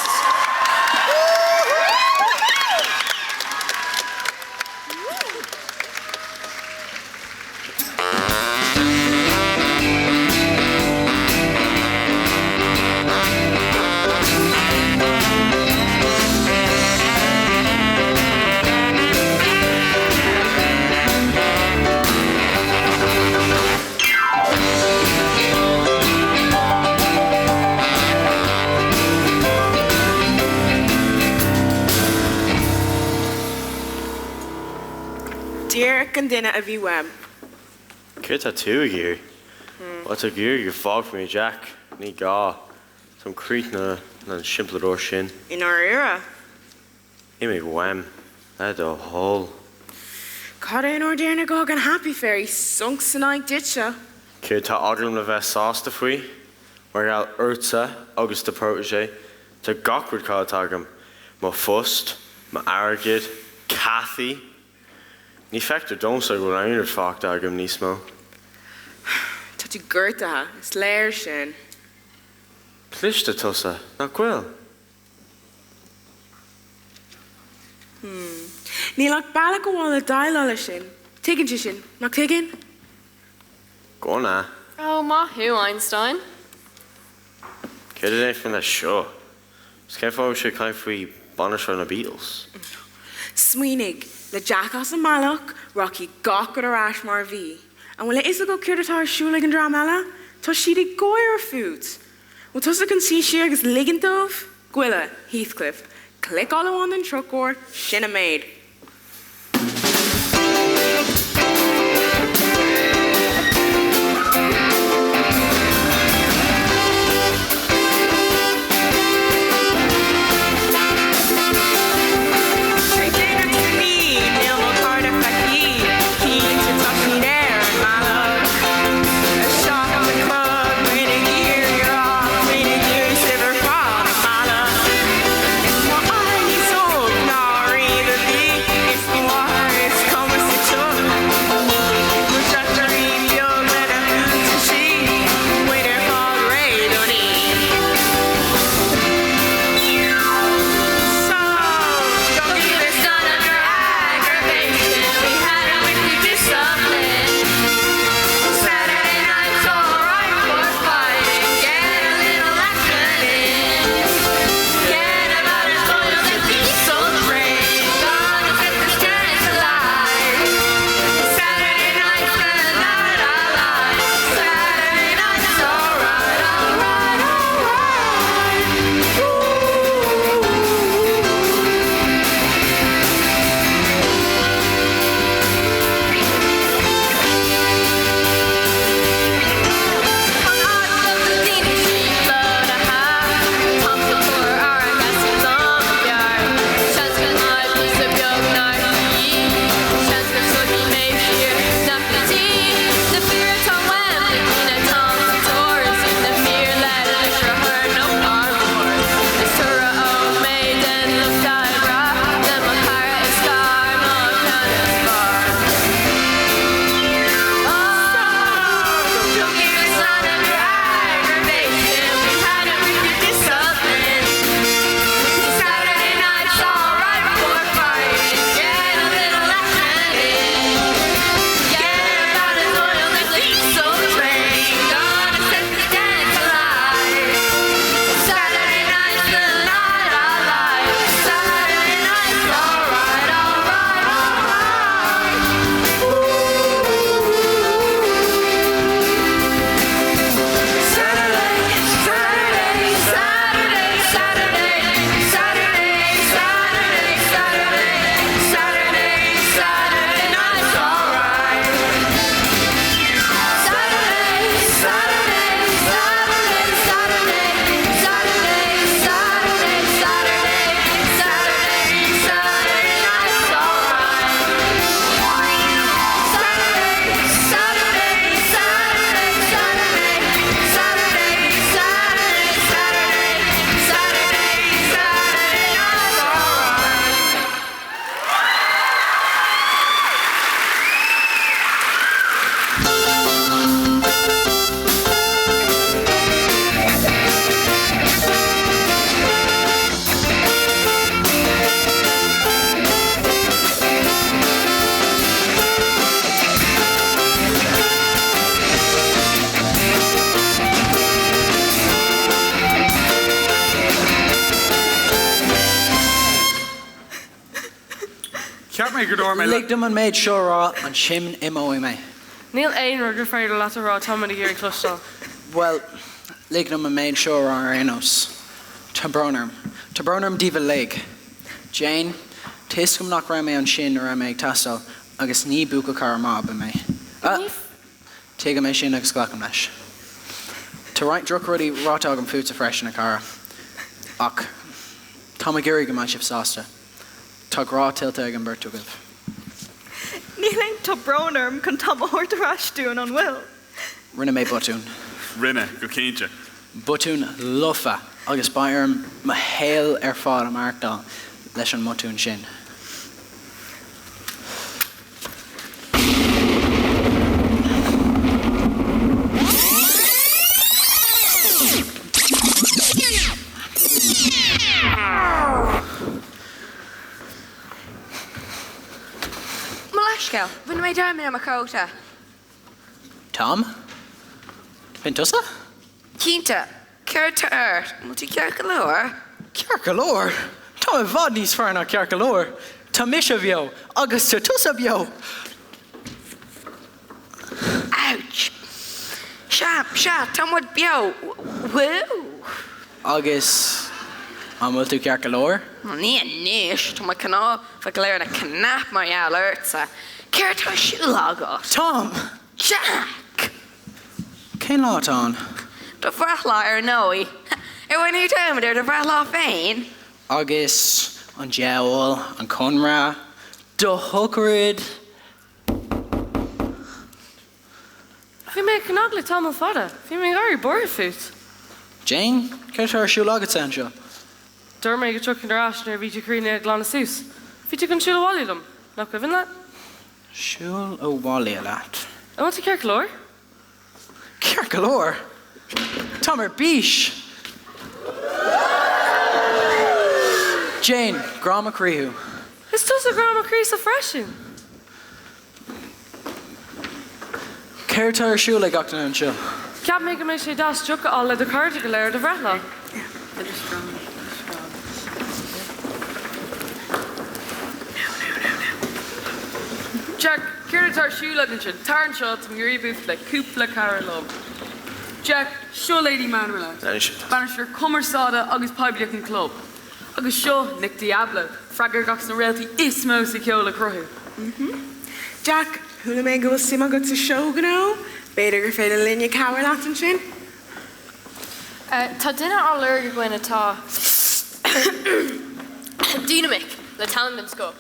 Díreach an duine a bhí uaim. Céard tá tú ag iarraidh? Má tá tú ag iarraidh go bhfágfaidh mé Jack, ní gá. Táim críochnaithe leis an simpleadóir sin. I ndáiríre? Imigh uaim, le do thoil. Cad é nár deir na Gog an Happy Fairy sonc san aghaidh duitse? Céard tá agam le bheith sásta faoi? Mar gheall ortsa agus do protégé. Tá gach rud caillte agam, mo phost, m'airgead, Cathy. Ní feictear domsa go bhfuil aon rud fágtha agam níos mó. Tá tú gortaithe, is léir sin. Cliste tusa, nach bhfuil? Hmm. Níl ach bealach amháin le déileáil leis sin. Tuigeann tú sin, nach dtuigeann? Gan ea. Ó, maith thú, Einstein. Céard a dhéanfainn leis seo? Is cén fáth a bhfuil sé ag caint faoi bainis na Beatles? Smaoinigh, le Jack as an mbealach, rachaidh gach rud ar ais mar a bhí. An bhfuil a fhios agat céard atá ar siúl ag an dream eile? Tá siad ag gáire fút! Bhfuil tusa chun suí siar agus ligint dóibh? Goile, Heathcliff. Cliceáil amháin den drochuair, sin an méid. Cheap mé go dúirt mé. Lig dom an méid seo a rá, ansin imeoidh mé. Níl aon rud gur féidir leat a rá táimid ag iarraidh cloisteáil. Bhuel, lig dom an méid seo a rá ar aon nós. Tá brón orm. Tá brón orm daoibh uilig. Jane, tá fhios agam nach raibh mé ansin nuair a raibh mé ag teastáil agus ní buachaillchara maith ab ea mé. Tuigim é sin agus glacaim leis. Tá roinnt drochrudaí ráite agam fútsa freisin, a chara. Ach táim ag iarraidh go mbeidh sibh sásta. Tá grá tuillte ag an mbeirt agaibh. Níl aon tá brón orm chun Tom a thabhairt ar ais dúinn, an bhfuil? Rinne mé botún. Rinne, go cinnte. Botún lofa. Agus beidh orm mo shaol ar fad a mhaireachtáil leis an mbotún sin. Mo leithscéal, rinne mé dearmad ar mo chóta. Tom? B'in tusa? Cinnte, céard tá ort? An bhfuil tú ceart go leor? Ceart go leor? Táim i bhfad níos fearr ná ceart go leor! Tá mise beo, agus tá tusa beo! Ouch! Sea, sea, tá muid beo! Woo! Agus an bhfuil tú ceart go leor? Ní anois, tá mo chnámha go léir ina chnap mar gheall ortsa. Céard tá ar siúl agat? Tom! Jack! Cén lá atá ann? Do bhreithlá, ar ndóigh. Ar bhain tú dearmad ar do bhreithlá féin? Agus an diabhal, an conradh, do shochraid. Bhí mé ag cnag le tamall fada. Bhí mé ag éirí buartha fút. Jane, céard atá ar siúl agatsa anseo? Dúirt mé go dtiocfainn ar ais nuair a bhí tú críochnaithe ag glanadh suas. Bhí tú chun siúl abhaile liom, nach cuimhin leat? Siúl abhaile leat? An bhfuil tú ceart go leor? Ceart go leor? Táim ar bís! Jane, grá mo chroí thú. Is tusa grá mo chroísa freisin! Céard tá ar siúl ag gach duine anseo? Cheap mé go mbeadh sé deas deoch a fháil le do chairde go léir ar do bhreithlá. Jack, céard atá ar siúl agat ansin? Tar anseo, táim ag iarraidh bualadh le cúpla cara liom. Jack, seo Lady Marmalade, bainisteoir cumarsáide agus poiblíocht an chlub. Agus seo Nick Diablo, freagrach as na réaltaí is mó sa cheol a chruthú. Jack, chuala mé go bhfuil suim agat sa seó gnó? B'fhéidir gur féidir linne cabhair leat ansin? Tá duine á lorg againn atá dinimic le tallann den scoth.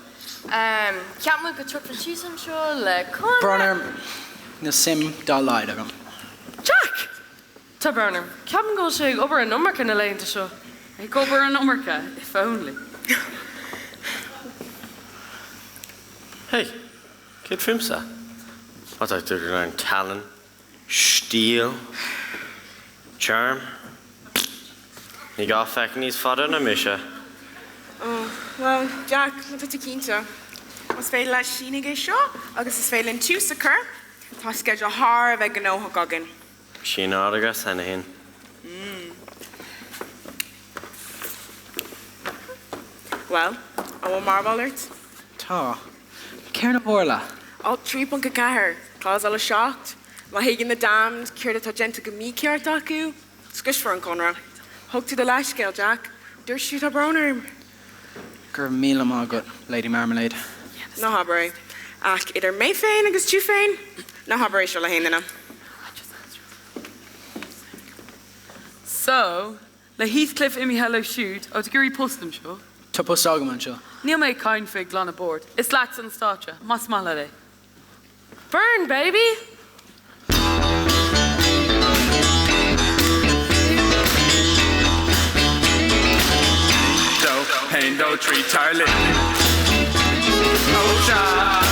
Cheap muid go dtiocfainn síos anseo le Brón conradh. orm, níl suim dá laghad agam. Jack! Tá brón orm. Ceapaim go bhfuil sé ag obair an iomarca na laethanta seo. Ag obair an iomarca, if only. Hey, céard fúmsa? Má tá tú ag an tallann, stíl, charm, ní gá feiceáil níos fada ná mise. Oh, bhuel, Jack, má tá tú cinnte. Más féidir leat sínigh é seo agus is féidir linn tús a chur, tá sceideal thar a bheith gnóthach againn. Síneáil agus sainaithin. Bhuel, an bhfuil mearbhall ort? Tá. Céard a tharla? Alt 3.4, Clásal 7, Má thuigeann na Damned céard atá déanta go mícheart acu, scriosfar an conradh. Thug tú do leithscéal, Jack. Dúirt tú tá brón orm. Go raibh míle maith agat, Lady Marmalade. Ná habair é. Ach idir mé féin agus tú féin, ná habair é seo le haon duine. So, le Heathcliff imithe leo siúd, ó, tá tú ag iarraidh post anseo? Tá post agam anseo. Níl mé ag caint faoi glanadh bord. Is leatsa an stáitse, más maith leat é. Burn, baby! Dó, haon, dó, trí, tar linn. Ó sea.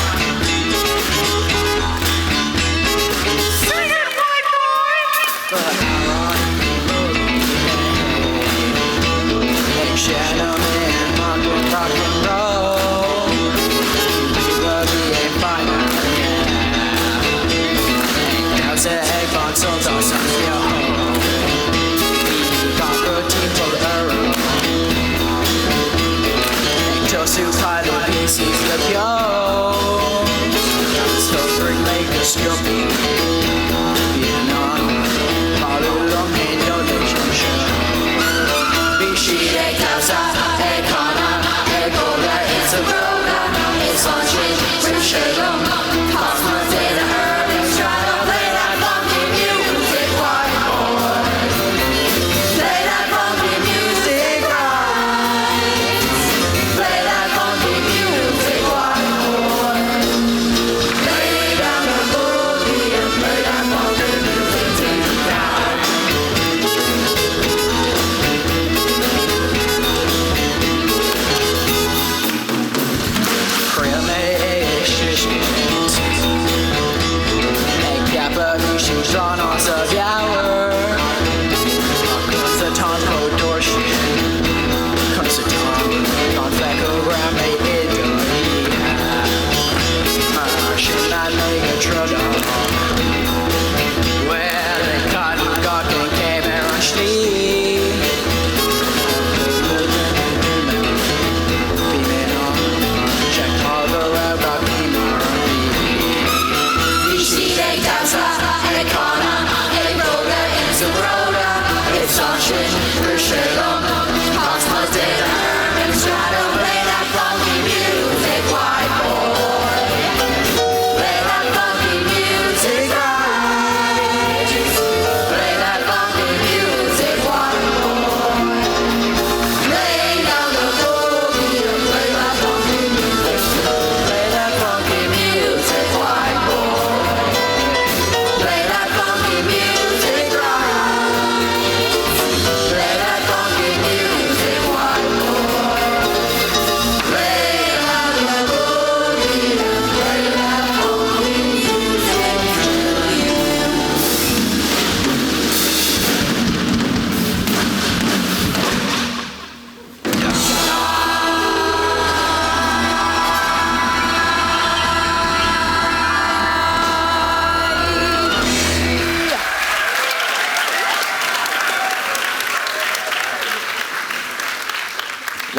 Sing it, white boy! Ag seinm in rock and roll. Ag baint sult as an gceol. Bhí gach rud timpeall orm. Ag tosú cailleadh píosaí le beo.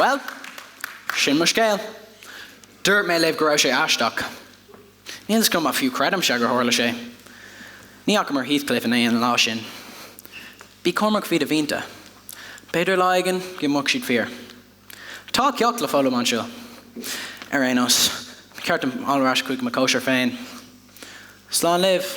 Bhuel, sin mo scéal. Dúirt mé libh go raibh sé aisteach. Níl fhios agam an fiú creidimse gur tharla sé. Ní fhacamar Heathcliff i ndiaidh an lá sin. Bí cúramach faoi do mhianta. B'fhéidir lá éigin go mbeadh siad fíor. Tá ceacht le foghlaim anseo. Ar aon nós, ba cheart dom dul ar ais chuig mo chóisir féin. Slán libh!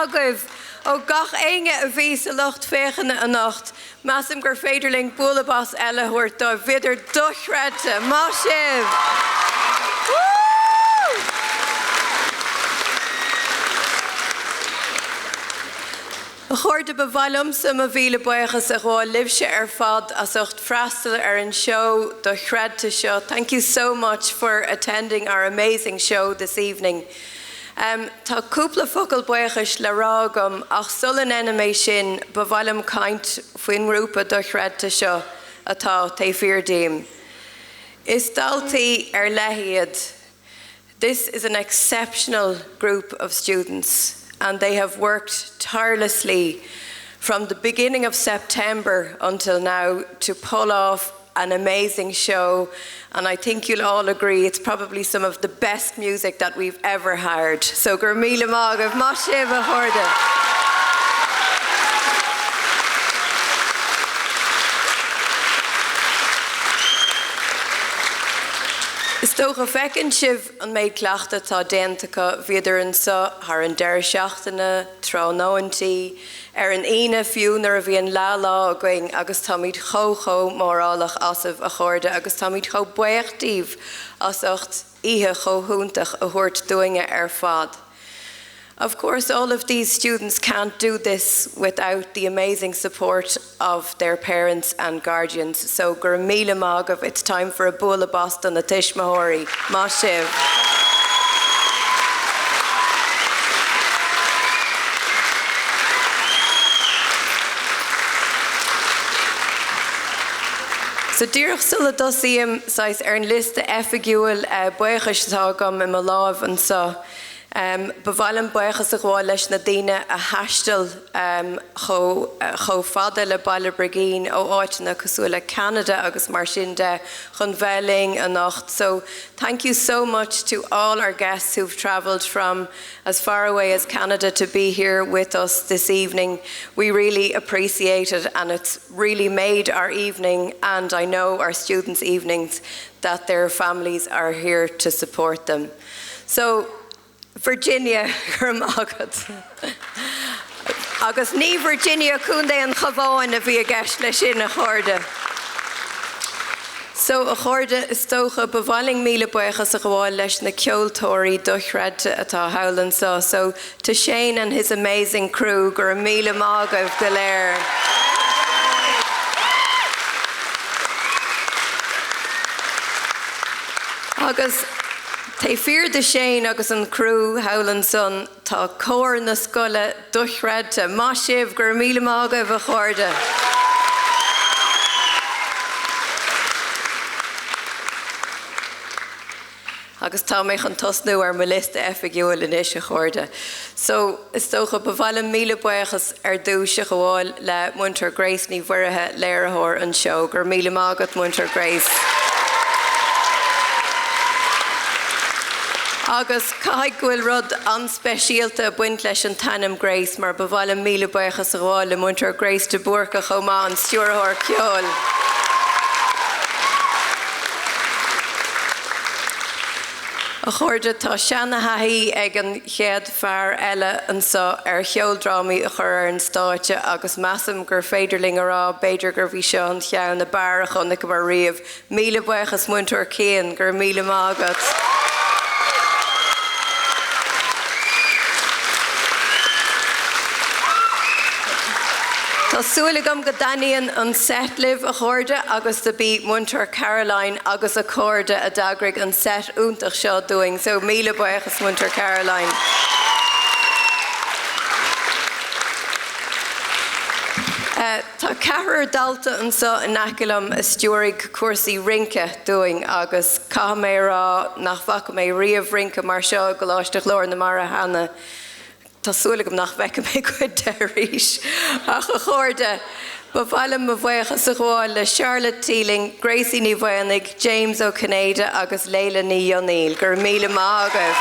maith agaibh! Ó gach éinne a bhí sa lucht féachana anocht, measaim gur féidir linn bualadh bos eile a thabhairt dóibh. Bhíodar dochreidte! Maith sibh! Woo! A chairde, ba mhaith liomsa mo mhíle buíochas a ghabháil libhse ar fad as ucht freastal ar an seó dochreidte seo. Thank you so much for attending our amazing show this evening. Tá cúpla focal buíochais le rá agam ach sula ndéanaim é sin ba mhaith liom caint faoin ngrúpa dochreidte seo atá taobh thiar díom. Is daltaí ar leith iad. This is an exceptional group of students and they have worked tirelessly from the beginning of September until now to pull off an amazing show and I think you'll all agree it's probably some of the best music that we've ever heard. So go raibh míle maith agaibh, maith sibh a chairde. Is dócha feiceann sibh an méid cleachtaidh atá déanta acu, bhíodar anseo thar an deireadh seachtaine, tráthnóintí, ar an Aoine fiú nuair a bhí an leathlá againn agus táimid chomh chomh mórálach asaibh a chairde agus táimid chomh buíoch díbh as ucht oíche chomh hiontach a thabhairt dúinne ar fad. Of course, all of these students can't do this without the amazing support of their parents and guardians. So go raibh míle maith agaibh, it's time for a bualadh bos do na tuismitheoirí. Maith sibh. So díreach sula dtosaím saghas ar an liosta oifigiúil buíochais atá agam i mo láimh anseo, Ba mhaith liom buíochas a ghabháil leis na daoine a thaistil chomh fada le Baile Brigín ó áiteanna cosúil le Ceanada agus mar sin de chun bheith linn anocht. So thank you so much to all our guests who've travelled from as far away as Canada to be here with us this evening. We really appreciate it and it's really made our evening and I know our students' evenings that their families are here to support them. So, Virginia, go raibh maith agat. Agus ní Virginia Contae an Chabháin a bhí i gceist leis sin, a chairde. So, a chairde, is dócha, ba mhaith linn míle buíochas a ghabháil leis na ceoltóirí dochreidte atá thall anseo. So, to Shane and his amazing crew, go raibh míle maith agaibh go léir. Agus taobh thiar de Shane agus an criú thall ansan, tá cór na scoile dochreidte. Maith sibh, go raibh míle maith agaibh, a chairde. Agus tá mé chun tosnú ar mo liosta oifigiúil anois, a chairde. So, is dócha, ba mhaith liom míle buíochas ar dtús a ghabháil le Múinteoir Grace Ní Mhuirithe, léiritheoir an seó. Go raibh míle maith agat, Múinteoir Grace. Agus caithfidh go bhfuil rud an-speisialta ag baint leis an t-ainm Grace, mar ba mhaith liom míle buíochas a ghabháil le Múinteoir Grace de Búrca chomh maith, an stiúrthóir ceoil. A chairde, tá seana-thaithí ag an chéad fear eile anseo ar cheoldrámaí a chur ar an stáitse agus measaim gur féidir linn a rá b'fhéidir gurbh í seo an cheann ab fhearr a chonaiceamar riamh. Míle buíochas Múinteoir Cian, go raibh míle maith agat. Tá súil agam go dtaitníonn an seit libh, a chairde, agus do b'í Múinteoir Caroline agus a cairde a d'eagraigh an seit iontach seo dúinn, so míle buíochas Múinteoir Caroline. Tá ceathrar dalta anseo in aice liom a stiúraigh cúrsaí rince dúinn agus caithfidh mé a rá nach bhfaca mé riamh rince mar seo i gColáiste Ghlór na Mara cheana. Tá súil agam nach bhfeicfidh mé cuid de arís. Ach a chairde, ba mhaith liom mo bhuíochas a ghabháil le Charlotte Teeling, Gracie Ní Mhaonaigh, James Ó Cinnéide agus Léila Ní Fhionnaíl. Go raibh míle maith agaibh.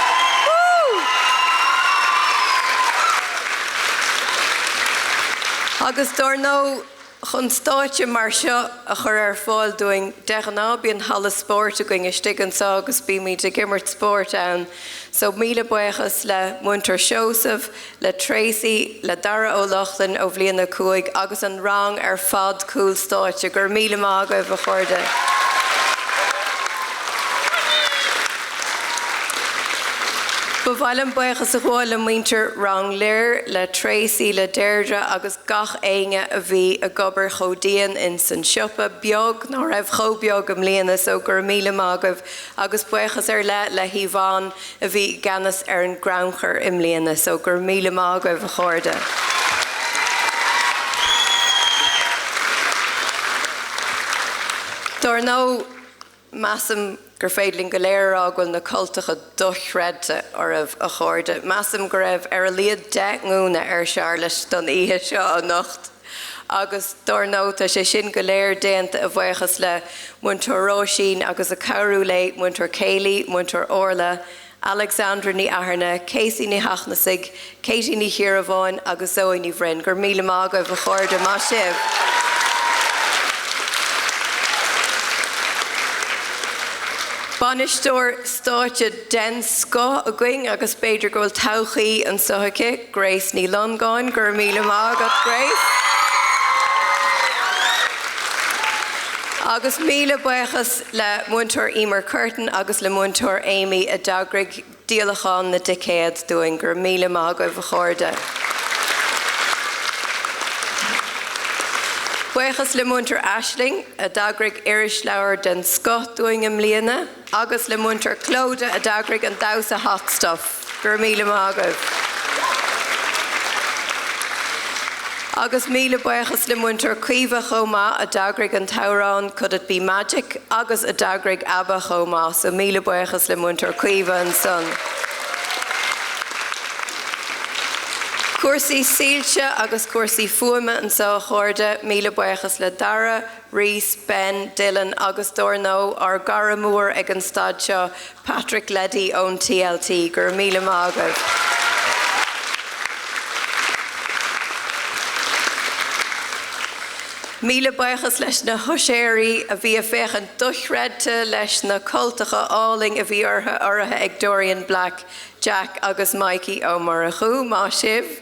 Agus dár ndóigh. Chun stáitse mar seo a chur ar fáil dúinn, de ghnáth bíonn halla spóirt againn istigh anseo agus bímid ag imirt spóirt ann. So míle buíochas le Múinteoir Seosamh, le Tracey, le Dara Ó Lochlainn ó Bhliain 5 agus an rang ar fad cúl stáitse. Go raibh míle maith agaibh, a chairde. Ba mhaith liom buíochas a ghabháil le muintir Rang Lir, le Tracey, le Deirdre agus gach éinne a bhí ag obair chomh dian in san siopa beag, ná raibh chomh beag i mbliana, so go raibh míle maith agaibh agus buíochas ar leith le hYvonne a bhí i gceannas ar an gcrannchur i mbliana, so go raibh míle maith agaibh a chairde. Dár ndóigh, Measaim gur féidir linn go léir a rá go bhfuil na cultacha dochreidte oraibh, a chairde. Measaim go raibh ar a laghad 10 ngúna ar Charlotte don oíche seo anocht. Agus dár ndóigh tá sé sin go léir déanta a bhuíochas le Múinteoir Róisín agus ag cabhrú léi Múinteoir Kayleigh, Múinteoir Orla, Alexandra Ní Athairne, Casey Ní Sheachnasaigh, Katie Ní Chiaráin agus Zoe Ní Bhroin. Go raibh míle maith agaibh, a chairde. Maith sibh! Bainisteoir stáitse den scoth againn agus b'fhéidir go bhfuil todhchaí anseo aici, Grace Ní Longáin. Go raibh míle maith agat, Grace. Agus míle buíochas le Múinteoir Emer Curtin agus le Múinteoir Amy a d'eagraigh díolachán na dticéad dúinn. Go raibh míle maith agaibh, a chairde. Buíochas le Múinteoir Aisling a d'eagraigh irisleabhar den scoth dúinn i mbliana agus le Múinteoir Clodagh a d'eagraigh an damhsa Hot Stuff. Go raibh míle maith agaibh. Agus míle buíochas le Múinteoir Caoimhe chomh maith a d'eagraigh an t-amhrán Could It Be Magic agus a d'eagraigh ABBA chomh maith, so míle buíochas le Múinteoir Caoimhe ansan. Cúrsaí soilse agus cúrsaí fuaime anseo a chairde, míle buíochas le Dara, Rhys, Ben, Dylan agus dár ndóigh ár gcara mór ag an staid seo, Patrick Leddy ón TLT. Go raibh míle maith agaibh. Míle buíochas leis na huiséirí a bhí ag féachaint dochreidte leis na cultacha álainn a bhí orthu urraithe ag Dorian Black, Jack agus Mikey Ó Murchú. Maith sibh.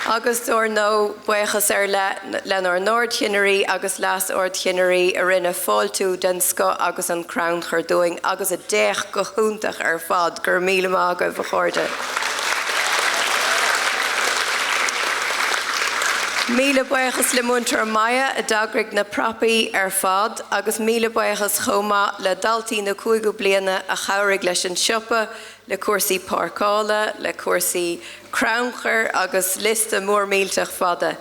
Agus dár ndóigh, buíochas ar leith lenár n-ardchinnirí agus leas-ardchinnirí a rinne fáiltiú den scoth agus an crannchur dúinn agus a d'fhéach go hiontach ar fad. Go raibh míle maith agaibh, a chairde. Míle buíochas le Múinteoir Maya a d'eagraigh na prapaí ar fad agus míle buíochas chomh maith le daltaí na cúigiú bliana a chabhraigh leis an siopa, le cúrsaí páirceála, le cúrsaí crannchuir agus liosta mór millteach fada.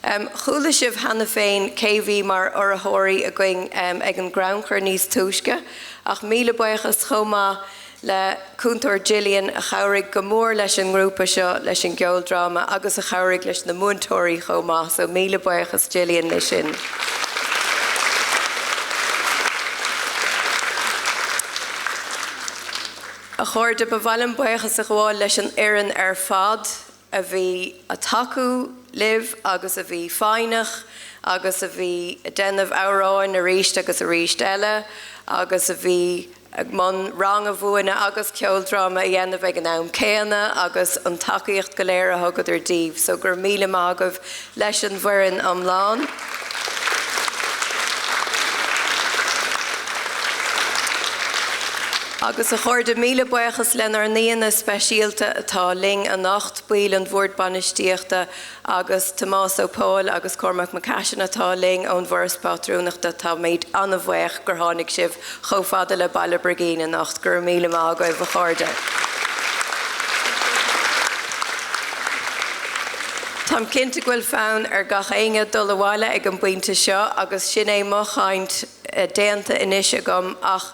Chuala sibh cheana féin cé bhí mar urraitheoirí againn ag an gcrannchur níos túisce ach míle buíochas chomh maith le Cúntóir Gillian a chabhraigh go mór leis an ngrúpa seo leis an gceoldráma agus a chabhraigh leis na múinteoirí chomh maith so míle buíochas Gillian leis sin. A chairde, ba mhaith liom buíochas a ghabháil leis an fhoireann ar fad a bhí a' tacú libh agus a bhí foighneach agus a bhí a' déanamh amhráin arís agus arís eile agus a bhí i mbun rang a mhúineadh agus ceoldráma a dhéanamh ag an am céanna agus an tacaíocht go léir a thugadar daoibh. So go raibh míle maith agaibh leis an bhfoireann iomlán. Agus a chairde, míle buíochas lenár n-aíonna speisialta atá linn anocht, baill an Bhoird Bainistíochta Agus Tomás Ó Póil agus Cormac McCashin atá linn ón bhForas Pátrúnachta, táimid an-bhuíoch gur tháinig sibh chomh fada le Baile Brigín anocht. Go raibh míle maith agaibh, a chairde. Táim cinnte go bhfuil fonn ar gach éinne dul abhaile ag an bpointe seo agus sin é mo chaint déanta anois agam ach.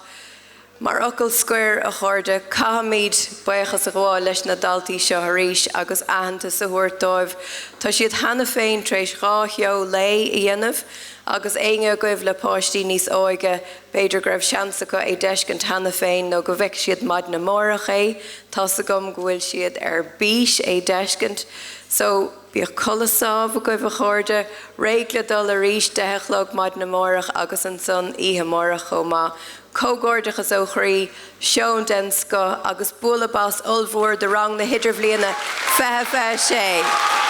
Mar fhocal scoir, a chairde, caithfimid buíochas a ghabháil leis na daltaí seo arís agus aitheantas a thabhairt dóibh. Tá siad cheana féin tar éis 2 sheó lae a dhéanamh agus éinne agaibh le páistí níos óige, b'fhéidir go raibh seans acu é d'fheiscint cheana féin nó go bhfeicfidh siad maidin amárach é. Tá's agam go bhfuil siad ar bís é d'fheiscint. So, bíodh codladh sámh agaibh, a chairde. Réidh le dul arís, 10 a chlog maidin amárach agus ansan oíche amárach chomh maith. Comhghairdeachas ó chroí, seó den scoth agus bualadh bos ollmhór do rang na hIdirbhliana 2026!